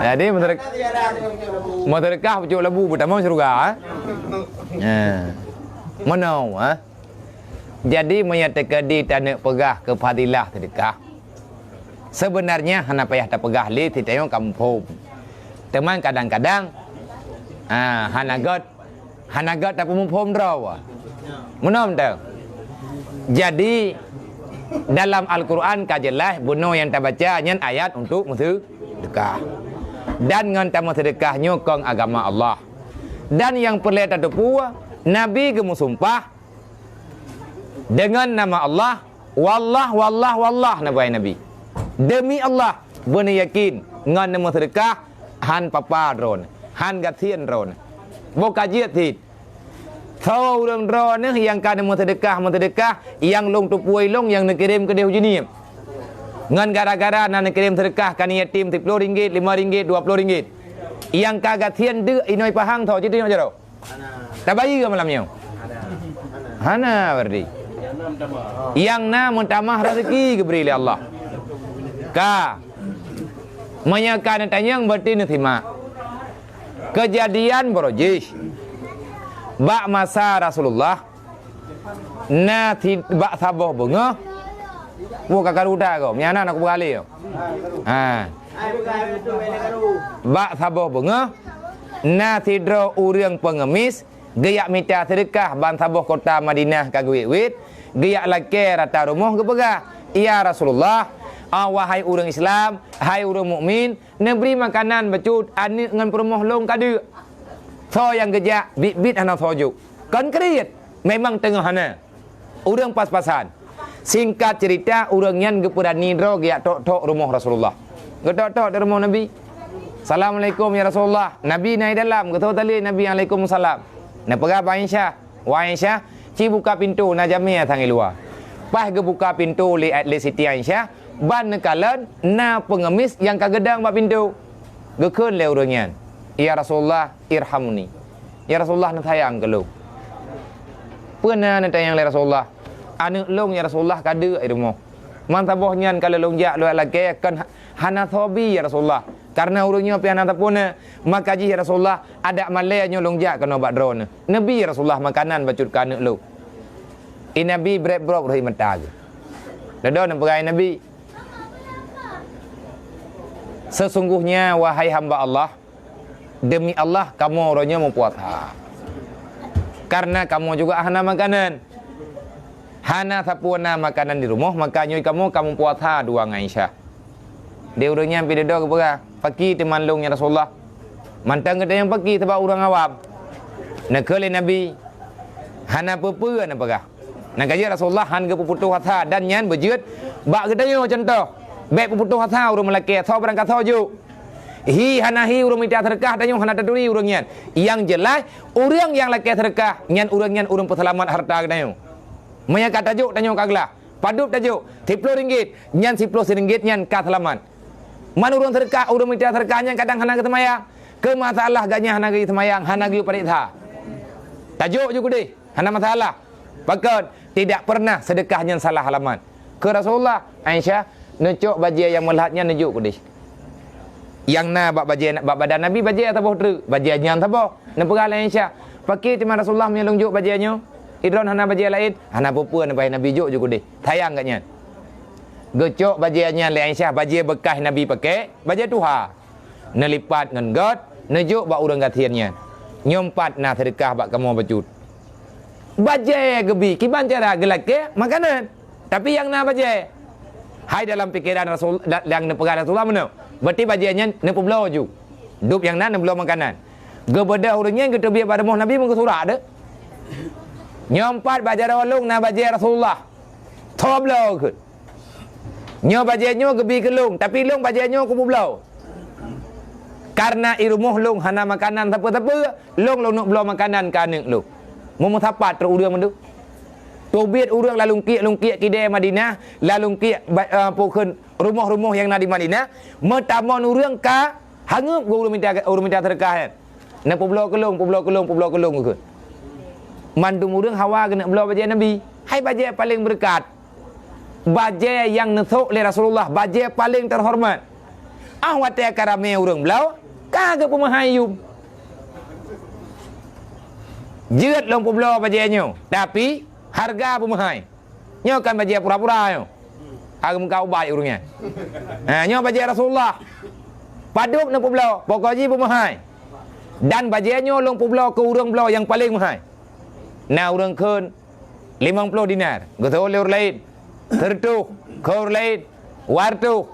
Jadi, meusedek-, meusedekah pucuk labu, pertama syurga, eh? Ya. Meunoe, eh? Jadi, meunyoe teukeudi taneuk peugah keu fadilah sedekah, sebenarnya hana payah tapeugah lé, siteungoh ka muphom. Teuma kadang-kadang, ha, hana gét, hana gét tapeumuphom droe. Meunoe teuh. Jadi, dalam Al-Quran ka jeulaih bunoe nyang tabaca nyan ayat untuk meuseudeukah. Dan ngon tameuseudeukah nyoe kong agama Allah. Dan nyang peureulée tateupeue, Nabi geumeusumpah, deungon nama Allah, wallah, wallah, wallah, na buhai Nabi. Demi Allah, beuneuyakin, Ngon neumeuseudeukah, han papa droeneuh, han gasien droeneuh. Boh ka jeuet cit. Soe ureuëng droeneuh nyang ka neumeuseudeukah-meuseudeukah, nyang lôn tupue lôn nyang neukirém keudeh u Jeunieb. Ngon gara-gara na neukirém seudeukah keu yatim siploh ringgit, limong ringgit, dua ploh ringgit. Nyang ka gasien deuk inoe pahang soe, cit nyoe jaroe. Tabayeue malam nyoe? Hana, berarti. Nyang na meutamah rezeki geubri lé Allah. Ka. Meunyoe ka neutanyong, berarti neusimak. Keujadian barô jih. Bak masa Rasulullah, na si-, bak saboh beungoh, woe ka karu that gob, nyan na aku beugalak. Ha. Bak saboh beungoh, na sidroe ureuëng peungemis geujak mita seudeukah ban saboh kota Madinah ka geuwét-wét, geujak lakée rata rumoh geupeugah, "Ya Rasulullah, ah, wahai ureuëng Islam, hai ureuëng mukmin, neubri makanan bacut aneuëk ngon peurumoh lôn ka deuk." Soe nyang geujak, biet-biet hana soe jok. Konkret, memang teungoh hana. Ureuëng pas-pasan. Singkat cerita, ureuëng nyan geupeurani droe geujak tok-tok rumoh Rasulullah. Geutok-tok di rumoh Nabi. "Assalamualaikum ya Rasulullah." Nabi na di dalam, geutho tali Nabi, "Waalaikumsalam." Neupeugah bak Aisyah, "Wahai Aisyah, ci buka pintoe, na jamé sang di luwa." Pas geubuka pintoe lé, lé Siti Aisyah, ban neukalon na peungemis nyang ka geudong bak pintoe. Geukheun lé ureuëng nyan, "Ya Rasulullah, irhamni." "Ya Rasulullah, neusayang keu lôn." "Peue na neusayang lé Rasulullah?" "Aneuëk lôn, ya Rasulullah, ka deuk di rumoh. Man saboh nyan ka lôn jak lôn lakée, kon ha-, hana soe bi, ya Rasulullah. Kareuna ureuëng nyoe pih hana sapeue na. Maka jih, ya Rasulullah, adak malée nyoe lôn jak keunoe bak droeneuh. Neubi, ya Rasulullah, makanan bacut keu aneuëk lôn." Di Nabi brek-brok rhot mata geuh. Dudoe neupeugah Nabi, "Sesungguhnya, wahai hamba Allah, demi Allah, kamoe uroe nyoe meupuasa. Kareuna kamoe juga hana makanan. Hana sapeue na makanan di rumoh, maka nyoe kamoe ka meupuasa dua ngon Aisyah." Di ureuëng nyan pih dudoe geupeugah, "Pakri teuma lôn, ya Rasulullah?" Mantong geutanyoe pakri sabab ureuëng awam. Neukheun lé Nabi, "Hana peue-peue," neupeugah. Nyang ka jeuet Rasulullah han geupeuputoh asa dan nyan beujeuet bak geutanyoe cuntoh. Bék peuputoh asa ureuëng meulakée, soe barang ka soe jok. Hi hana hi ureuëng mita seudeukah, tanyoe hana taturi ureuëng nyan. Nyang jeulaih, ureuëng nyang lakée seudeukah, nyan ureuëng nyan ureuëng peuseulamat hareuta geutanyoe. Meunyoe ka tajok, tanyoe ka glah. Padub tajok, siploh ringgit, nyan siploh siringgit nyan ka seulamat. Man ureuëng seudeukah, ureuëng mita seudeukah nyan kadang hana geuseumayang. Keu masalah gobnyan hana geuseumayang, hana geupareksa. Tajok ju keudeh, hana masalah. Pakon, tidak pernah seudeukah nyan salah alamat. Keu Rasulullah, "Aisyah, neucok bajée nyang meulahat nyan neujok keudeh." Nyang na bak bajée, bak badan Nabi bajée saboh treuk, bajée nyan saboh. Neupeugah lé Aisyah, "Pakri teuma Rasulullah meunyoe lôn jok bajée nyoe? Di droeneuh hana bajée laén?" "Hana peue-peue," neupeugah Nabi, "Jok ju keudeh. Sayang gobnyan." Geucok bajée nyan lé Aisyah, bajée beukah Nabi pakai, bajée tuha. Neulipat ngon göt, neujok bak ureuëng gasien nyan. Nyoe pat na seudeukah bak kamoe bacut. Bajée geubi, kiban cara geulakée makanan. Tapi nyang na bajée. Hai dalam pikeran Rasul, da-, nyang neupeugah Rasulullah meunoe. Berarti bajée nyan neupeubloe ju. Dub nyang na neubloe makanan. Geubeudôh ureuëng nyan geuteubiet bak rumoh Nabi meugeusurak deuh. Nyoe pat bak jaroe lôn na bajée Rasulullah. Tho bloe kheun. Nyoe bajée nyoe geubi keu lôn, tapi lôn bajée nyoe kupeubloe. Kareuna di rumoh lôn hana makanan sapeue-sapeue, lôn lôn neuk bloe makanan keu aneuëk lôn. Meumeusapat trok ureuëng meudeuh. Teubiet ureuëng lalungkiek-lungkiek kidée Madinah, lalungkiek ba-, eh, peue kheun rumoh-rumoh nyang na di Madinah, meutamong ureuëng ka hanggeup geuh ureuëng mita, ureuëng mita seudeukah nyan. Neupeubloe keu lôn, peubloe keu lôn, peubloe keu lôn kheun. Mandum ureuëng hawa geuneuk bloe bajée Nabi. Hai bajée paleng beureukat. Bajée nyang neusok lé Rasulullah, bajée paleng teuhoreumat. Ah watée ka ramé ureuëng bloe, ka geupeumeuhai yum. Jeuet lôn peubloe bajée nyoe, tapi hareuga peumeuhai. Nyoe kan bajée pura-pura nyoe. Hareuga ubat ureuëng nyan. Ha, nyoe bajée Rasulullah. Padub neupeubloe, pokok jih peumeuhai. Dan bajée nyoe lôn peubloe keu ureuëng bloe nyang paleng meuhai. Na ureuëng kheun limong ploh dinar, geutho lé ureuëng laén. Seureutôh, kheun ureuëng laén. Dua reutôh,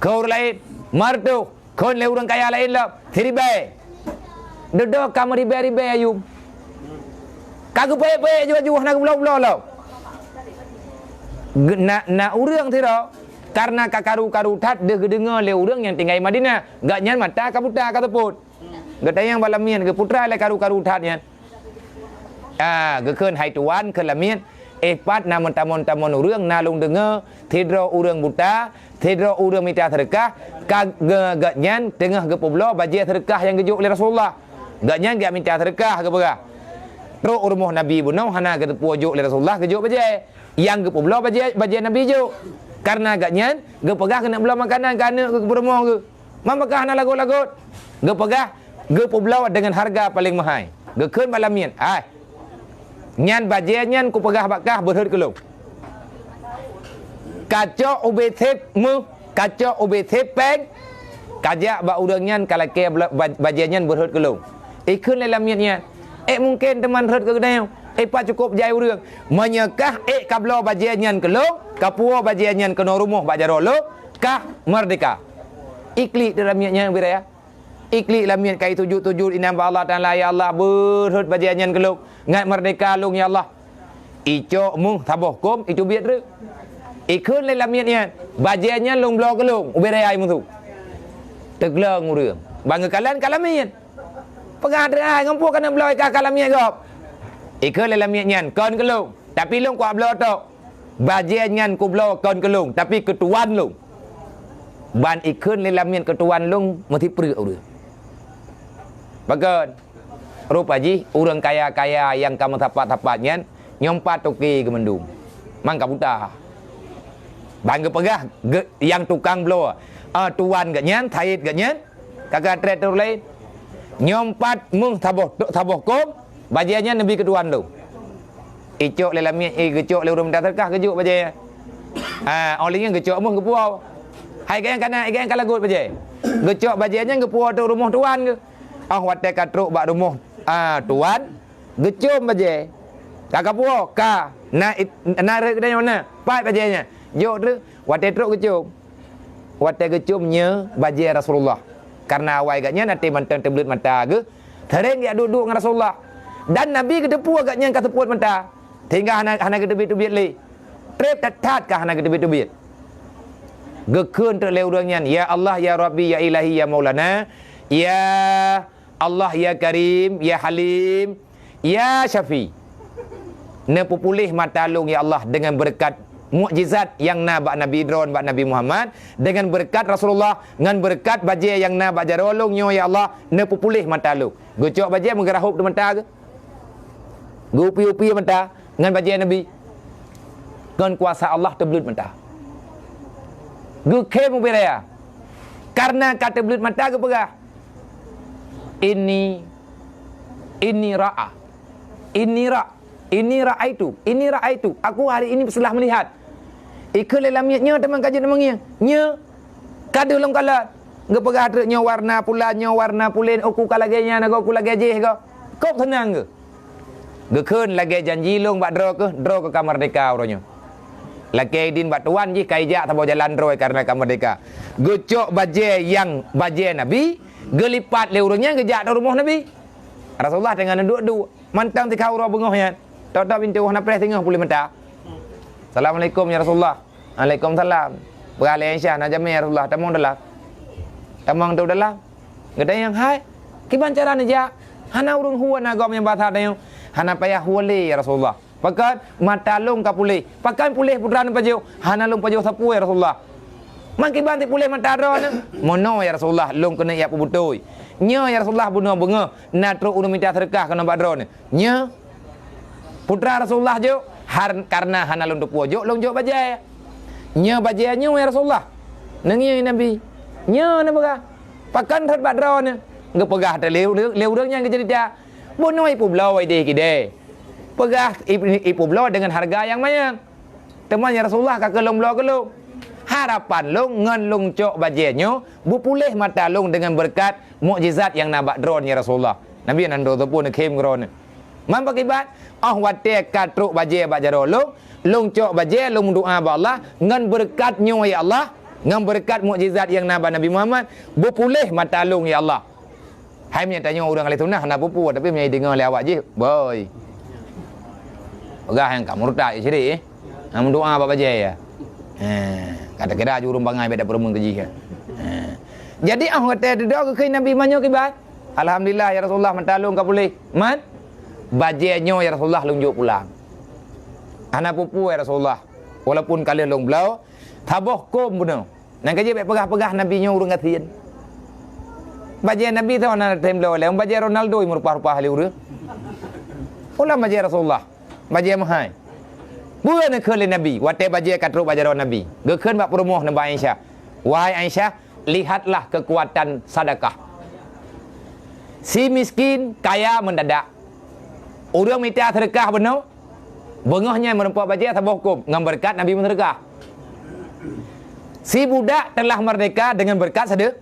kheun ureuëng laén. Lima reutôh, kheun lé ureuëng kaya laén lom. Siribée. Dudoe ka meuribée-ribée ayum. Ka geupeuék-peuék ju-ju hana geubloe-bloe lom. Ge-, na, na ureuëng sidroe Karena ka karu-karu that deuh geudeungoe lé ureuëng nyang tinggai Madinah. Gobnyan mata ka buta ka seupôt. Geutanyong bak lamiet geuputra lé karu-karu that nyan. Ah, geukheun hai tuan keu lamiet, eh pat na meutamon-tamon ureuëng na lôn deungoe, sidroe ureuëng buta, sidroe ureuëng mita seudeukah, ka ge-, gobnyan teungoh geupeubloe bajée seudeukah nyang geujok lé Rasulullah. Gobnyan geujak mita seudeukah geupeugah. Trok u rumoh Nabi bunoe hana geuteupeue jok lé Rasulullah geujok bajée. Nyang geupeubloe bajée, bajée Nabi jok. Karena gobnyan geupeugah keuneuk bloe makanan keu aneuëk geuh keu peurumoh geuh. Meupeugah hana lagot-lagot. Geupeugah, geupeubloe deungon hareuga paleng meuhai. Geukheun bak lamiet, "Hai, nyan bajée nyan kupeugah bak kah beurhot keu lôn. Kacok ubé sép méuh, kacok ubé sép péng, kajak bak ureuëng nyan kalakée bla-, ba-, bajée nyan beurhot keu lôn." Ikheun lé lamiet nyan, "Ék mungken teuma rhot keu geutanyoe, ék pat cukôp jai ureuëng. Meunyoe kah ék kabloe bajée nyan keu lôn, kapuwoe bajée nyan keunoe rumoh bak jaroe lôn, kah meurdeka." Iklik teuk lamiet nyan ubé raya. Iklik lamiet ka isujut-sujut inan bak Allah Taala, "Ya Allah, beurhot bajée nyan keu lôn, ngat meurdeka lôn ya Allah." Icok méuh saboh kôm iteubiet treuk. Ikheun lé lamiet nyan, "Bajée nyan lôn bloe keu lôn ubé raya musu." Teugleng ureuëng. Ban geukalon ka lamiet. Peugah treuk hai ngon peue keuneuk bloe ka ka lamiet gob. Ikheun lé lamiet nyan, "Kon keu lôn, tapi lôn kuat bloe tok." Bajée nyan kubloe kon keu lôn, tapi keu tuan lôn. Ban ikheun lé lamiet keu tuan lôn meusipreuk ureuëng. Pakon? Rupa jih ureuëng kaya-kaya nyang ka meusapat-sapat nyan nyoe pat toke geuh mandum. Mang ka buta. Ban geupeugah geu-, nyang tukang bloe, ah, tuan geuh nyan, sayed geuh nyan, Ka ka trép ureuëng laén. Nyoe pat méuh saboh, saboh kôm, bajée nyan neubi keu tuan lôn. Icok lé lamiet, eh, geucok lé ureuëng mita seudeukah geujok bajée nyan. Ha, óh lheueh nyan geucok méuh geupuwoe. Hai gobnyan ka na, gobnyan ka lagot bajée. Geucok bajée nyan geupuwoe teuk rumoh tuan geuh. Óh watée ka trok bak rumoh, ah, tuan, geucôm bajée. Ka kapuwoe, ka. Na it-, na rhot geutanyoe na. Pat bajée nyan. Jok treuk, watée trok geucôm. Watée geucôm nyoe bajée Rasulullah. Karena awai gobnyan até mantong teubleuet mata geuh, seuréng jak duek-duek ngon Rasulullah. Dan Nabi geuteupeue gobnyan ka seupôt mata, sehingga hana, hana geuteubiet-teubiet lé. Trép that-that ka hana geuteubiet-teubiet. Geukheun teuk lé ureuëng nyan, "Ya Allah, ya Rabbi, ya Ilahi, ya Maulana, ya Allah, ya Karim, ya Halim, ya Syafi. Neupeupuléh mata lôn, ya Allah, deungon beureukat mukjizat nyang na bak Nabi droen, bak Nabi Muhammad, deungon beureukat Rasulullah, ngon beureukat bajée nyang na bak jaroe lôn nyoe, ya Allah, neupeupuléh mata lôn." Geucok bajée meugeurahôb teuk mata geuh. Geuupi-upi mata ngon bajée Nabi. Ngon kuasa Allah teubleuet mata. Geukhém ubé raya. Karena ka teubleuet mata geupeugah, "Ini, ini ra'a. Ini ra, ini ra'aitu. Ini ra'aitu. Aku hari ini setelah melihat." Ikheun lé lamiet nyoe teuma ka jeuet meungieng. Nyoe ka deuh lom kalon. Geupeugah treuk nyoe warna pulan, nyoe warna pulen, uku ka lagée nyan, uku lagée jéh goe. Kôb seunang geuh. Geukheun lagée janji lôn bak droe keuh, droe keuh ka meurdeka uroe nyoe. Lakée idin bak tuan jih ka ijak saboh jalan droe kareuna ka meurdeka. Geucok bajée nyang bajée Nabi, geulipat lé ureuëng nyan geujak u rumoh Nabi. Rasulullah teungoh neuduek-duek, mantong sikha uroe beungoh nyan. Tok-tok pintoe hana preh singoh puléh mata. "Assalamualaikum ya Rasulullah." "Waalaikumsalam." "Peugah lé Aisyah na jamé ya Rasulullah, tamong dalam." Tamong teuh dalam. Geutanyong, "Hai, kiban cara neujak? Hana ureuëng hue na gob nyang basa tanyoe." "Hana payah hue lé, ya Rasulullah. Pakon mata lôn ka puléh." "Pakon puléh putra neupajoh?" "Hana lôn pajoh sapeue, ya Rasulullah." "Man kiban sipuléh mata droeneuh?" "Meunoe, ya Rasulullah, lôn keuneuk jak peubeutôi. Nyoe, ya Rasulullah, bunoe beungoh na trok ureuëng mita seudeukah keunoe bak droeneuh." Nyoe putra Rasulullah jok, har-, karena hana lôn teupeue jok, lôn jok bajée. Nyoe bajée nyoe, ya Rasulullah. Neungieng Nabi. Nyoe neupeugah, "Pakon rhot bak droeneuh?" Geupeugah teuk lé ureuëng, lé ureuëng nyang geuceurita, "Bunoe ipeubloe ideh kideh. Peugah ip-, ipeubloe deungon hareuga nyang manyang." "Teuma ya Rasulullah, ka keuh lôn bloe keu lôn. Harapan lôn ngon lôn cok bajée nyoe beupuléh mata lôn deungon beureukat mukjizat nyang na bak droeneuh ya Rasulullah." Nabi nan do teupeu neukhém keu droeneuh. Man pakiban, óh watée ka trok bajée bak jaroe lôn, lôn cok bajée lôn meudoá bak Allah, ngon beureukat nyoe ya Allah, ngon beureukat mukjizat nyang na bak Nabi Muhammad, beupuléh mata lôn ya Allah. Hai meunyoe tanyoe ureuëng ahli sunnah hana peue-peue, tapi meunyoe deungoe lé awak jih, boi. Peugah nyang ka murtad, syirik, eh. Hana meudoá bak bajée, ya. Eh, Ata kira ju ureuëng bangai beda peureumeun keu jih, ya. Ha. Jadi, ah, watée dudoe geukheun Nabi, "Meunyoe kiban?" "Alhamdulillah, ya Rasulullah, mata lôn ka puléh." "Man?" "Bajée nyoe, ya Rasulullah, lôn jok pulang." "Hana peue-peue, ya Rasulullah, walaupun ka lheueh lôn bloe, saboh kôm bunoe." Nyang ka jeuet bék peugah-peugah Nabi nyoe ureuëng gasien. Bajée Nabi teuh hana tem bloe lé, bajée Ronaldo meurupah-rupah lé ureuëng. Ulah bajée Rasulullah, bajée meuhai. Peue neukheun lé Nabi watée bajée ka trok bak jaroe Nabi? Geukheun bak peurumoh neuba Aisyah, "Wahai Aisyah, lihatlah kekuatan sedekah. Si miskin kaya mendadak. Ureuëng mita seudeukah bunoe, beungoh nyan meurumpok bajée saboh kôm ngon beureukat Nabi meuseudeukah. Si budak telah merdeka dengan beureukat sede-,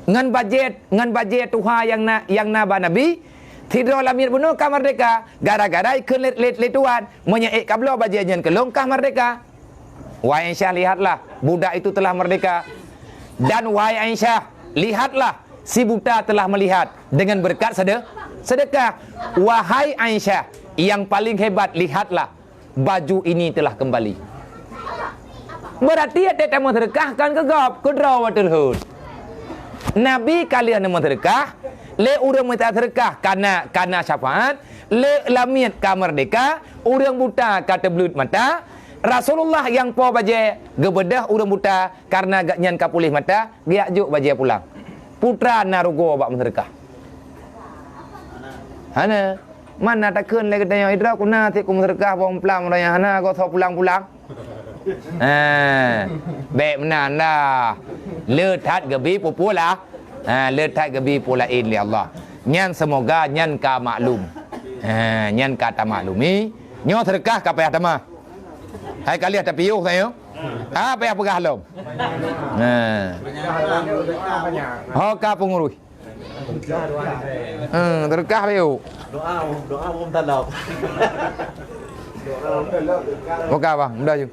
ngon bajée, ngon bajée tuha nyang na, nyang na bak Nabi, sidroe lamiet bunoe ka merdeka gara-gara ikheun lé, lé, lé tuan, meunyoe ék kabloe bajée nyan keu lôn ka merdeka." "Wahai Aisyah, lihatlah, budak itu telah merdeka. Dan wahai Aisyah, lihatlah, si buta telah melihat dengan berkat sede-, sedekah. Wahai Aisyah, yang paling hebat, lihatlah, baju ini telah kembali." Berarti até tameuseudeukah kan keu gob, keu droe watée lheueh. Nabi ka lheueh neumeuseudeukah, lé ureuëng mita seudeukah kana, kana syafaat, lé lamiet ka merdeka, ureuëng buta ka teubleuet mata, Rasulullah nyang po bajée geubeudôh ureuëng buta, kareuna gobnyan ka puléh mata, geujak jok bajée pulang. Peue teuma na rugoe bak meuseudeukah? Hana. Man na takheun lé geutanyoe, "Idroe ku na sit kumeuseudeukah boh muphlam uroe nyan, hana gosoe pulang-pulang." Ha, bék meunan dah. Le that geubi peue-peue lah. Ha, le that geubi peue laén lé Allah. Nyan seumoga nyan ka maklum. Ha, nyan ka tamaklumi. Nyoe seudeukah ka payah tamah. Hai ka lheueh tapiôh tanyoe. Ha, payah peugah lom. Ha. Ho ka peungurus. Hmm, seudeukah piôh. Doa, doa belum talab. Buka bang, mudah ju.